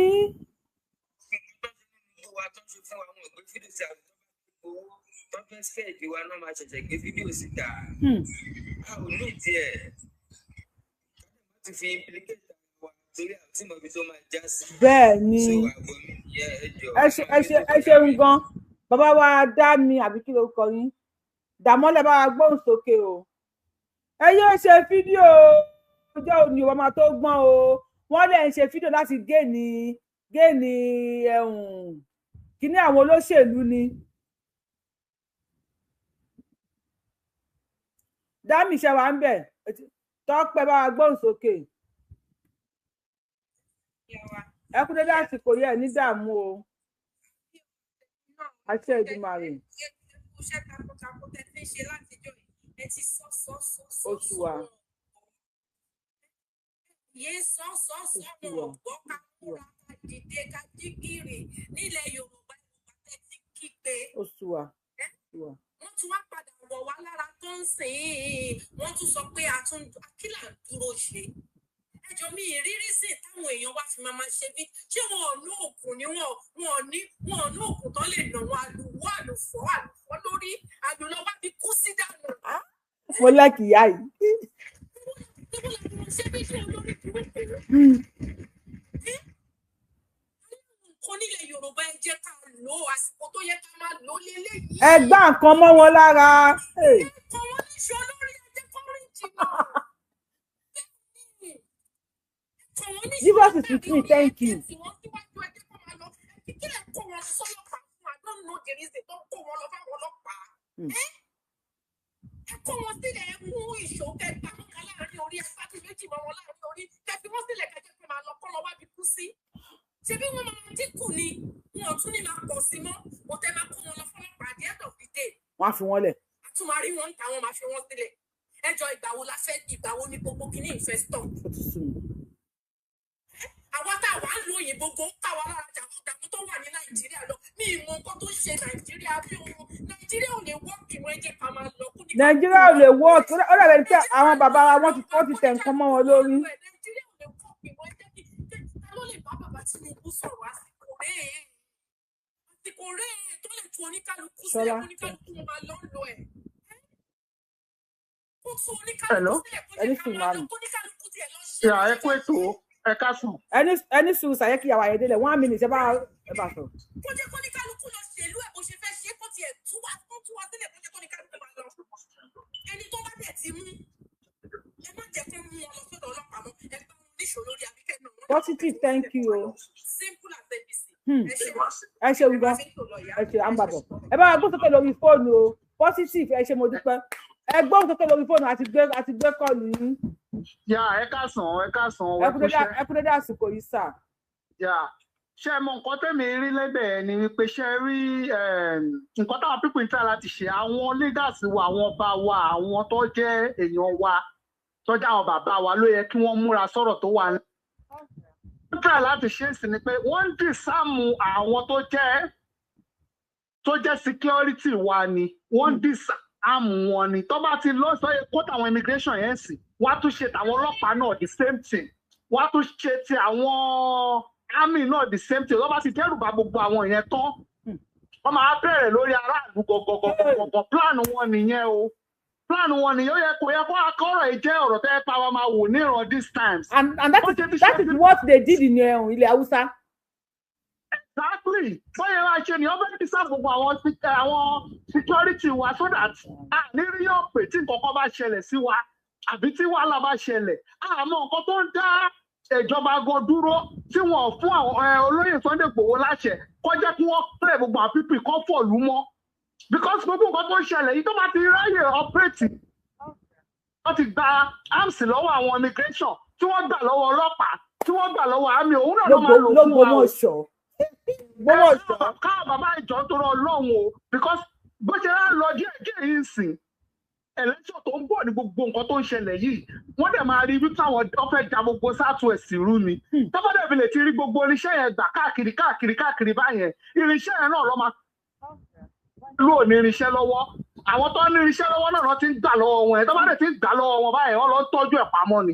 Gbogbo wa tó ń ṣe fún wa, wọn ò gbé fídíò síta. Owó tó fẹ́ fẹ́ẹ̀dì wa náà máa ṣẹ̀ṣẹ̀ gbé fídíò síta. A ò ní ìdí ẹ̀ láti fi implicate ara wa torí àti mọ̀ ibi tó máa já sí. Bẹ́ẹ̀ ni. So àbọ̀ mi nìyẹn, ẹ jọ̀ọ́. Ẹ ṣeun gan. Bàbá wa dá mi, àbí kí ló kọ yín? Dàmọ́lẹ̀, bá wa gbóhùn sókè o. Ẹ yéé ṣe fídíò. Ọjọ́ òní ò máa tó gbọ́n o. Wọ́n lè ń ṣe fídíò láti gain ẹ̀hún kíní àwọn olóṣèlú ni. Dámì ṣe wà ń bẹ̀. Tọ́pẹ́, bá wa gbóhùn sókè. Ẹ kú dédé àsìkò yẹ, ní dààmú o. Àṣẹ Èdùmàrè. Iṣẹ́ takuntakun tẹ́ ti ń ṣe látijọ́ yìí, ẹ ti sọ sọ sọ sọ. Oṣù wa. Yé sọ sọ sọ, wọn ò gbọ́. Ká múra, ká dìde, ká jí gìrì nílẹ̀ Yorùbá. Yorùbá tẹ́ ti kígbe. Oṣù wa. Wọ́n tún wá padà wọ̀ wá lára tó ń sìn ín. Wọ́n tún sọ pé a tún kí là ń dúró ṣe. Ẹjọ́ mi, ìrírí sí táwọn èèyàn wá fi máa ṣe bí ṣé wọn ò ní òògùn ni, wọn ò ní òògùn tó lè nà wọn àlùwọ́ àlùfọ́ àlùfọ́ lórí àlùlọ́wọ́ bí kú sí dànù. Mo like ìyá yìí. Ṣé bí ṣe olórí burúkú nǹkan nílẹ̀ Yorùbá, ẹ jẹ́ ká lò ó, àsìkò tó yẹ ká máa lò ó léléyìí. Ẹ gbá nǹkan mọ́ wọn lára. Hey. Kọ́ wọn níṣó lórí, ẹ jẹ́ kó rìn jìnnà. Kọ́ wọn níṣó Jesus is with me, thank you. tí wọ́n síwájú, ẹ jẹ́ kó máa lọ. Kí lẹ̀ kó wọn sọ́lọ́pàá fún? I don't know the reason tó ń kó wọn lọ fáwọn ọlọ́pàá. Ẹ kó wọn sílẹ̀, ẹ mú ìṣó, kẹ gbá wọn kan láàrin orí, ẹ pàtó méjì mọ́ wọn láàrin orí, kẹ fi wọn sílẹ̀, kẹ jẹ́ kó máa lọ, kó lọ wábi kú sí. Ṣebí wọn máa dínkù ni, wọn ò tún ní máa pọ̀ sí mọ́. Kò tẹ́ máa kó wọn lọ fọlọ́pàá, at the end of the day, Wọ́n á fi wọ́n lẹ̀. a tún máa rí wọn ń ta, wọn máa fi wọn sílẹ̀. Ẹjọ́, ìgbà wo la fẹ́, ìgbà wo ni gbogbo kìíní ìfẹ́ stop? Ó ti sú mi. Àwa tá a wà ń lo òyìnbó gan káwa lára jà àwọn tó wà ní Nàìjíríà lọ. Mi ì mọ nǹkan tó ń ṣe Nàìjíríà bí òun. Nàìjíríà ò lè wọ́ọ̀kì wọn, ẹ jẹ́ ká máa lọ kó ní. Nàìjíríà ò lè work. Ó dàbẹ̀ ni pé àwọn bàbá wa, wọ́n ti tẹ̀ nǹkan mọ́ wọn lórí. Nàìjíríà ò lè wọ́ọ̀kì wọn, ẹ jẹ́ kí ta ló lè bá bàbá Tinubu sọ̀rọ̀? Àsìkò rèé, àsìkò rèé tó lè tu oníkálukú sílẹ̀. Ṣọlá. Oníkálukú wọn máa lọ lọ ẹ̀ kó tu Hello. oníkálukú sílẹ̀, kó Ẹni jẹ́ ká sùn máa lọ màmí. kó oníkálukú tiẹ̀ lọ ṣe. Yà, ẹ kú ètò, ẹ káàsán. Ẹni sùn sàyẹ́ kí ìyàwó ayédèlẹ̀ one minute, ẹ bá sọ̀rọ̀. Kó jẹ́ kó oníkálukú lọ ṣèlú ẹ̀ bó ṣe fẹ́ ṣe, kó tiẹ̀ tú wá, kó tú wá sílẹ̀, kó jẹ́ kó oníkálukú máa lọ. Ẹni tó bá dẹ̀ ti mú, ẹ má jẹ́ kó mú wọn lọ sọ́dọ̀ ọlọ́pàá mọ́, ẹ bá wọn níṣó lórí abíkẹ́ náà wọn. Positive, thank you o. Simple as ABC. Ẹ ṣe. Ẹ ṣe gan, ẹ ṣe, à ń bàbọ̀. Ẹ bá wa gbóhùn sókè lórí fóònù o. Positive, ẹ ṣe, mo dúpẹ́. Ẹ gbóhùn sókè lórí fóònù, àti gbé call yín. Yà, ẹ káàsán, ẹ káàsán, Ẹ ẹ kú kú dédé iṣẹ́. Ẹ kú dédé àsìkò yìí sà. Yà, ṣé ẹ mọ nǹkan tẹ́mi rí lẹ́bẹ̀ẹ́ ni wípé, ṣé ẹ rí nǹkan táwọn people ń try láti ṣe, àwọn leaders wa, àwọn ọba wa, àwọn tó jẹ́ èèyàn wa, tó jẹ́ àwọn bàbá wa, ló yẹ kí wọ́n múra sọ̀rọ̀ tó wà ní. Wọ́n try láti ṣe é sí ni pé wọ́n ń disarm àwọn tó jẹ́ security wa ni, wọ́n ń disarm wọn ni. Tó bá ti lọ sọ kó táwọn immigration yẹn sì, wọ́n á tún ṣe tàwọn ọlọ́pàá náà the same thing, wọ́n á tún ṣe ti àwọn army náà the same thing. Tó bá ti dẹ́rù bà gbogbo àwọn yẹn tán, wọ́n máa bẹ̀rẹ̀ lórí aráàlú gọ̀gọ̀gọ̀gọ̀gọ̀. Plan wọn nìyẹn o, plan wọn nìyẹn. Ó yẹ kó yẹ kó akọ́rọ̀ yìí jẹ́ ọ̀rọ̀ tẹ́ pa wa máa wò níran these times. And that is what they did in ilẹ̀ Haúsá. Exactly, bóyá wá ṣe ni wọ́n fẹ́ẹ́ disarm gbogbo àwọn security wa so that a ní rí yọ̀ pé tí nǹkan kan bá ṣẹlẹ̀ sí wa àbí tí wàhálà bá ṣẹlẹ̀, àmọ́ nǹkan tó ń dá ìjọba gan dúró tí wọn ò fún àwọn olóyè Sunday Igboho láṣẹ kọjá kí wọ́n clear gbogbo àwọn people kan fọ̀lú mọ́, because gbogbo nǹkan tó ń ṣẹlẹ̀ yìí, tó bá ti ráyè operate, wọ́n ti gba arms lọ́wọ́ àwọn immigration, tí wọ́n gbà lọ́wọ́ ọlọ́pàá, tí wọ́n gbà lọ́wọ́ army, òun náà ló máa lò fún wa o. LÓgbómọ̀ṣọ́, Ògbómọ̀ṣọ́. Káwọn bàbá ìjọ tó rọ Ọlọ́run o, because bó ṣe rán lọ díẹ̀ díẹ̀ yìí sìn, election tó ń bọ̀ ní gbogbo nǹkan tó ń ṣẹlẹ̀ yìí, wọ́n dẹ̀ máa rí wípé àwọn wọ́n fẹ́ ja gbogbo South West rú ni. Tọ́pọ̀dẹ̀ fi lè ti rí gbogbo irinṣẹ́ yẹn gbà káàkiri káàkiri káàkiri báyẹn, irinṣẹ́ yẹn náà lọ́ máa lò ní irinṣẹ́ lọ́wọ́. Àwọn tó ní irinṣẹ́ lọ́wọ́ náà lọ́ ti ń gbà lọ́wọ́ wọn yẹn. Tó bá dẹ̀ ti ń gbà lọ́wọ́ wọn báyẹn, wọ́n lọ ń tọ́jú ẹ̀ pamọ́ ni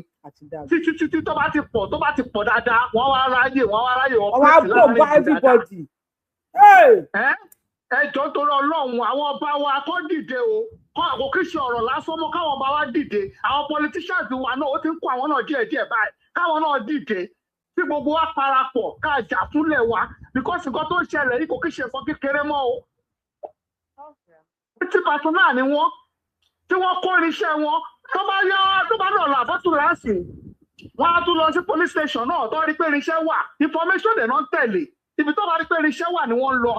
títí títí tó bá ti pọ̀ dáadáa, wọ́n wá ráyè Wọ́n wá operate bò láàrin bá ìlú dáadáa. everybody. Ẹ jọ̀ọ́, torí Ọlọ́run, àwọn ọba wa kó dìde o. Kọ́ kò kí ṣe ọ̀rọ̀ lásán mọ́, káwọn ọba wa dìde. Àwọn politicians wa náà, ó ti ń kó àwọn náà díẹ̀ díẹ̀ báyìí, káwọn náà dìde, tí gbogbo wa parapọ̀ ká jà fúnlẹ̀ wa, because nǹkan tó ń ṣẹlẹ̀ yìí kò kí ṣe nǹkan kékeré mọ́ o. Tí personnel ni wọ́n tí wọ́n kó irinṣẹ́ wọn, tó bá yá, tó bá dọ̀là àbọ̀tún láǹsì, wọ́n á tún lọ sí police station náà tó rí pé irinṣẹ́ wà. Information dẹ̀ náà ń tẹ̀lé ibi tó bá rí pé irinṣẹ́ wà ni wọ́n ń lọ.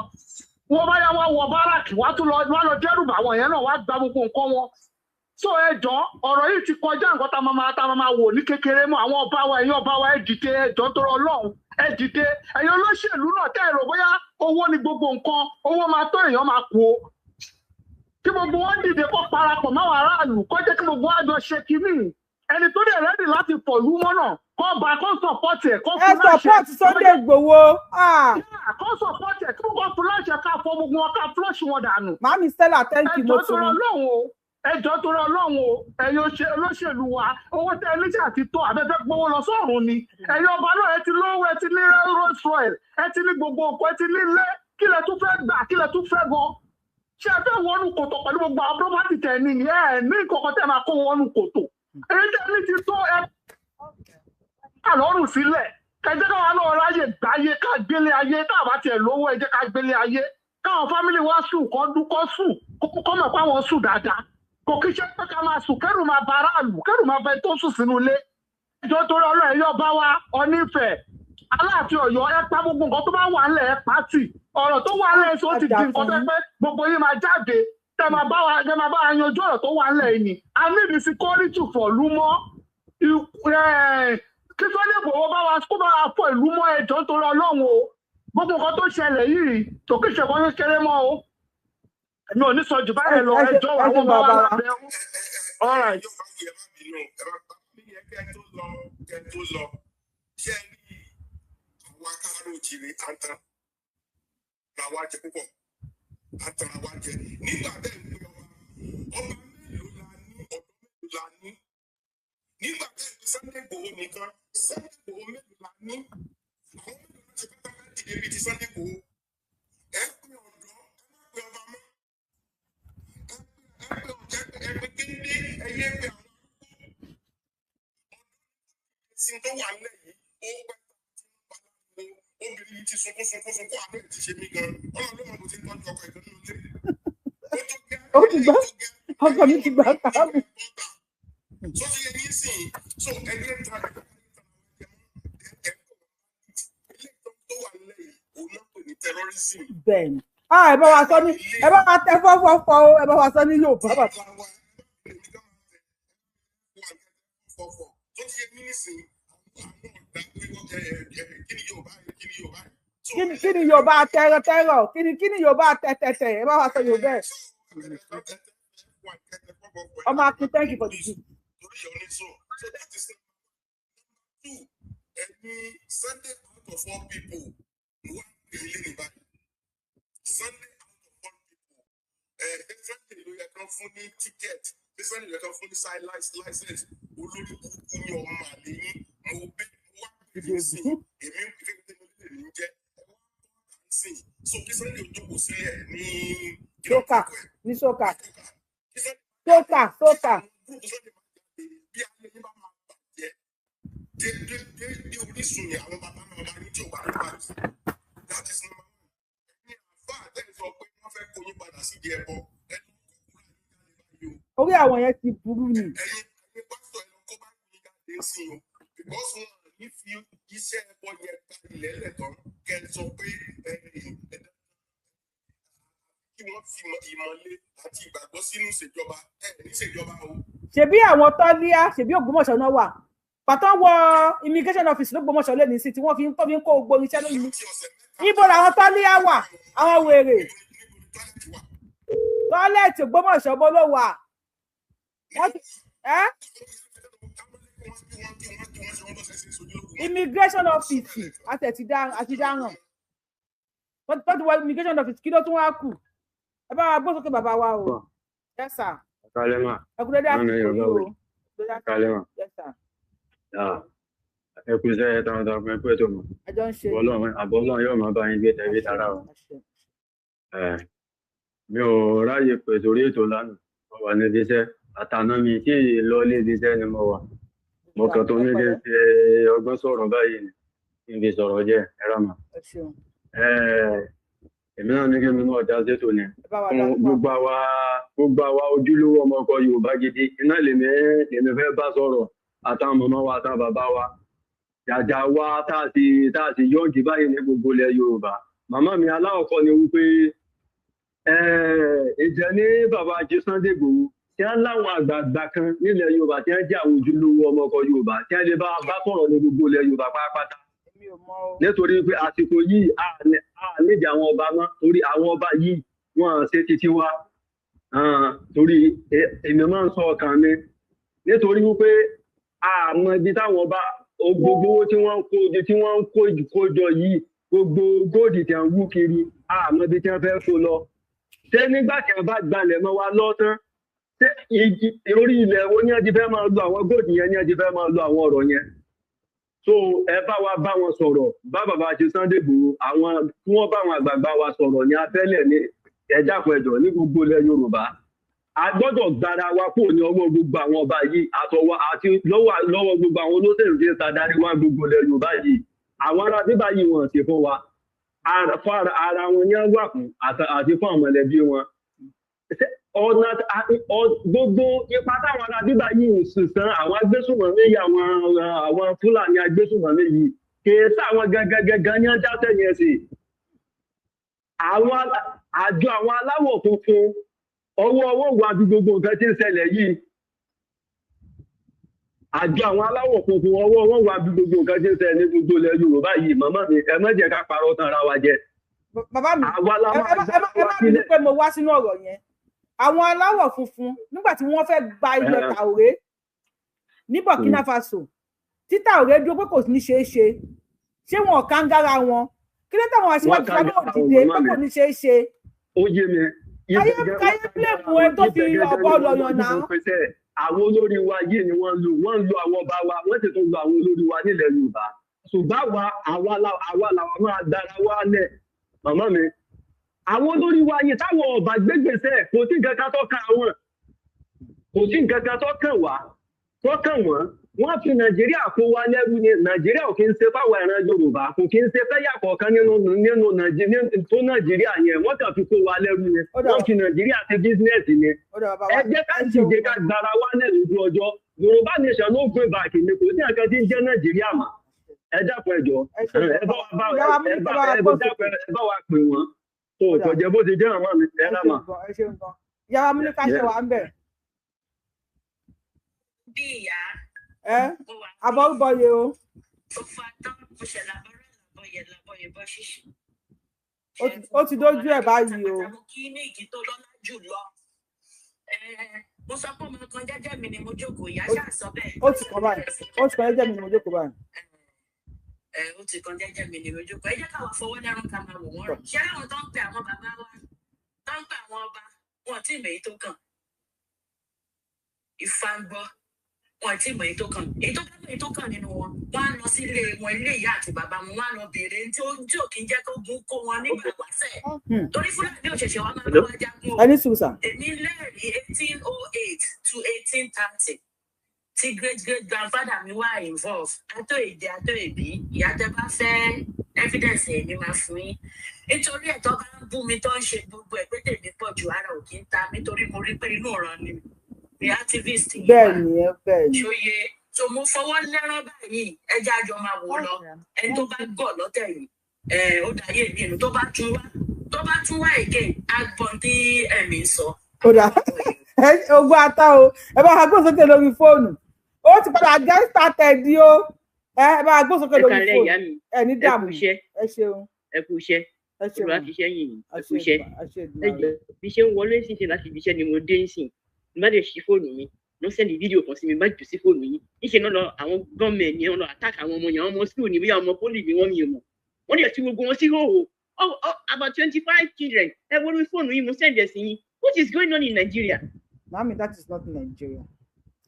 Wọ́n bá yá, wá wọ barrack, wá tún lọ, wá lọ dẹ́rù bà wọ́n yẹn náà, wá gba gbogbo nǹkan wọn. So ẹ jọ, ọ̀rọ̀ yìí ti kọjá nǹkan tá máa wò ní kékeré mọ́. Àwọn ọba wa, ẹ̀yin ọba wa, ẹ dìde. Ẹ jọ, tó Ọlọ́run, ẹ dìde. Ẹ̀yin olóṣèlú náà tẹ́ ẹ rò bóyá owó ni gbogbo nǹkan, owó máa tó, èèyàn máa kú o. Kí gbogbo wọn dìde, kó parapọ̀ máwọn aráàlú, kó jẹ́ kí gbogbo wọn jọ ṣe kínní. Ẹni tó dẹ̀ ready láti pọ̀lú mọ́nà, kó bá kó support ẹ̀, kó Ẹ fún láṣẹ. support Sunday Igboho. Kó support ẹ̀, kí wọ́n fún láṣẹ, ká fọ gbogbo wọn, ká flush wọn dànù. Màámi Stella, thank you, mo Ẹjọ́ ti tó rí. rọ Ọlọ́run o, ẹjọ́ tó rọ Ọlọ́run o. Ẹ̀yin olóṣèlú wa, owó tẹ ẹ níjà ti tó, àbẹ́fẹ́ gbowó lọ sọ́run ni. Ẹ̀yin ọba náà, ẹ ti lówó, ẹ ti ní Rolls Royce, ẹ ti ní gbogbo nǹkan, ẹ ti ní ilé. Kí lẹ tún fẹ́ gbà? Kí lẹ tún fẹ́ gan? Ṣé ẹ fẹ́ wọnú kòtò pẹ̀lú gbogbo àwọn property tẹ̀ ní ni? Ẹ ní nǹkan tẹ̀ máa kó wọnú kòtò. Èyí tẹ̀ ní ti tó ẹ lọ́rùn sílẹ̀. Ẹ jẹ́ káwa náà ráyè gbáyé, ká gbélé ayé. Tá a bá tiẹ̀ lówó, ẹ jẹ́ ká gbélé ayé. Káwọn family wa sùn, kọ́ dún, kọ́ sùn, kọ́ mọ̀ pé àwọn sùn dáadáa. Kò kí ṣe pé ká máa sùn kẹ́rù máa ba aráàlú, kẹ́rù máa bẹ tó sùn sínú ilé. Ìjọ torí Ọlọ́run, ẹ̀yọ́ bá wa Ọnífẹ̀, Aláàfin Ọ̀yọ́, ẹ pa gbogbo nǹkan tó bá wà ńlẹ̀, ẹ pa tì. Ọ̀rọ̀ tó wà ńlẹ̀ ṣó ti di nǹkan tó pé gbogbo yín máa jáde, tẹ máa bá wa, tẹ máa bá wa yanjú ọ̀rọ̀ tó wà ńlẹ̀ yìí ni. A need the security for ìlú mọ́. Kí Sunday Igboho bá wa, kó bá wa fọ ìlú mọ́. Ẹjọ́ nítorí Ọlọ́run o, gbogbo nǹkan tó ṣẹlẹ̀ yìí tó kí ìṣẹ̀kọ́ kékeré mọ́ o. Èmi ò ní sọ jù báyìí lọ. Ẹjọ́ àwọn bá wa lábẹ́ o. All right. Kẹ́ tó lọ, ṣé ẹ rí àwọn akáàrò òjìrì àǹtàn làwa jẹ púpọ̀, àǹtàn làwa jẹ nígbà bẹ́ẹ̀ ń pè ọba. Ọba mélòó la ní? Ọ̀dọ́ mélòó la ní nígbà bẹ́ẹ̀ ń pè Sunday Igboho nìkan? Sunday Igboho mélòó la ní? Àwọn mélòó la ti pátá fẹ́ dìde bíi ti Sunday Igboho? Ẹ pè ọ̀dọ́, ẹ má pè ọba mọ́. Ẹ pè ọ̀jẹ̀, ẹ pè kéde, ẹ yé pé àwọn sin tó wà nílẹ̀ yìí. Ó pẹ́ tí ń baláró obìnrin yìí ti sunkún sunkún sunkún, àbẹ́ ti ṣe mí gan. Ọlọ́run ló mọ̀ bó ti ń tọ́jú ọkọ ìtọ́jú ilé. Ó ti gbá ọkọ mi, ti gbá káàmù. Tó ti yẹ yín sìn, so ẹni ń ta ilé tó wà nílẹ̀ yìí, òun náà pè ní terrorism. Bẹ́ẹ̀ni, ah, ẹ bá wa sọ ní, ẹ bá wa tẹ fọfọfọ o, ẹ bá wa sọ ní Yorùbá, bàbá. Tó ti yẹ yín nísìn, àwọn ọ̀dà kí ni Yorùbá, kí ni Yorùbá? Kí ni Yorùbá tẹrọ tẹrọ? Kí ni Yorùbá tẹtẹtẹ? Ẹ bá wa sọ Yorùbá ẹ. Ọmọ Akin, thank you for the gift. So that is number two. Ẹni Sunday out of all people ló wá pè é lẹ́nu báyìí. Sunday out of all people. Ẹ Sunday ló yẹ kán fún ní ticket. Sunday ló yẹ kán fún ní license. Olórí burúkú ní ọmọ àlè yín. Mo bẹ́ mo wá pè é sí. Èmi ń fi kékeré mo lè ní jẹ́. Ẹ wá bọ́ sí. So kí Sunday ó jókòó sílẹ̀ ní. Sókà ní sókà sókà sókà. Bí ayé yín bá máa bàjẹ́ dé dé dé dé orísun yẹn, àwọn bàbá náà bá ní tí ò bá rí báyìí. That is number one. Ẹni àfa àtẹ̀yìn sọ pé wọ́n fẹ́ kó yín padà sídìí ẹbọ, ẹni Orí àwọn yẹn ti burú ni. Ẹ̀yin pásítọ̀, ẹ lọ kó bá yín jáde sí o, because wọn à ní fi iṣẹ́ ẹbọ yẹn gba ilẹ̀ lẹ̀tọ́ kẹ́ ẹ sọ pé kí wọ́n fi ìmọ̀le àti ìgbàgbọ́ sínú ìṣèjọba, ẹ̀ ní ìṣèjọba o. Ṣebí àwọn tọ́líà, ṣebí Ògbómọ̀ṣọ́ náà wà pàtó wọ immigration office lÓgbómọ̀ṣọ́ lẹ́nu sí tí wọ́n fi ń tó fi ń kó gbogbo irinṣẹ́ lónìí. Ibo làwọn tọ́líà wà? Àwọn wèrè toilet Ògbómọ̀ṣọ́ bó ló wà? Wọ́n ti ẹ́ immigration office àti dáràn tó ti wọ immigration office. Kí ló tún wá kù? Ẹ bá wa gbọ́ sókè, bàbá wa o. Yes sir. Kalema. Ẹ kú dédé àsìkò yìí o. Kalema. Yes sir. Ẹ kú iṣẹ́ takuntakun, ẹ kú ètò mọ̀. Àjọ ń ṣe. Ọlọ́run àbọ̀ Ọlọ́run yóò máa bá yín gbé tẹ̀lé tara o. Mi ò ráyè pè sórí ètò lánàá, mo wà níbi iṣẹ́. Àtàná mi tí ì lọ ilé ibi iṣẹ́ ni mo wà. Mo kàn tó ní kí n ṣe ọgbọ́n sọ̀rọ̀ báyìí ni, kí n fi sọ̀rọ̀ jẹ́ ẹ̀rọ mà. Ẹ ṣeun. Èmi náà ní kí mi náà dá sétò ni. Ẹ bá wa Fún dá sí. gbogbo àwa ojúlówó ọmọ ọkọ Yorùbá gidi iná lèmi fẹ́ bá sọ̀rọ̀, àtàwọn màmá wa, àtàwọn bàbá wa, jàjà wa tá a sì yọǹgì báyìí ní gbogbo ilẹ̀ Yorùbá. Màmá mi, aláwọ̀kọ́ ni wípé ìjẹ́ ní bàbá Jí Sunday Igboho tí wọ́n láwọn àgbààgbà kan nílẹ̀ Yorùbá tí wọ́n jẹ́ àwọn ojúlówó ọmọ ọkọ Yorùbá tí wọ́n lè bá sọ̀rọ̀ ní gbogbo ilẹ̀ Yorùbá pátápátá, Èmi ò mọ o. nítorí pé àsìkò yìí a nídìí àwọn ọba mọ́, torí àwọn ọba yìí wọ́n à ṣe títí wa. Torí èmi máa ń sọ ọkàn mi, nítorí wípé àmọ́ ibi táwọn ọba gbogbo owó tí wọ́n ń kó tí wọ́n ń kó jọ yìí, gbogbo góòdì tí wọ́n ń wú kiri, àmọ́ ibi tí wọ́n fẹ́ kó lọ. Ṣé nígbà tí wọ́n bá gbalẹ̀ mọ́ wa lọ́tán, ṣé orí ilẹ̀ wo ni wọ́n ti fẹ́ máa lo àwọn góòdì yẹn, ni wọ́n ti fẹ́ máa lo àwọn ọ̀rọ̀ yẹn? So ẹ bá wa bá wọn sọ̀rọ̀, bá bàbá àti Sunday Igboho, àwọn tí wọ́n bá àwọn àgbààgbà wa sọ̀rọ̀ ní abẹ́lẹ̀ ní. Ẹ dákun, ẹ jọ̀ọ́, ní gbogbo ilẹ̀ Yorùbá, a gbọ́dọ̀ gbára wa kúrò ní ọwọ́ gbogbo àwọn ọba yìí àtọwọ́ àti lọ́wọ́ gbogbo àwọn olóṣèlú tí ń sadarí wá gbogbo ilẹ̀ Yorùbá yìí. Àwọn ará bíbá yìí, wọ́n ti fún wa fún ara wọn ní wà fún àti fún àwọn mọ̀lẹ́bí wọn. Ọ̀nà gbogbo ipa táwọn ará bíbá yìí ń sùn, àwọn agbésùnmọ̀mí yìí, àwọn Fúlàní agbésùnmọ̀mí yìí, kìí sáwọn gangan gangan ní ọjà tẹ̀yìn ẹ̀sìn. Àwọn àjọ àwọn aláwọ̀ funfun, ọwọ́ wa bí gbogbo nǹkan tí ń ṣẹlẹ̀ yìí. Àjọ àwọn aláwọ̀ funfun, ọwọ́ wa bí gbogbo nǹkan tí ń ṣẹlẹ̀ ní gbogbo ilẹ̀ Yorùbá yìí. Màmá mi, ẹ má jẹ́ ká parọ́ tán ara wa jẹ. Bàbá mi, ẹ má bínú pé mo wá sínú ọ̀rọ̀ yẹn. Àwọn aláwọ̀ funfun, nígbà tí wọ́n fẹ́ gba ilẹ̀ Traoré ní Burkina Faso, tí Traoré dúró pé kò ní ṣeé ṣe, ṣé wọn kàńgára wọn? Kí ló táwọn aṣíwájú sábà òdìdé pé kò ní ṣeé ṣe? Ó yé mi. Káyé blame ẹ tó fi ọ̀bọ lọ̀yàn náà. Àwọn olórí wa yìí ni wọ́n ń lò. Wọ́n ń lo àwọn ọba wa, wọ́n sì tún lo àwọn olórí wa nílẹ̀ Yorùbá. Ṣùgbọ́n àwa làwọn máa dára wa lẹ̀. Màmá mi, àwọn olórí wa yìí, táwọn ọba gbégbèsè, kò sí nǹkan kan tó kàn wọ́n, kò sí nǹkan kan tó kàn wá, tó kàn wọ́n. Wọ́n fi Nàìjíríà kó wa lẹ́rú ni. Nàìjíríà ò kí ń ṣe fáwọn ìran Yorùbá, kò kí ń ṣe fẹ́yà kọ̀ọ̀kan nínú Nàìjíríà tó. Nàìjíríà yẹn, wọ́n kàn fi kó wa lẹ́rú ni. Wọ́n fi Nàìjíríà ṣe business ni. Ẹ jẹ́ ká dìde, ká gbára wa lẹ̀ lójú ọjọ́. Yorùbá nation ló gbé báàkì ni. Kò sí nǹkan tí ń jẹ́ Nàìjíríà mọ́. Ẹ dákun, ẹ jọ̀ọ́, ẹ bá wa pè wọ́n tó kò jẹ́ bó ti jẹ́. Àmọ́ mi, ẹ rà mà. Yàrá mú ní ká ṣe wà ń bẹ̀. Bí ìyá. Ẹ àbọ̀rúbọyè o. Ó fa tán, mo ṣe làbọ̀rọ̀ làbọ̀yẹ làbọ̀yẹ bọ́ ṣíṣe. Ó ti dójú ẹ̀ báyìí o. Mo kí ní ìkí tó lọ́lá jù lọ. Mo sọ pé ọmọ kan jẹ́jẹ́ mi ni mo jókòó, ìyá ṣáà sọ bẹ́ẹ̀. Ó ti kàn báyìí, ó ti kàn. Jẹ́jẹ́ mi ni mo jókòó báyìí. Ó ti kàn, jẹ́jẹ́ mi ni mo jókòó. Ẹ jẹ́ káwa fọwọ́ lẹ́rùn, ká máa wò wọ́n rọ̀. Ṣé àwọn tó ń pe àwọn bàbá wa, tó ń pe àwọn ọba, wọn tí ì mọ̀ èyí tó kàn. Ifá ń gbọ́, wọn tí mọ̀ èyí tó kàn. Èyí tó bá mọ̀ èyí tó kàn nínú wọn, wọn á lọ sílé wọn, ilé ìyá àti bàbá wọn, wọn á lọ béèrè tí ò kí ń jẹ́ kó gun kó wọn nígbà wáṣẹ̀, torí Fúlàní òṣèṣe wa máa bá wa jagun o. Ẹni sùn sà. Èmi lẹ́rìí 1808 to 1830 tí great great grandfather mi wá involve. Ató èdè ató èbí ìyá, tẹ bá fẹ́ evidence, èmi máa fún yín. Nítorí ẹ̀, tó bá ń bú mi, tó ń ṣe gbogbo ẹ̀ pé tèmi pọ̀ jù, ara ò kí ń ta, nítorí mo rí pé inú ọ̀ràn ni ni activist yìí wà. Bẹ́ẹ̀ ni ẹ, bẹ́ẹ̀ ni. Ṣòye tó mo fọwọ́ lẹ́rán báyìí, ẹjẹ́ àjọ máa wò lọ. Ẹni tó bá gọ̀ lọ́tẹ̀ yìí, ó dayé mi nù. Tó bá tún wá again, á gbọ́n tí ẹ̀mí ń sọ. Ó dà, ogún ata o. Ẹ bá wa gbóhùn sókè lórí fóònù. Ó ti padà get started o. Ẹ bá wa gbóhùn sókè Ẹ lórí kálẹ́ fóònù. Ìyá mi. Ẹ ní Ẹ dààmú. kú iṣẹ́. Ẹ ṣeun. Ẹ kú iṣẹ́. Ẹ ṣeun. Olùwà fi iṣẹ́ yìí. Ẹ kú iṣẹ́. Àṣẹ. Ẹ jọ, bí ṣe ń wọlé síṣe láti ibi iṣẹ́ ni mo dé ń sìn, má lè ṣí fóònù mi ló send fídíò kan sí mi, má jù sí fóònù yìí. Níṣẹ́ náà lọ àwọn gọ́ọ̀mẹ̀ yẹn lọ attack àwọn ọmọ yẹn. Àwọn ọmọ school ni, bóyá ọmọ poly ni wọ́n, mi ò mọ̀. Wọ́n lè tú gbogbo wọn sí hòhò. Oh, about 25 children. Ẹ wo orí fóònù yìí, mo send ẹ̀ sí yín. What is going on in Nigeria? Mami, that is not Nigeria,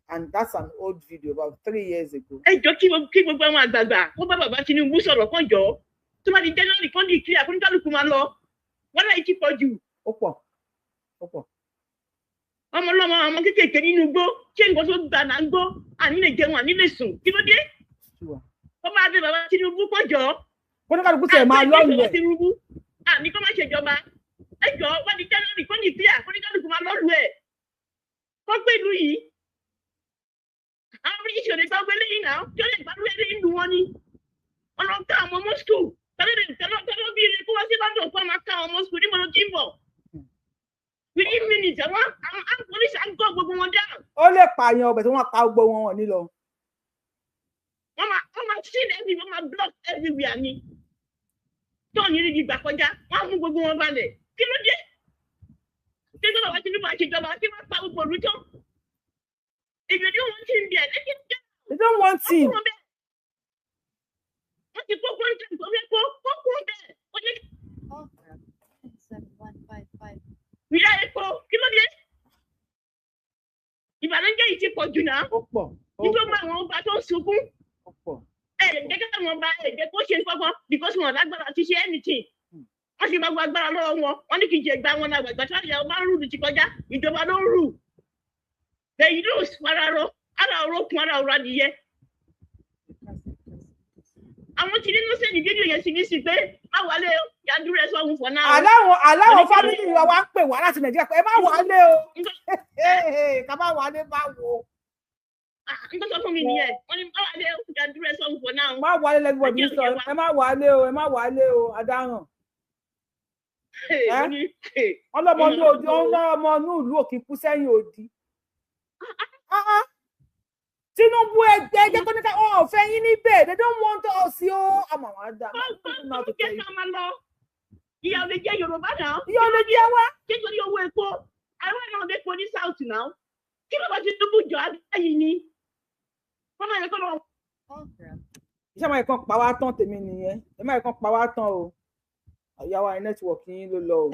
and that's an old video, about 3 years ago. Ẹ jọ, kí gbogbo àwọn àgbààgbà kó bá bàbá Tinubu sọ̀rọ̀ kán jọ. Tó bá di January, kán di clear, kó ní kálukú máa lọ. Wọ́n láyé ti pọ̀ jù. Ó pọ̀, ó pọ̀. Ọmọ ọlọ́mọ, ọmọ kéékèèké nínú igbó. Ṣé nǹkan tó gbà náà ń gbó? Àní lè jẹun, àní lè sùn. Kí ló dé? Ó máa bẹ bàbá Tinubu kó jọ. Kó ní kálukú tiẹ̀ máa lọ́ọ̀lù ẹ̀. Tinubu àní kó má ṣèjọba. Ẹ jọ, wọ́n di January, kó ní clear, kó ní kálukú máa lọ́ọ̀lù ẹ̀, kó gbé ìlú yìí. Àwọn British ò lè gbàgbé lẹ́yìn náà tí ó lè gbàgbé lẹ́yìn ìlú wọn ni wọn lọ ká àwọn ọmọ school tẹ́lẹ̀ tẹ́lẹ̀ tẹ́lẹ̀ bí ilé kó wá sí London, kó máa ká àwọn ọmọ school níbo ló ti ń bọ̀. Within minutes, àwọn police á gbọ́ gbogbo wọn down. Ó lè pààyàn ọbẹ̀ tí wọ́n pa gbogbo wọn, wọn ní lọ. Wọ́n máa seal everywhere, wọ́n máa block everywhere ni tó ní rí gbà kọjá. Wọ́n á mú gbogbo wọn balẹ̀. Kí ló dé? Ṣé tó bàbá Tinubu àṣejọba kí wọ́n pa gbogbo òru tán? If you don't want him there, let him go. They don't want him. Wọ́n ti kó contract tó fẹ́ kó bẹ́ẹ̀. Ó ní ìyá epo, kí ló dé? Ìbànújẹ́ yìí ti pọ̀ jù náà. Ó pọ̀. Nítorí àwọn ọba tó ń sunkún. Ó pọ̀. Ẹ jẹ́ kí àwọn ọba, ẹ jẹ́ kó ṣe fọ́fọ́ because wọn lágbára ti ṣe anything. Wọ́n sì máa gba agbára lọ́wọ́ wọn. Wọ́n ní kì í ṣe ìgbà wọn náà, ìgbà tí wọ́n yà máa ń rúlu ti kọjá, ìjọba ló ń rù. Lẹ́yìn ló fara rọ, ara ọ̀rọ̀ kun, ara ọ̀rọ̀ adìyẹ. Àwọn tí nínú sẹ́ni fídíò yẹn sì ní sí pé má wálé o, yàdúrà ẹ sọ́hun for now. Aláwọn family wa wá ń pè wá láti Nàìjíríà pé ẹ má wálé o, ká má wálé bá wo. Nǹkan sọ fún mi nìyẹn, wọ́n ní má wálé o, yàdúrà ẹ sọ́hun for now. Má wálé lẹ́gbọ̀dì sọ, ẹ má wálé o, ẹ má wálé o, adaràn. Wọ́n lọ́mọ inú odi, wọ́n lọ́mọ inú ìlú òkè kú sẹ́yìn odi. Tinubu, ẹgbẹ́ ẹjẹ́ kó ní ká wọn ò fẹ́ yín níbẹ̀, they don't want us o. Àmọ́ àwọn àdá. Ìyà ò lè jẹ Yorùbá náà. Ìyà ò lè jẹ wá. Nítorí owó epo, àwọn èèyàn lè po ní South náà. Kí ló bá Tinubu jọ abẹ́yìí ni? Wọ́n máa yẹ kó lọ. Iṣẹ́ máa yẹ kán pa wá tán, tèmi nìyẹn. Ẹ máa yẹ kán pa wá tán o. Àyàwó àyè, network yín ló lọ o.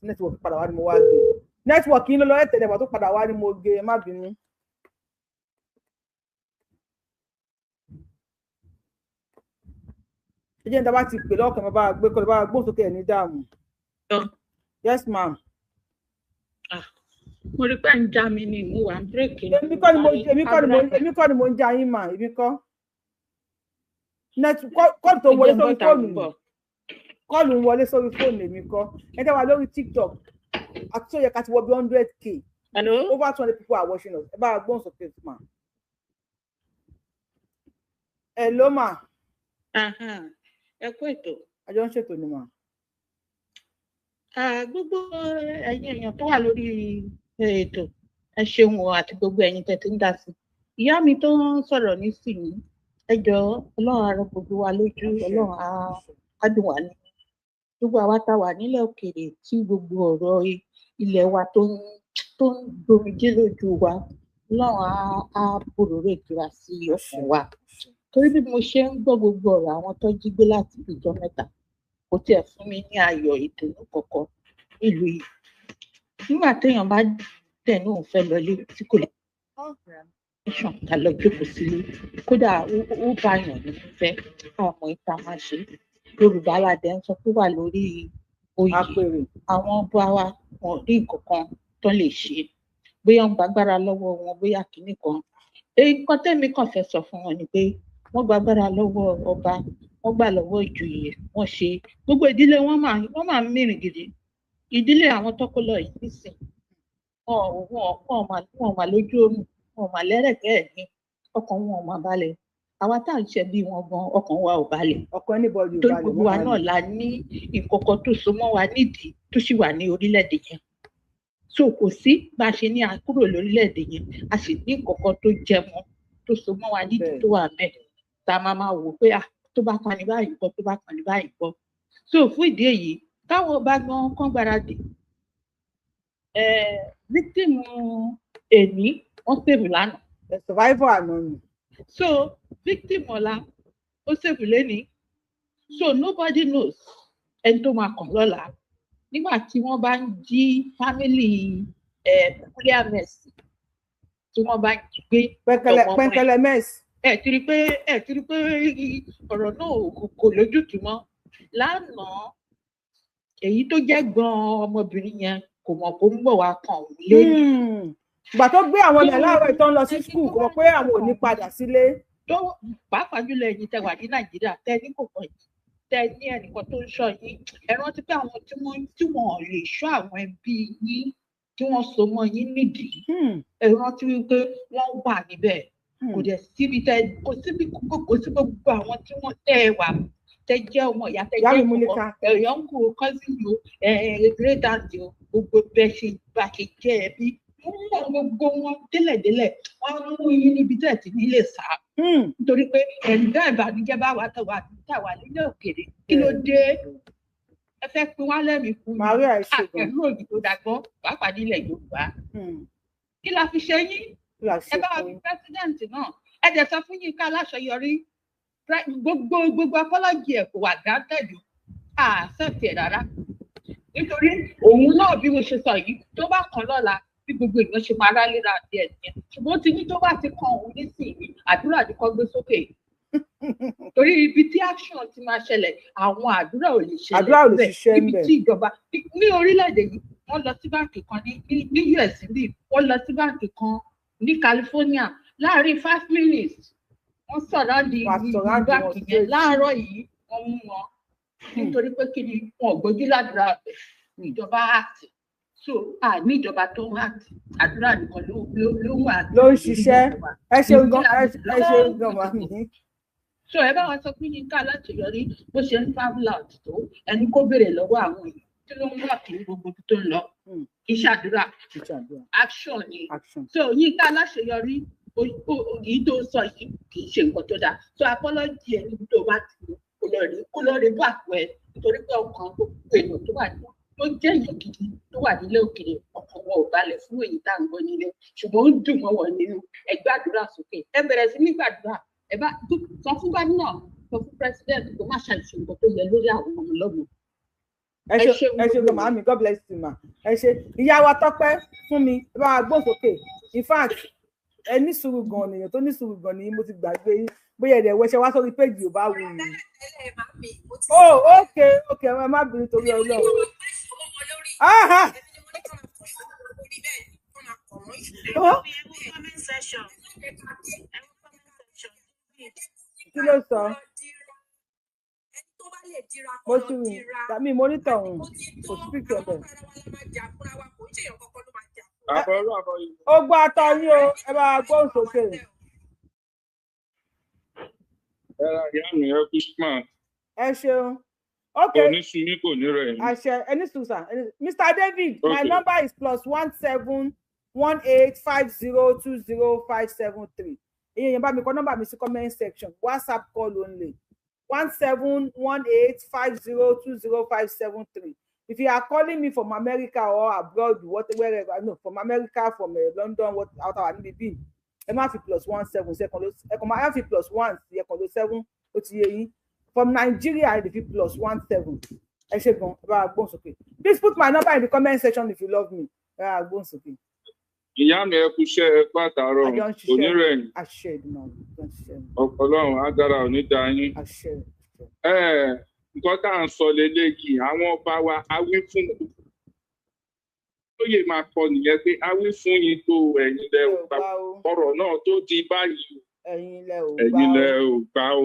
Network padà wá ni mo wá gé. Network yín ló lọ, ẹ̀ tẹ̀lé ìgbà tó padà wá ni mo gé, ẹ má bínú. Ẹ jẹ́ ní tá bá ti pè lọ́kàn, bá gbé kọ́, bá gbóhùn sókè, ẹ̀ ní dààmú. Yes, ma'am. Mo rí pé ń já mi ni, mo wà ń break. Èmi kọ́ ni mo ń já yín mà, èmi kọ́. Call tó wọlé sórí fóònù mi, call ń wọlé sórí fóònù, èmi kọ́. Ẹ tẹ́ wà lórí TikTok àti tó yẹ ká ti wọ bí 100K. Over 20 people are watching us. Ẹ bá gbóhùn sókè mà. Hello, ma. Ẹ kú ètò. Àjọ ń ṣètò ni mà. Gbogbo ẹ̀yin èèyàn tó wà lórí ètò, ẹ ṣeun o, àti gbogbo ẹ̀yin tẹ́ ti ń dá sí. Ìyá mi tó ń sọ̀rọ̀ nísìnyí, ẹ jọ̀ọ́, Ọlọ́run á rọ gbogbo wa lójú, Ọlọ́run á dùn wá ní. Gbogbo àwa tá a wà nílẹ̀ òkèèrè tí gbogbo ọ̀rọ̀ ilẹ̀ wa tó ń gbomijé lójú wa, Ọlọ́run á bòròró ìtura sí ọkàn wa, torí bí mo ṣe ń gbọ́ gbogbo ọ̀rọ̀ àwọn tó jí gbé láti ìjọ mẹ́ta, kò tiẹ̀ fún mi ní ayọ̀ ìdùnnú kankan nílùú yìí. Nígbà téèyàn bá dẹ̀ ní òun fẹ́ lọlé tí kò lè ṣàn ká lọ jókòó sílé, kódà ó bá yàn ní fífẹ́ àwọn ìta máa ṣe. Yorùbá aládẹ ń sọ pé wà lórí oyè, àwọn ọba wa wọn ò rí nǹkan kan tó lè ṣe, bóyá ń gbàgbára lọ́wọ́ wọn, bóyá kinní kan. Nǹkan tẹ́mi kàn fẹ́ sọ fún wọn ni pé wọ́n gbàgbára lọ́wọ́ ọba, wọ́n gbà lọ́wọ́ ìjòyè, wọ́n ṣe gbogbo ìdílé wọn máa, wọ́n máa ń mìrìn gidi. Ìdílé àwọn tọkọlọ yìí nísìn, wọn mà lójú oorun, wọn mà lẹ́rẹ̀kẹ́ ẹ̀ ní ọkàn wọn ò mà balẹ̀. Àwa tá à ń ṣe bí wọn gan, ọkàn wa ò balẹ̀. Ọkàn anybody ò torí balẹ̀. Gbogbo wa náà la ní ìkọ̀kọ̀ tó so mọ́ wa nídìí tó sì wà ní orílẹ̀-èdè yẹn. So kò sí bá a ṣe ní a kúrò lórílẹ̀-èdè yẹn, a sì ní ìkọ̀kọ̀ tó jẹ mọ́, tó so mọ́ wa nídìí, tó wà bẹ́ẹ̀ tá a máa máa wò pé ah, tó bá kan ní báyìí kọ́, tó bá kan ní báyìí kọ́. So fún ìdí èyí, káwọn bá gan kán gbáradì. Victim èní, wọ́n save lánàá. Survivor àná ni. So victim ọ̀la, ó save lẹ́ni. So nobody knows ẹni tó máa kàn lọ́la. Nígbà tí wọ́n bá ń jí family peculiar mercy, tí wọ́n bá ń jí gbé pẹ̀kẹ̀lẹ̀ pẹ̀kẹ̀lẹ̀ mess. Ẹ ti rí pé ọ̀rọ̀ náà kò lójútùú mọ́. Lánàá, èyí tó jẹ́ gan ọmọbìnrin yẹn kò mọ̀ kó ń bọ̀ wá kàn òun lẹ́nu. Ìgbà tó gbé àwọn ilẹ̀ láàárọ̀ ìtàn lọ sí school, kò mọ̀ pé àwọn ò ní padà sílé. Tó pàápàá jùlọ ẹ̀yin tẹ́ wà ní Nàìjíríà, tẹ́ ní kò kàn yín, tẹ́ ní ẹnìkan tó ń ṣọ́ yín, ẹ rántí pé àwọn tí wọ́n lè ṣọ́ àwọn ẹbí yín tí wọ́n so mọ́ yín nídìí, ẹ rántí wípé wọ́n wà níbẹ̀. Kò dẹ̀ síbi tẹ́ kò síbi, kò sí gbogbo àwọn tí wọ́n tẹ́ ẹ wà, tẹ́ jẹ́ ọmọ ìyá, tẹ́ jẹ́ ọmọ ẹ̀yọ́ ń kó cousin o, great aunt o, gbogbo bẹ́ẹ̀ ṣe bá ṣe jẹ́ ẹbí, wọ́n mọ̀ gbogbo wọn délẹ̀délẹ̀. Wọ́n á mú yín níbi tẹ́ ẹ̀ ti ní lè sá, nítorí pé ẹ̀dá ìbànújẹ́ bá wà tàwa tàwa nílẹ̀ òkèèrè. Kí ló dé ẹ fẹ́ pin wá lẹ́mìí fún mi àpẹẹrẹ òyìn tó dàgbọ́, pàápàá nílẹ̀ Yorùbá? Kí la fi ṣe yín? Ẹ bá wa fi president náà, ẹ dẹ̀ sọ fún Yínká Aláṣeyọrí, gbogbo apology ẹ̀ kò wà granted o, accept ẹ̀ rárá, nítorí òun náà, bí mo ṣe sọ yìí, tó bá kàn lọ́la, bí gbogbo èèyàn ṣe máa rálé ra àti ẹ̀ nìyẹn. Ṣùgbọ́n ó ti ní tó bá ti kan òun nísìnyí, àdúrà ní kó gbé sókè. Torí ibi tí action ti máa ṣẹlẹ̀, àwọn àdúrà ò lè ṣẹlẹ̀ Àdúrà ò lè síbẹ̀. ṣiṣẹ́ Níbi ńbẹ̀. tí ìjọba ní orílẹ̀-èdè yìí, wọ́n lọ sí báǹkì kan ní US bí, wọ́n lọ sí báǹkì kan ní California, láàárín 5 minutes wọ́n surround Wọ́n á surround wọn báǹkì yẹn. straight. Láàárọ̀ yìí wọ́n mú wọn, nítorí pé kí ni? Wọn ò gbójú ládùúrà bẹ̀. Ìjọba act, so a ní ìjọba tó ń act, àdúrà nìkan ló wà Ló ń ṣiṣẹ́. Ẹ ṣeun gan, ẹ ṣeun gan, màmí. So ẹ bá wa sọ pé Yínká Aláṣeyọrí, bó ṣe ń travel out tó, ẹni kó béèrè lọ́wọ́ àwọn èèyàn tí ló ń wà kiri gbogbo ibi tó ń lọ. Kì í ṣàdúrà, action ni. So Yínká Aláṣeyọrí, èyí tó sọ yìí kì í ṣe nǹkan tó dáa. So apology ẹ níbi tó bá ti kó lọ rí back ẹ, nítorí pé ọkàn gbogbo èèyàn tó wà ní tó jẹ́ èèyàn gidi tó wà nílé òkèèrè, ọkàn wọn ò balẹ̀ fún èyí tá à ń gbọ́ nílé, ṣùgbọ́n ó ń dùn mọ́ wọn nínú. Ẹ gbàdúrà sókè, ẹ bẹ̀rẹ̀ sí ní gbàdúrà. Ẹ bá sọ fún gómìnà, sọ fún president kó má ṣàìṣe nǹkan tó yẹ lórí àwọn ọmọ ọlọ́mọ. Ẹ ṣe, ẹ ṣe gan, màmí. God bless you, ma. Ẹ ṣe, ìyá wa Tọ́pẹ́ fún mi. Ẹ bá wa gbóhùn sókè. In fact, ẹ ní sùúrù gan, nìyẹn tó ní sùúrù gan ni. Mo ti gbàgbé yín, bóyá ẹ̀dẹ̀ wẹṣẹ wá sórí péjì ò bá wù yín. Oh, ok, ẹ má bínú torí Ọlọ́run. Aha! Oh. Kí ló sọ? Mo ti rìn tàbí mo ní tọ̀hún, kò sí picture bẹ̀. Àbọ̀rọ̀ àbọ̀yè. Ó gbọ́ atọ́ yín o, ẹ bá wa gbóhùn sókè. Ẹ ra ìyá mi, ẹ kú smart. Ẹ ṣeun. Ok. Kò ní sun yín, kò ní rẹ̀ yín. Àṣẹ, ẹni sùn sà. Mr David, my Okay. number is +17185020573. Iye yẹn, bá mi kọ nọ́mbà mi sí comment section. WhatsApp call only. 17185020573. If you are calling me from America or abroad, what, wherever, no, from America, from London, what, out of níbi bí, ẹ má fi +17 sí, ẹ kàn máa fi +1 sí, ẹ kàn ló seven, ó ti yé yín. From Nigeria, ẹ lè fi +17. Ẹ ṣe gan, ẹ bá wa gbóhùn sókè. Please put my number in the comment section if you love me. Ẹ bá wa gbóhùn sókè. Ìyá mi, ẹ kú iṣẹ́, ẹ kú àtàárọ̀. Àjọ ń Kò ní ṣiṣẹ́. rẹ̀ yín. Àṣẹ Èdùmàrè, àjọ ń ṣiṣẹ́. Ọlọ́run á dára, ò ní da yín. Àṣẹ. Ẹ nǹkan tá à ń sọ leléyìí, àwọn ọba wa, awí fún lóye máa kọ nìyẹn pé awí fún yín tó, ẹ̀yin lẹ ò gbà, ọ̀rọ̀ náà tó di báyìí. Ẹ̀yin lẹ ò gbà. Ẹ̀yin lẹ ò gbà o,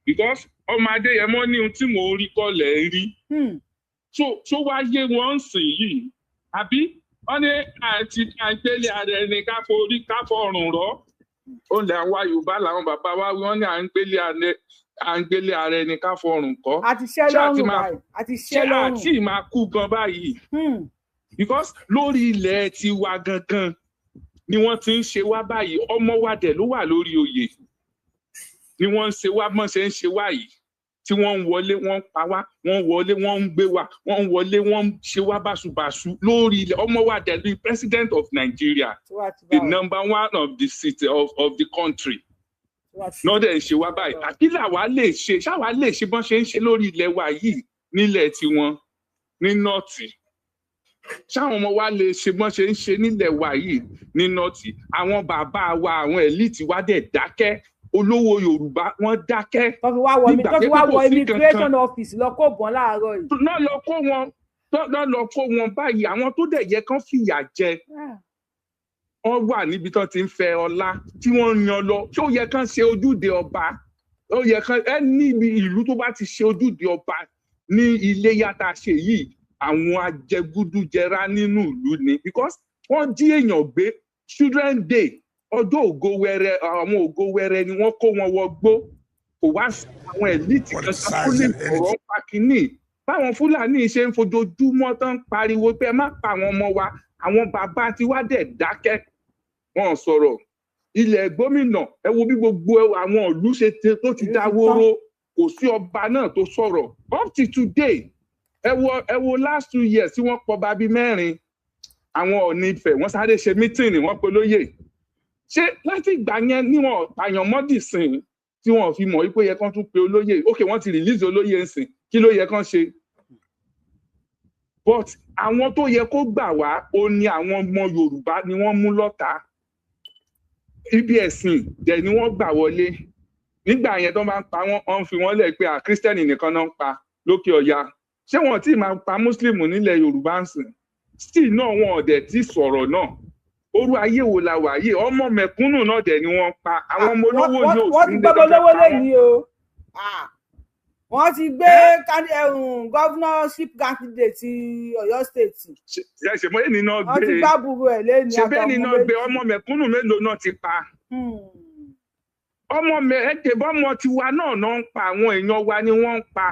because ọmọ Adéyẹmọ ní ohun tí mò ń rí kọ́ lẹ̀ ń rí. Tó wá yé wọn ń sìn yìí, àbí wọn ní àti àgbélé ara ẹni ká forí ká fọrùn rọ, ó lẹ àwa Yorùbá làwọn bàbá wa wí, wọn ní à ń gbélé ara ẹni ká fọrùn kọ́. Àti ṣẹ́ Ṣé àti lọ́rùn báyìí, àti ṣẹ́ ṣé lọ́rùn. àti máa kú gan báyìí? Because lórí ilẹ̀ tiwa gangan ni wọ́n ti ń ṣe wá báyìí. Ọmọ wa dẹ̀ ló wà lórí oyè ni wọ́n ń ṣe wá bọ́n ṣe ń ṣe wá yìí, tí wọ́n ń wọlé, wọ́n ń pa wá, wọ́n ń wọlé, wọ́n ń gbé wa, wọ́n ń wọlé, wọ́n ń ṣe wá báṣubàṣu lórí ilẹ̀ ọmọ wa dẹ̀ ní president of Nigeria, the number one of the city of the country náà dẹ̀ ń ṣe wá báyìí. Àkí làwa lè ṣe? Ṣáwa lè ṣe bọ́n ṣe ń ṣe lórí ilẹ̀ wa yìí nílẹ̀ tiwọn ní North? Ṣáwọn ọmọ wa lè ṣe bọ́n ṣe ń ṣe nílẹ̀ wa yìí ní North? Àwọn bàbá wa, àwọn elite wa dẹ̀ dákẹ́. Olówó Yorùbá, wọ́n dákẹ́. Tó fi wá wọ Nígbà tó fi pé wá kò wọ sí immigration kankan. office lọ kó bọ́n láàárọ̀ yìí. Náà lọ kó wọn, náà lọ kó wọn báyìí. Àwọn tó dẹ̀ yẹ kán fìyà jẹ, wọ́n wà níbi tán ti ń fẹ́ ọlá tí wọ́n ń yan lọ. Tí ó yẹ kán ṣe ojúde ọba, ó yẹ kán ẹ níbi ìlú tó bá ti ṣe ojúde ọba ní iléyà tá a ṣe yìí, àwọn ajẹgúdújẹrá nínú ìlú ni, because wọ́n jí èèyàn gbé. Children Day, ọjọ́ ògo wẹrẹ, àwọn ògo wẹrẹ ni wọ́n kó wọn wọgbó. Kò wá sí àwọn elite kankan tó lè sọ̀rọ̀ pa kínní. Báwọn Fúlàní ṣe ń fojoojúmọ́ tán ń pariwo pé ẹ má pa àwọn ọmọ wa, àwọn bàbá tiwa dẹ̀ dákẹ́, wọn ò sọ̀rọ̀. Ilẹ̀ gómìnà, ẹ wo bí gbogbo àwọn ìlú ṣe tó ti dáwóró, kò sí ọba náà tó sọ̀rọ̀ up to today. Ẹ wo last 2 years tí wọ́n pọba bíi mẹ́rin, àwọn Ọ̀ọ̀ni Ifẹ̀, wọ́n sáré ṣe meeting, wọ́n pe lóyè. Ṣé láti ìgbà yẹn níwọ̀n pààyàn mọ́dìsìn tí wọ́n fi mọ̀ wípé yẹ kán tún pe olóyè? Ok, wọ́n ti release olóyè ńsìn, kí ló yẹ kán ṣe? But àwọn tó yẹ kó gbà wá, ó ní àwọn ọmọ Yorùbá ni wọ́n mú lọ́ta. Ibi ẹ̀sìn dẹ̀ ni wọ́n gbà wọlé. Nígbà yẹn tó bá ń pa wọ́n, wọ́n ń fi wọ́n lẹ̀ pé à kírísítẹ́nì nìkan náà ń pa lókè ọ̀yà. Ṣé wọn tí máa pa mùsùlùmí nílẹ̀ Yorùbá ń sìn? Still náà wọn ò dẹ̀ tí sọ̀rọ̀ náà. Orú ayé wo la wà yìí? Ọmọ mẹ̀kúnnù náà dẹ̀ ni wọ́n pa. Àwọn ọmọ olówó yóò wọ́n sí ti nílé gbọ́mọ tó fẹ́ lówó pa wọ́n. lẹ́yìn o. Ah, wọ́n ti gbé governorship candidate ti Ọ̀yọ́ state. Ṣe mọ́ ènìyàn náà Wọ́n ti gbé gbábùrú ẹ̀ lẹ́ni ṣe bẹ́ẹ̀ ni àtàwọn náà gbé méjì. ọmọ mẹ̀kúnnù mélòó náà ti pa? Ọmọ mẹ ẹjẹ bọmọ tiwa náà náà ń pa, àwọn èèyàn wa ni wọ́n ń pa.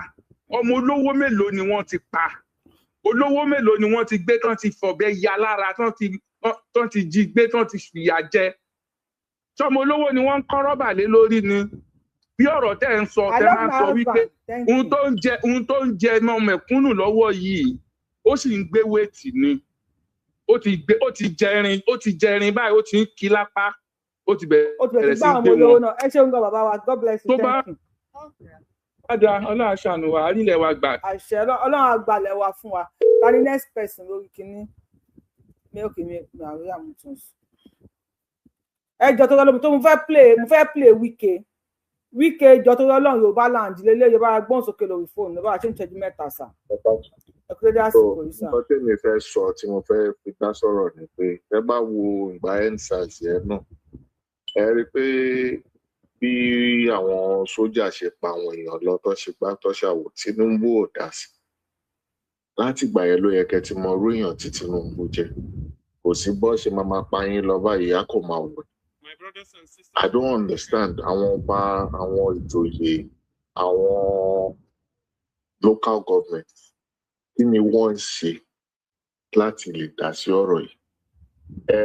Ọmọ olówó mélòó ni wọ́n ti pa? Olówó mélòó ni wọ́n ti gbé tán ti fọ̀bẹ ya lára, tán ti jí gbé, tán ti fìyà jẹ? Sọmọ olówó ni wọ́n ń kọ́ rọ́bà lé lórí ni. Bí ọ̀rọ̀ tẹ́ ń sọ, I tẹ́ love máa ń my sọ wípé husband, thank ohun you. tó ń jẹ, ohun tó ń jẹ ọmọ mẹ̀kúnnù lọ́wọ́ yìí, ó sì ń gbé wéètì ni. Ó ti gbé, ó ti jẹrin, ó ti jẹrin báyìí, ó ti ń kí lápá, ó ti Ó ti bẹ̀rẹ̀ bẹ̀rẹ̀ sí sí gbá ń àwọn gbé ọmọ olówó wọn. náà. Ẹ ṣeun gan bàbá wa, God bless you, Tó bá thank you. padà, Ọlọ́run aṣàánú wa, àrílẹ̀ wa gbà. Àṣẹ Ọlọ́run àgbàlẹ̀ wa fún wa. Ta ni next person lórí kinní mi? Òkè mi àrí àmútúnṣe. Ẹ jọ tó lọ́lọ́ tó, mo fẹ́ play Wike. Wike, jọ tó lọ́lọ́, Yorùbá land lélẹ̀, Yorùbá gbọ́n sókè lórí fóònù lọ́ba àti ìṣẹ́jú 3 sà. Ẹ kú dédé So àsìkò yìí sà. nǹkan tèmi fẹ́ sọ tí mo fẹ́ fi dá sọ̀rọ̀ ni pé ẹ bá wo ìgbà EndSARS yẹn náà, ẹ rí i pé bí àwọn sójà ṣe pa àwọn èèyàn lọ, tó ṣe gbá tó ṣàwò, Tinubu ò dá sí. Láti ìgbà yẹn ló yẹ kẹ́ ti mọ irú èèyàn tí Tinubu jẹ́. Kò sí bó ṣe máa máa pa yín lọ báyìí, á kò máa wò. I don't understand àwọn ọba, àwọn ìjòyè, àwọn local government, kí ni wọ́n ń ṣe láti lè dá sí ọ̀rọ̀ yìí? Ẹ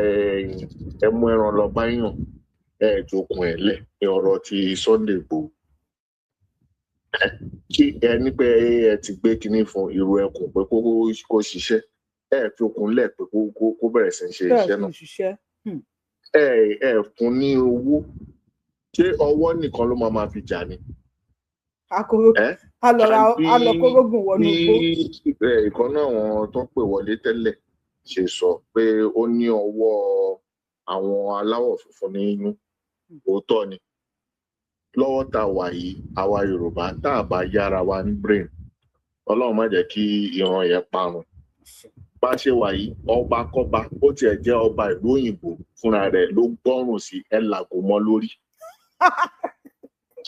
ẹ mú ẹran lọ báyàn, ẹ jókun ẹ lẹ̀ ní ọ̀rọ̀ ti Sunday Igboho. Kí ẹ ní pé ẹ ti gbé kinní fún irú ẹkùn pé kó ṣiṣẹ́, ẹ fi okùn lẹ̀ pé kó bẹ̀rẹ̀ sí í ṣe Bẹ́ẹ̀ iṣẹ́ sì náà. ń ṣiṣẹ́. Ẹ ẹ fún ní owó, ṣé ọwọ́ nìkan ló máa máa fi jà ni? Akoro Ẹ alọra and bí alọkórógùn wọnú bí igbó. Ẹ ìkan náà àwọn tó ń pè wọlé tẹ́lẹ̀ ṣe sọ pé ó ní ọwọ́ àwọn aláwọ̀ funfun nínú, òótọ́ ni. Lọ́wọ́ tá a wà yìí, àwa Yorùbá, tá a bá yára wa ní brain, Ọlọ́run má jẹ́ kí ìran yẹn parun. Bá a ṣe wà yìí, ọba kọ́ba, ó tiẹ̀ jẹ́ ọba ìlú òyìnbó fúnra rẹ̀ ló gbọ́rùn sí ẹ làgò mọ́ lórí,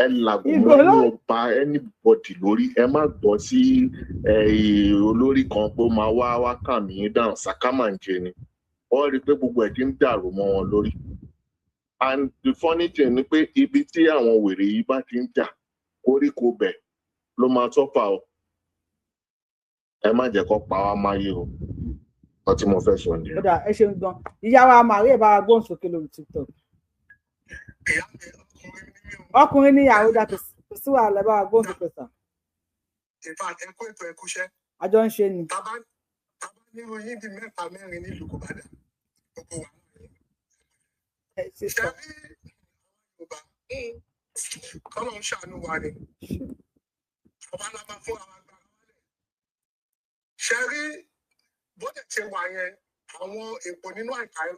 ẹ làgò Ìgò mọ́ ló ní ọba anybody lórí. Ẹ má gbọ́ sí olórí kan pé ó máa wá wá kà mí dáhùn sàkámàǹjẹ ni. Wọ́n rí i pé gbogbo ẹ̀ ti ń dàrú mọ́ wọn lórí. And the funny thing ni pé ibi tí àwọn wèrè yìí bá ti ń jà, koríko bẹ̀ ló máa sọ́fà o. Ẹ má jẹ́ kó pa wá máyé o. Nǹkan tí mo fẹ́ sọ nìyẹn. Ó dà, ẹ ṣeun gan. Ìyá wa Maria, bá wa gbóhùn sókè lórí TikTok. Ọkùnrin ní ìyàwó dà, kò sí wàhálà, bá wa gbóhùn sókè sà. In fact, ẹ kó ètò, ẹ kúṣẹ́. Àjọ ń ṣe ni. Tábà tábà nírú yín bíi mẹ́ta mẹ́rin nílùú, kò bá dà gbogbo wa. Ẹ ṣe ṣe sọ. Rí Yorùbá, kọ́lọ̀ ń ṣàánú wa ni. Ọba la máa fún àwọn agbára wálẹ̀. Ṣe rí bó dẹ̀ ṣe wà yẹn, àwọn èpò nínú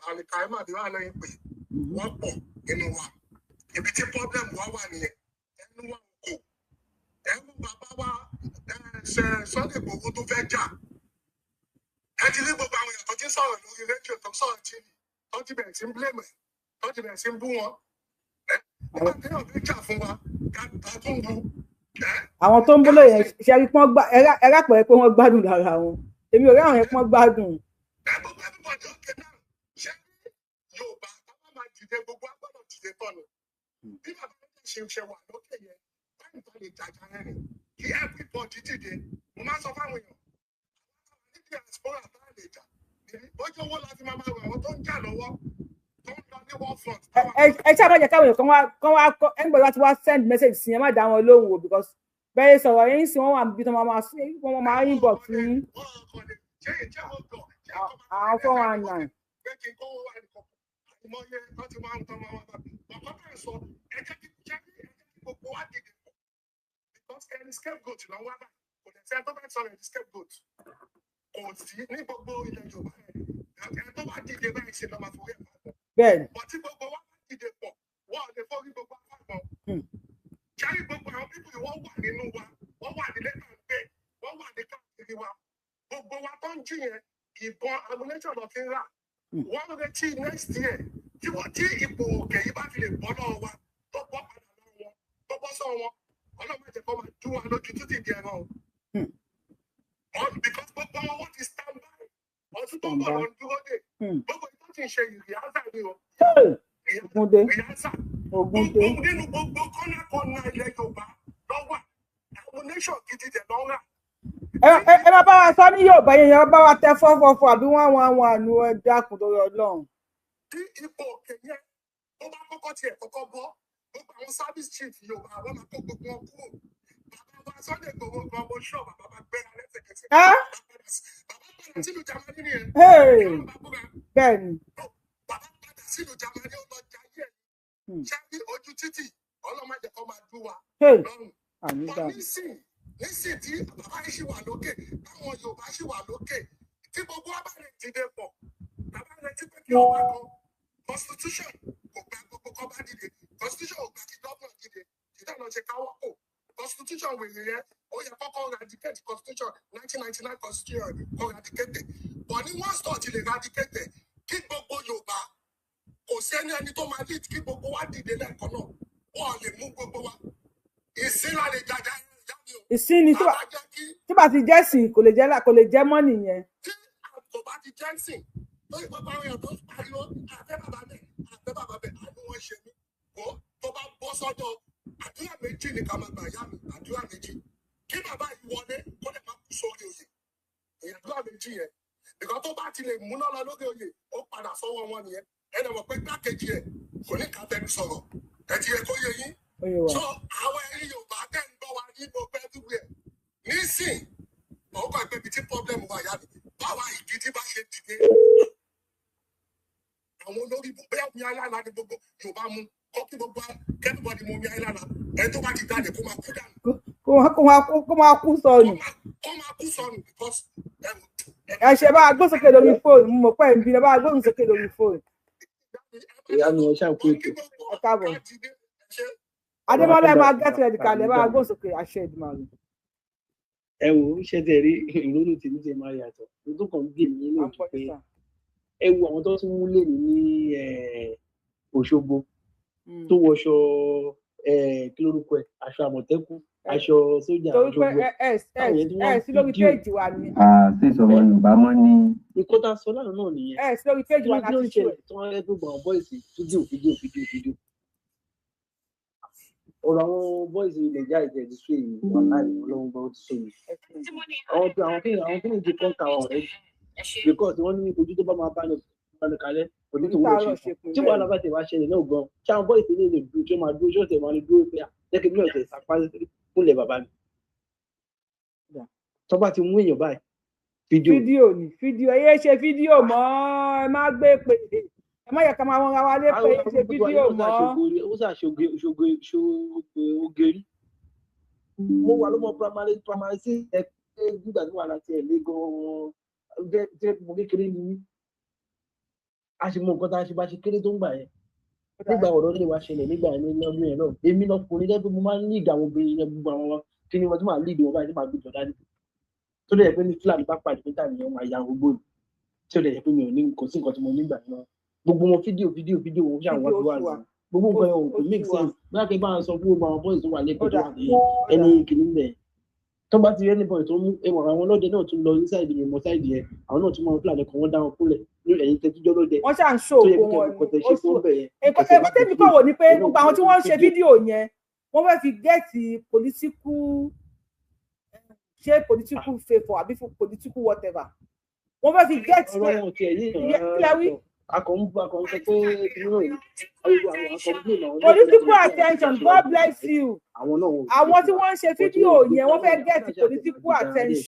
àlìkàímà bí wà lẹ́yìn pé wọ́n pọ̀ nínú wa. Ibi tí problem wa wà nìyẹn. Ẹnu wa ò kò. Ẹnu bàbá wa ẹ, ṣe Sunday Igboho tó fẹ́ jà. Ẹ ti rí gbogbo àwọn èèyàn tó ti ń sọ̀rọ̀ lórí rédíò, tó ń sọ̀rọ̀ TV, tó ti bẹ̀rẹ̀ sí ń blame ẹ̀, tó ti bẹ̀rẹ̀ sí ń bú wọn. Nígbà téèyàn fẹ́ jà fún wa, ká tó ń bu. Àwọn tó ń bóló yẹn, ṣe rí pọ́n gbá ẹ rápẹ̀ pé wọ́n gbádùn lára wọn. Èmi ò rí àwọn yẹn pọ́n gbádùn. Yorùbá táwọn máa dìde, gbogbo wa gbọ́dọ̀ dìde tọ̀nù. Bí bàbá yẹn ṣe ṣe wà lókè yẹn, táyì tó lè jàjà yẹn rìn kí everybody dìde. Mo máa ń sọ fáwọn èèyàn ní diaspora tá a lè jà bójú owó láti máa máa rọ àwọn tó ń jà lọ́wọ́, tó ń lọ ní war front. Ẹ ṣáà má jẹ́ káwọn èèyàn kan wá kọ́ ẹ ń gbọ́dọ̀ láti wá send message sí yẹn, má dá wọn lóhùn o, because bẹ́ẹ̀ sọ̀rọ̀ yín sí wọ́n wà níbi tó wọ́n máa inbox yín. Àwọn 419. Pé kí n kówó wà nìkan, àìmọye tó ti máa ń tọ́ máa wá bá ọkọ bẹ́ẹ̀ sọ. Ẹ jẹ́ kí jẹ́ kí ẹ jẹ́ kí gbogbo wa dìde pọ̀, because ẹni scapegoat ló ń wá báyìí. Kò dẹ̀ sí ẹni tó bá sọ̀rọ̀ ẹni scapegoat, kò sí ní gbogbo ilẹ̀ Yorùbá yẹn. Ẹni tó bá dìde báyìí ṣe lọ́ máa forí ẹ̀ pọ̀. Bẹ́ẹ̀ni. But tí gbogbo wa bá dìde pọ̀, wọ́n ò lè forí gbogbo wa pọ̀. Ìbọn ammunition lọ fi ń rà. Wọ́n ń retí next year tí wọ́n tí ipò òkè yìí bá fi lè bọ́ lọ́wọ́ wa, tó bọ́ padà lọ́wọ́ wọn, tó bọ́ sọ́wọ́ wọn, Ọlọ́run má jẹ́ kó máa dún wa lójú títì di ẹran o. All because gbogbo wọn ti stand by. Ọdún tó ń bọ̀ lọ ń dúró dè. Gbogbo ìtọ́ ti ń ṣe ìrìhásà ni o. Ògúndé. Ìrìhásà. Ògúndé. Gbogbo nínú gbogbo kọ́nàkọ́nà ilẹ̀ Yorùbá lọ́wọ́ ammunition gidi dẹ̀ lọ́ ń rà. Ẹ má bá wa sọ ní Yorùbá yẹn, yẹn bá wa tẹ fọ́fọ́fọ́ àbí wọ́n wọn àwọn àánú, ẹ dákun torí Ọlọ́run. Tí ipò òkè yẹn tó bá kọ́kọ́ tiẹ̀ kọ́kọ́ bọ́, gbogbo àwọn service chief Yorùbá, wọ́n máa kó gbogbo wọn kúrò. Bàbá wa Sunday Igboho gan, mo ṣọ́ bàbá bá gbéra lẹ́sẹ̀kẹsẹ̀. Ẹ́ Bàbá padà sílùú Jámánì nìyẹn. Hey! Bẹ́ẹ̀ ni. Bàbá padà sílùú Jámánì, ó lọ jayé ẹ̀. Ṣé ní ojú títì, Ọlọ́run má jẹ́ kó máa dún wa Hey! lọ́rùn. Àmì Bọ́ dànù. nísìn tí bàbá yìí ṣì wà lókè, táwọn Yorùbá ṣì wà lókè, tí gbogbo wa bá lè dìde pọ̀, bàbá rẹ̀ ti pé kí ọba kan, constitution kò gba gbogbo kọ́ bá dìde, constitution ò gba kí gómìnà dìde, ìdáná ṣe káwọ́ kò. Constitution wèrè yẹn, ó yẹ kọ́kọ́ eradicate constitution, 1999 constitution kọ́ eradicate. But ní one store ti lè eradicate kí gbogbo Yorùbá, kò sẹ́ni ẹni tó máa lead kí gbogbo wa dìde lẹ́ẹ̀kan náà, wọ́n lè mú gbogbo wa. Ìsìn la lè jàjà ìyá mi o. Ìsín ni Bàbá jẹ́ kí tí bá ti jẹ́ sìn, kò lè jẹ́ kò lè jẹ́ mọ́ nìyẹn. Kò bá ti jẹ́ sìn lórí gbogbo àwọn èèyàn tó ń pariwo àfẹ́ bàbá bẹ̀, àfẹ́ bàbá bẹ̀, àánú wọn ṣe mí. Kó tó bá bọ́ sọ́dọ̀, àdúrà méjì ni ká máa gbà, yá mi, àdúrà méjì: kí bàbá yìí wọlé, kó lè má kú sórí oyè. Ìyẹn àdúrà méjì yẹn ìkan tó bá ti lè múná lọ lórí oyè, ó padà sọ́wọ́ wọn nìyẹn. Ẹ lè mọ̀ pé gbákejì ẹ̀ kò ní ká tẹnu sọ̀rọ̀, ẹ ti yẹ kó yé yín. Ó yé wa. So àwọn ẹ̀yin Yorùbá tẹ̀ ń gbọ́ wa ní gbogbo everywhere nísìn, òun kàn pé ibi tí problem wà, yá mi, báwa ìgidi bá ṣe dìde, àwọn olórí bóyá omi alála ni gbogbo Yorùbá mú kọ́, kí gbogbo kẹ́nìbọ̀dì mu omi alála, ẹni tó bá ti jáde kó máa kú dànù. Kó máa kú sọnù. Kó máa kú sọnù because Ẹ ṣe bá a gbósókè lórí fóònù, mo mọ̀ pé ẹ̀ ń bí, ẹ bá a gbóhùn sókè lórí fóònù. Ìyá mi, ẹ ṣáà kú ètò. Ẹ káàbọ̀. Adémọ́lá, ẹ máa gẹ́tì rẹ̀ dìkalẹ̀, ẹ bá a gbóhùn sókè, àṣẹ Èdùmàrè. Ẹ wò ó, ṣe tẹ rí ìrònú tèmi tẹ máa yàtọ̀, ohun tó kàn ń gbè mí nínú ojú pé ẹ wo àwọn tó tún mú lé mi ní Òṣogbo tó wọṣọ, kí lórúkọ ẹ, aṣọ Àmọ̀tẹ́kùn, aṣọ sójà Torí pé Òṣogbo ẹ ẹ ẹ táwọn yẹn tí wọ́n ẹ sí lórí fídíò péèjì wa ni. Ṣé ìsọmọ Yorùbá mọ́ ní. Nǹkan tá a sọ lánàá náà nìyẹn. Ẹ sí lórí péèjì Kí wa ló kí ló láti ń ṣú ẹ. ṣẹlẹ̀ tí wọ́n rẹ́ gbogbo àwọn bọ́ìsì fídíò fídíò fídíò fídíò? Ọ̀rọ̀ àwọn bọ́ìsì ilẹ̀ ìjà ìjẹ́ ti sú èmi, wà láì Ọlọ́run gbọ́, ó ti sú mi. Àwọn tó ń di kọ́ńtà ọ̀rẹ́ because wọ́n ní ojú tó bá máa bá ní kalẹ̀ kò ní tòun Onítàárọ̀ ṣe ṣe pin tí bẹ́ẹ̀. Wàhálà bá ti wá ṣẹlẹ̀ náà gan, ṣé àwọn bọ́ìsì lè lè dúró, tí ó máa dúró, tí ó tẹ̀ máa lè dúró pé à jẹ́ kí mi náà tẹ̀ sapá fúnlẹ̀ bàbá mi tó bá ti mú èèyàn báyìí, fídíò. Fídíò ni fídíò, ẹ yé ṣe fídíò mọ́, ẹ má gbé pé, ẹ má yẹ ká máa wọn ra wa lé pé ẹ ṣe fídíò mọ́. Ó sà ṣoge ṣoge ṣoge oge rí. Mo wà lọ́mọ primary sí ẹ pé nígbà tí wàhálà tiẹ̀ lé gan-an jẹ́ mo kékeré ni mí, a ṣe mọ nǹkan tá a ṣe bá ṣe kéré tó ń gbà yẹn nígbà ọ̀rọ̀ lè wá ṣẹlẹ̀ nígbà yẹn lọ́dún yẹn náà. Èmi lọkùnrin jẹ́ pé mo máa ń lead àwọn obìnrin yẹn, gbogbo àwọn kí ni wọ́n ti máa lead wọn báyìí tí màá gbé jọ dání, tó dẹ̀ yẹ pé ní Fúlàní bá pàdé níta nìyẹn, wọn àyà gbogbo ni, tí ó dẹ̀ yẹ pé mi ò ní, kò sí nǹkan tí mo nígbà yẹn náà. Gbogbo wọn fídíò fídíò fídíò, wọn ṣàwọn Fídíò wá sú wa. sí gbogbo nǹkan yẹn ò Ó kò make sú wa. sense. Bóyá kí n bá sọ fún gbogbo àwọn boys tó wà lẹ́kọ̀ọ́ tó Ó dà. wà ní ẹni kìíní bẹ̀, tó bá ti rí anybody tó mú ẹwà, àwọn ọlọ́dẹ náà tún lọ ní side mi mọ side yẹn, àwọn náà tún máa ń Fúlàní kan, wọ́n dá wọn kúnlẹ̀ ní ẹ̀yìn tẹ́tíjọ́ lọ́dẹ Wọ́n ṣà ń ṣó tó yẹ ògo kí wọn kẹ́kọ̀ọ́ ni tẹ̀ ó ṣe sú fún bẹ̀ yẹn. Nǹkan Ẹsẹ̀ nǹkan tẹ́mi kàn wò ni pé òun náà gbogbo àwọn tí wọ́n ń ṣe fídíò. fídíò yẹn, wọ́n fẹ́ fi gẹ́ẹ̀tì political, ṣé political favour àbí fún political whatever, wọ́n fẹ́ fi gẹ́ẹ̀tì Ọ̀rọ̀ wọn ò tiẹ̀ yé èèyàn ìyẹn rárá. kí lẹ wí? Akọ̀ ń bú, akọ̀ ń sọ pé inú náà àwọn akọ̀ ń blame àwọn náà. Political attention, God bless you. Àwọn náà wọn ò Àwọn tí wọ́n ń ṣe but fídíò wọn ò gbé yẹn, wọ́n fẹ́ káwọn gẹ́ẹ̀tì náà ṣàtẹ̀wé political àti dáadé. attention.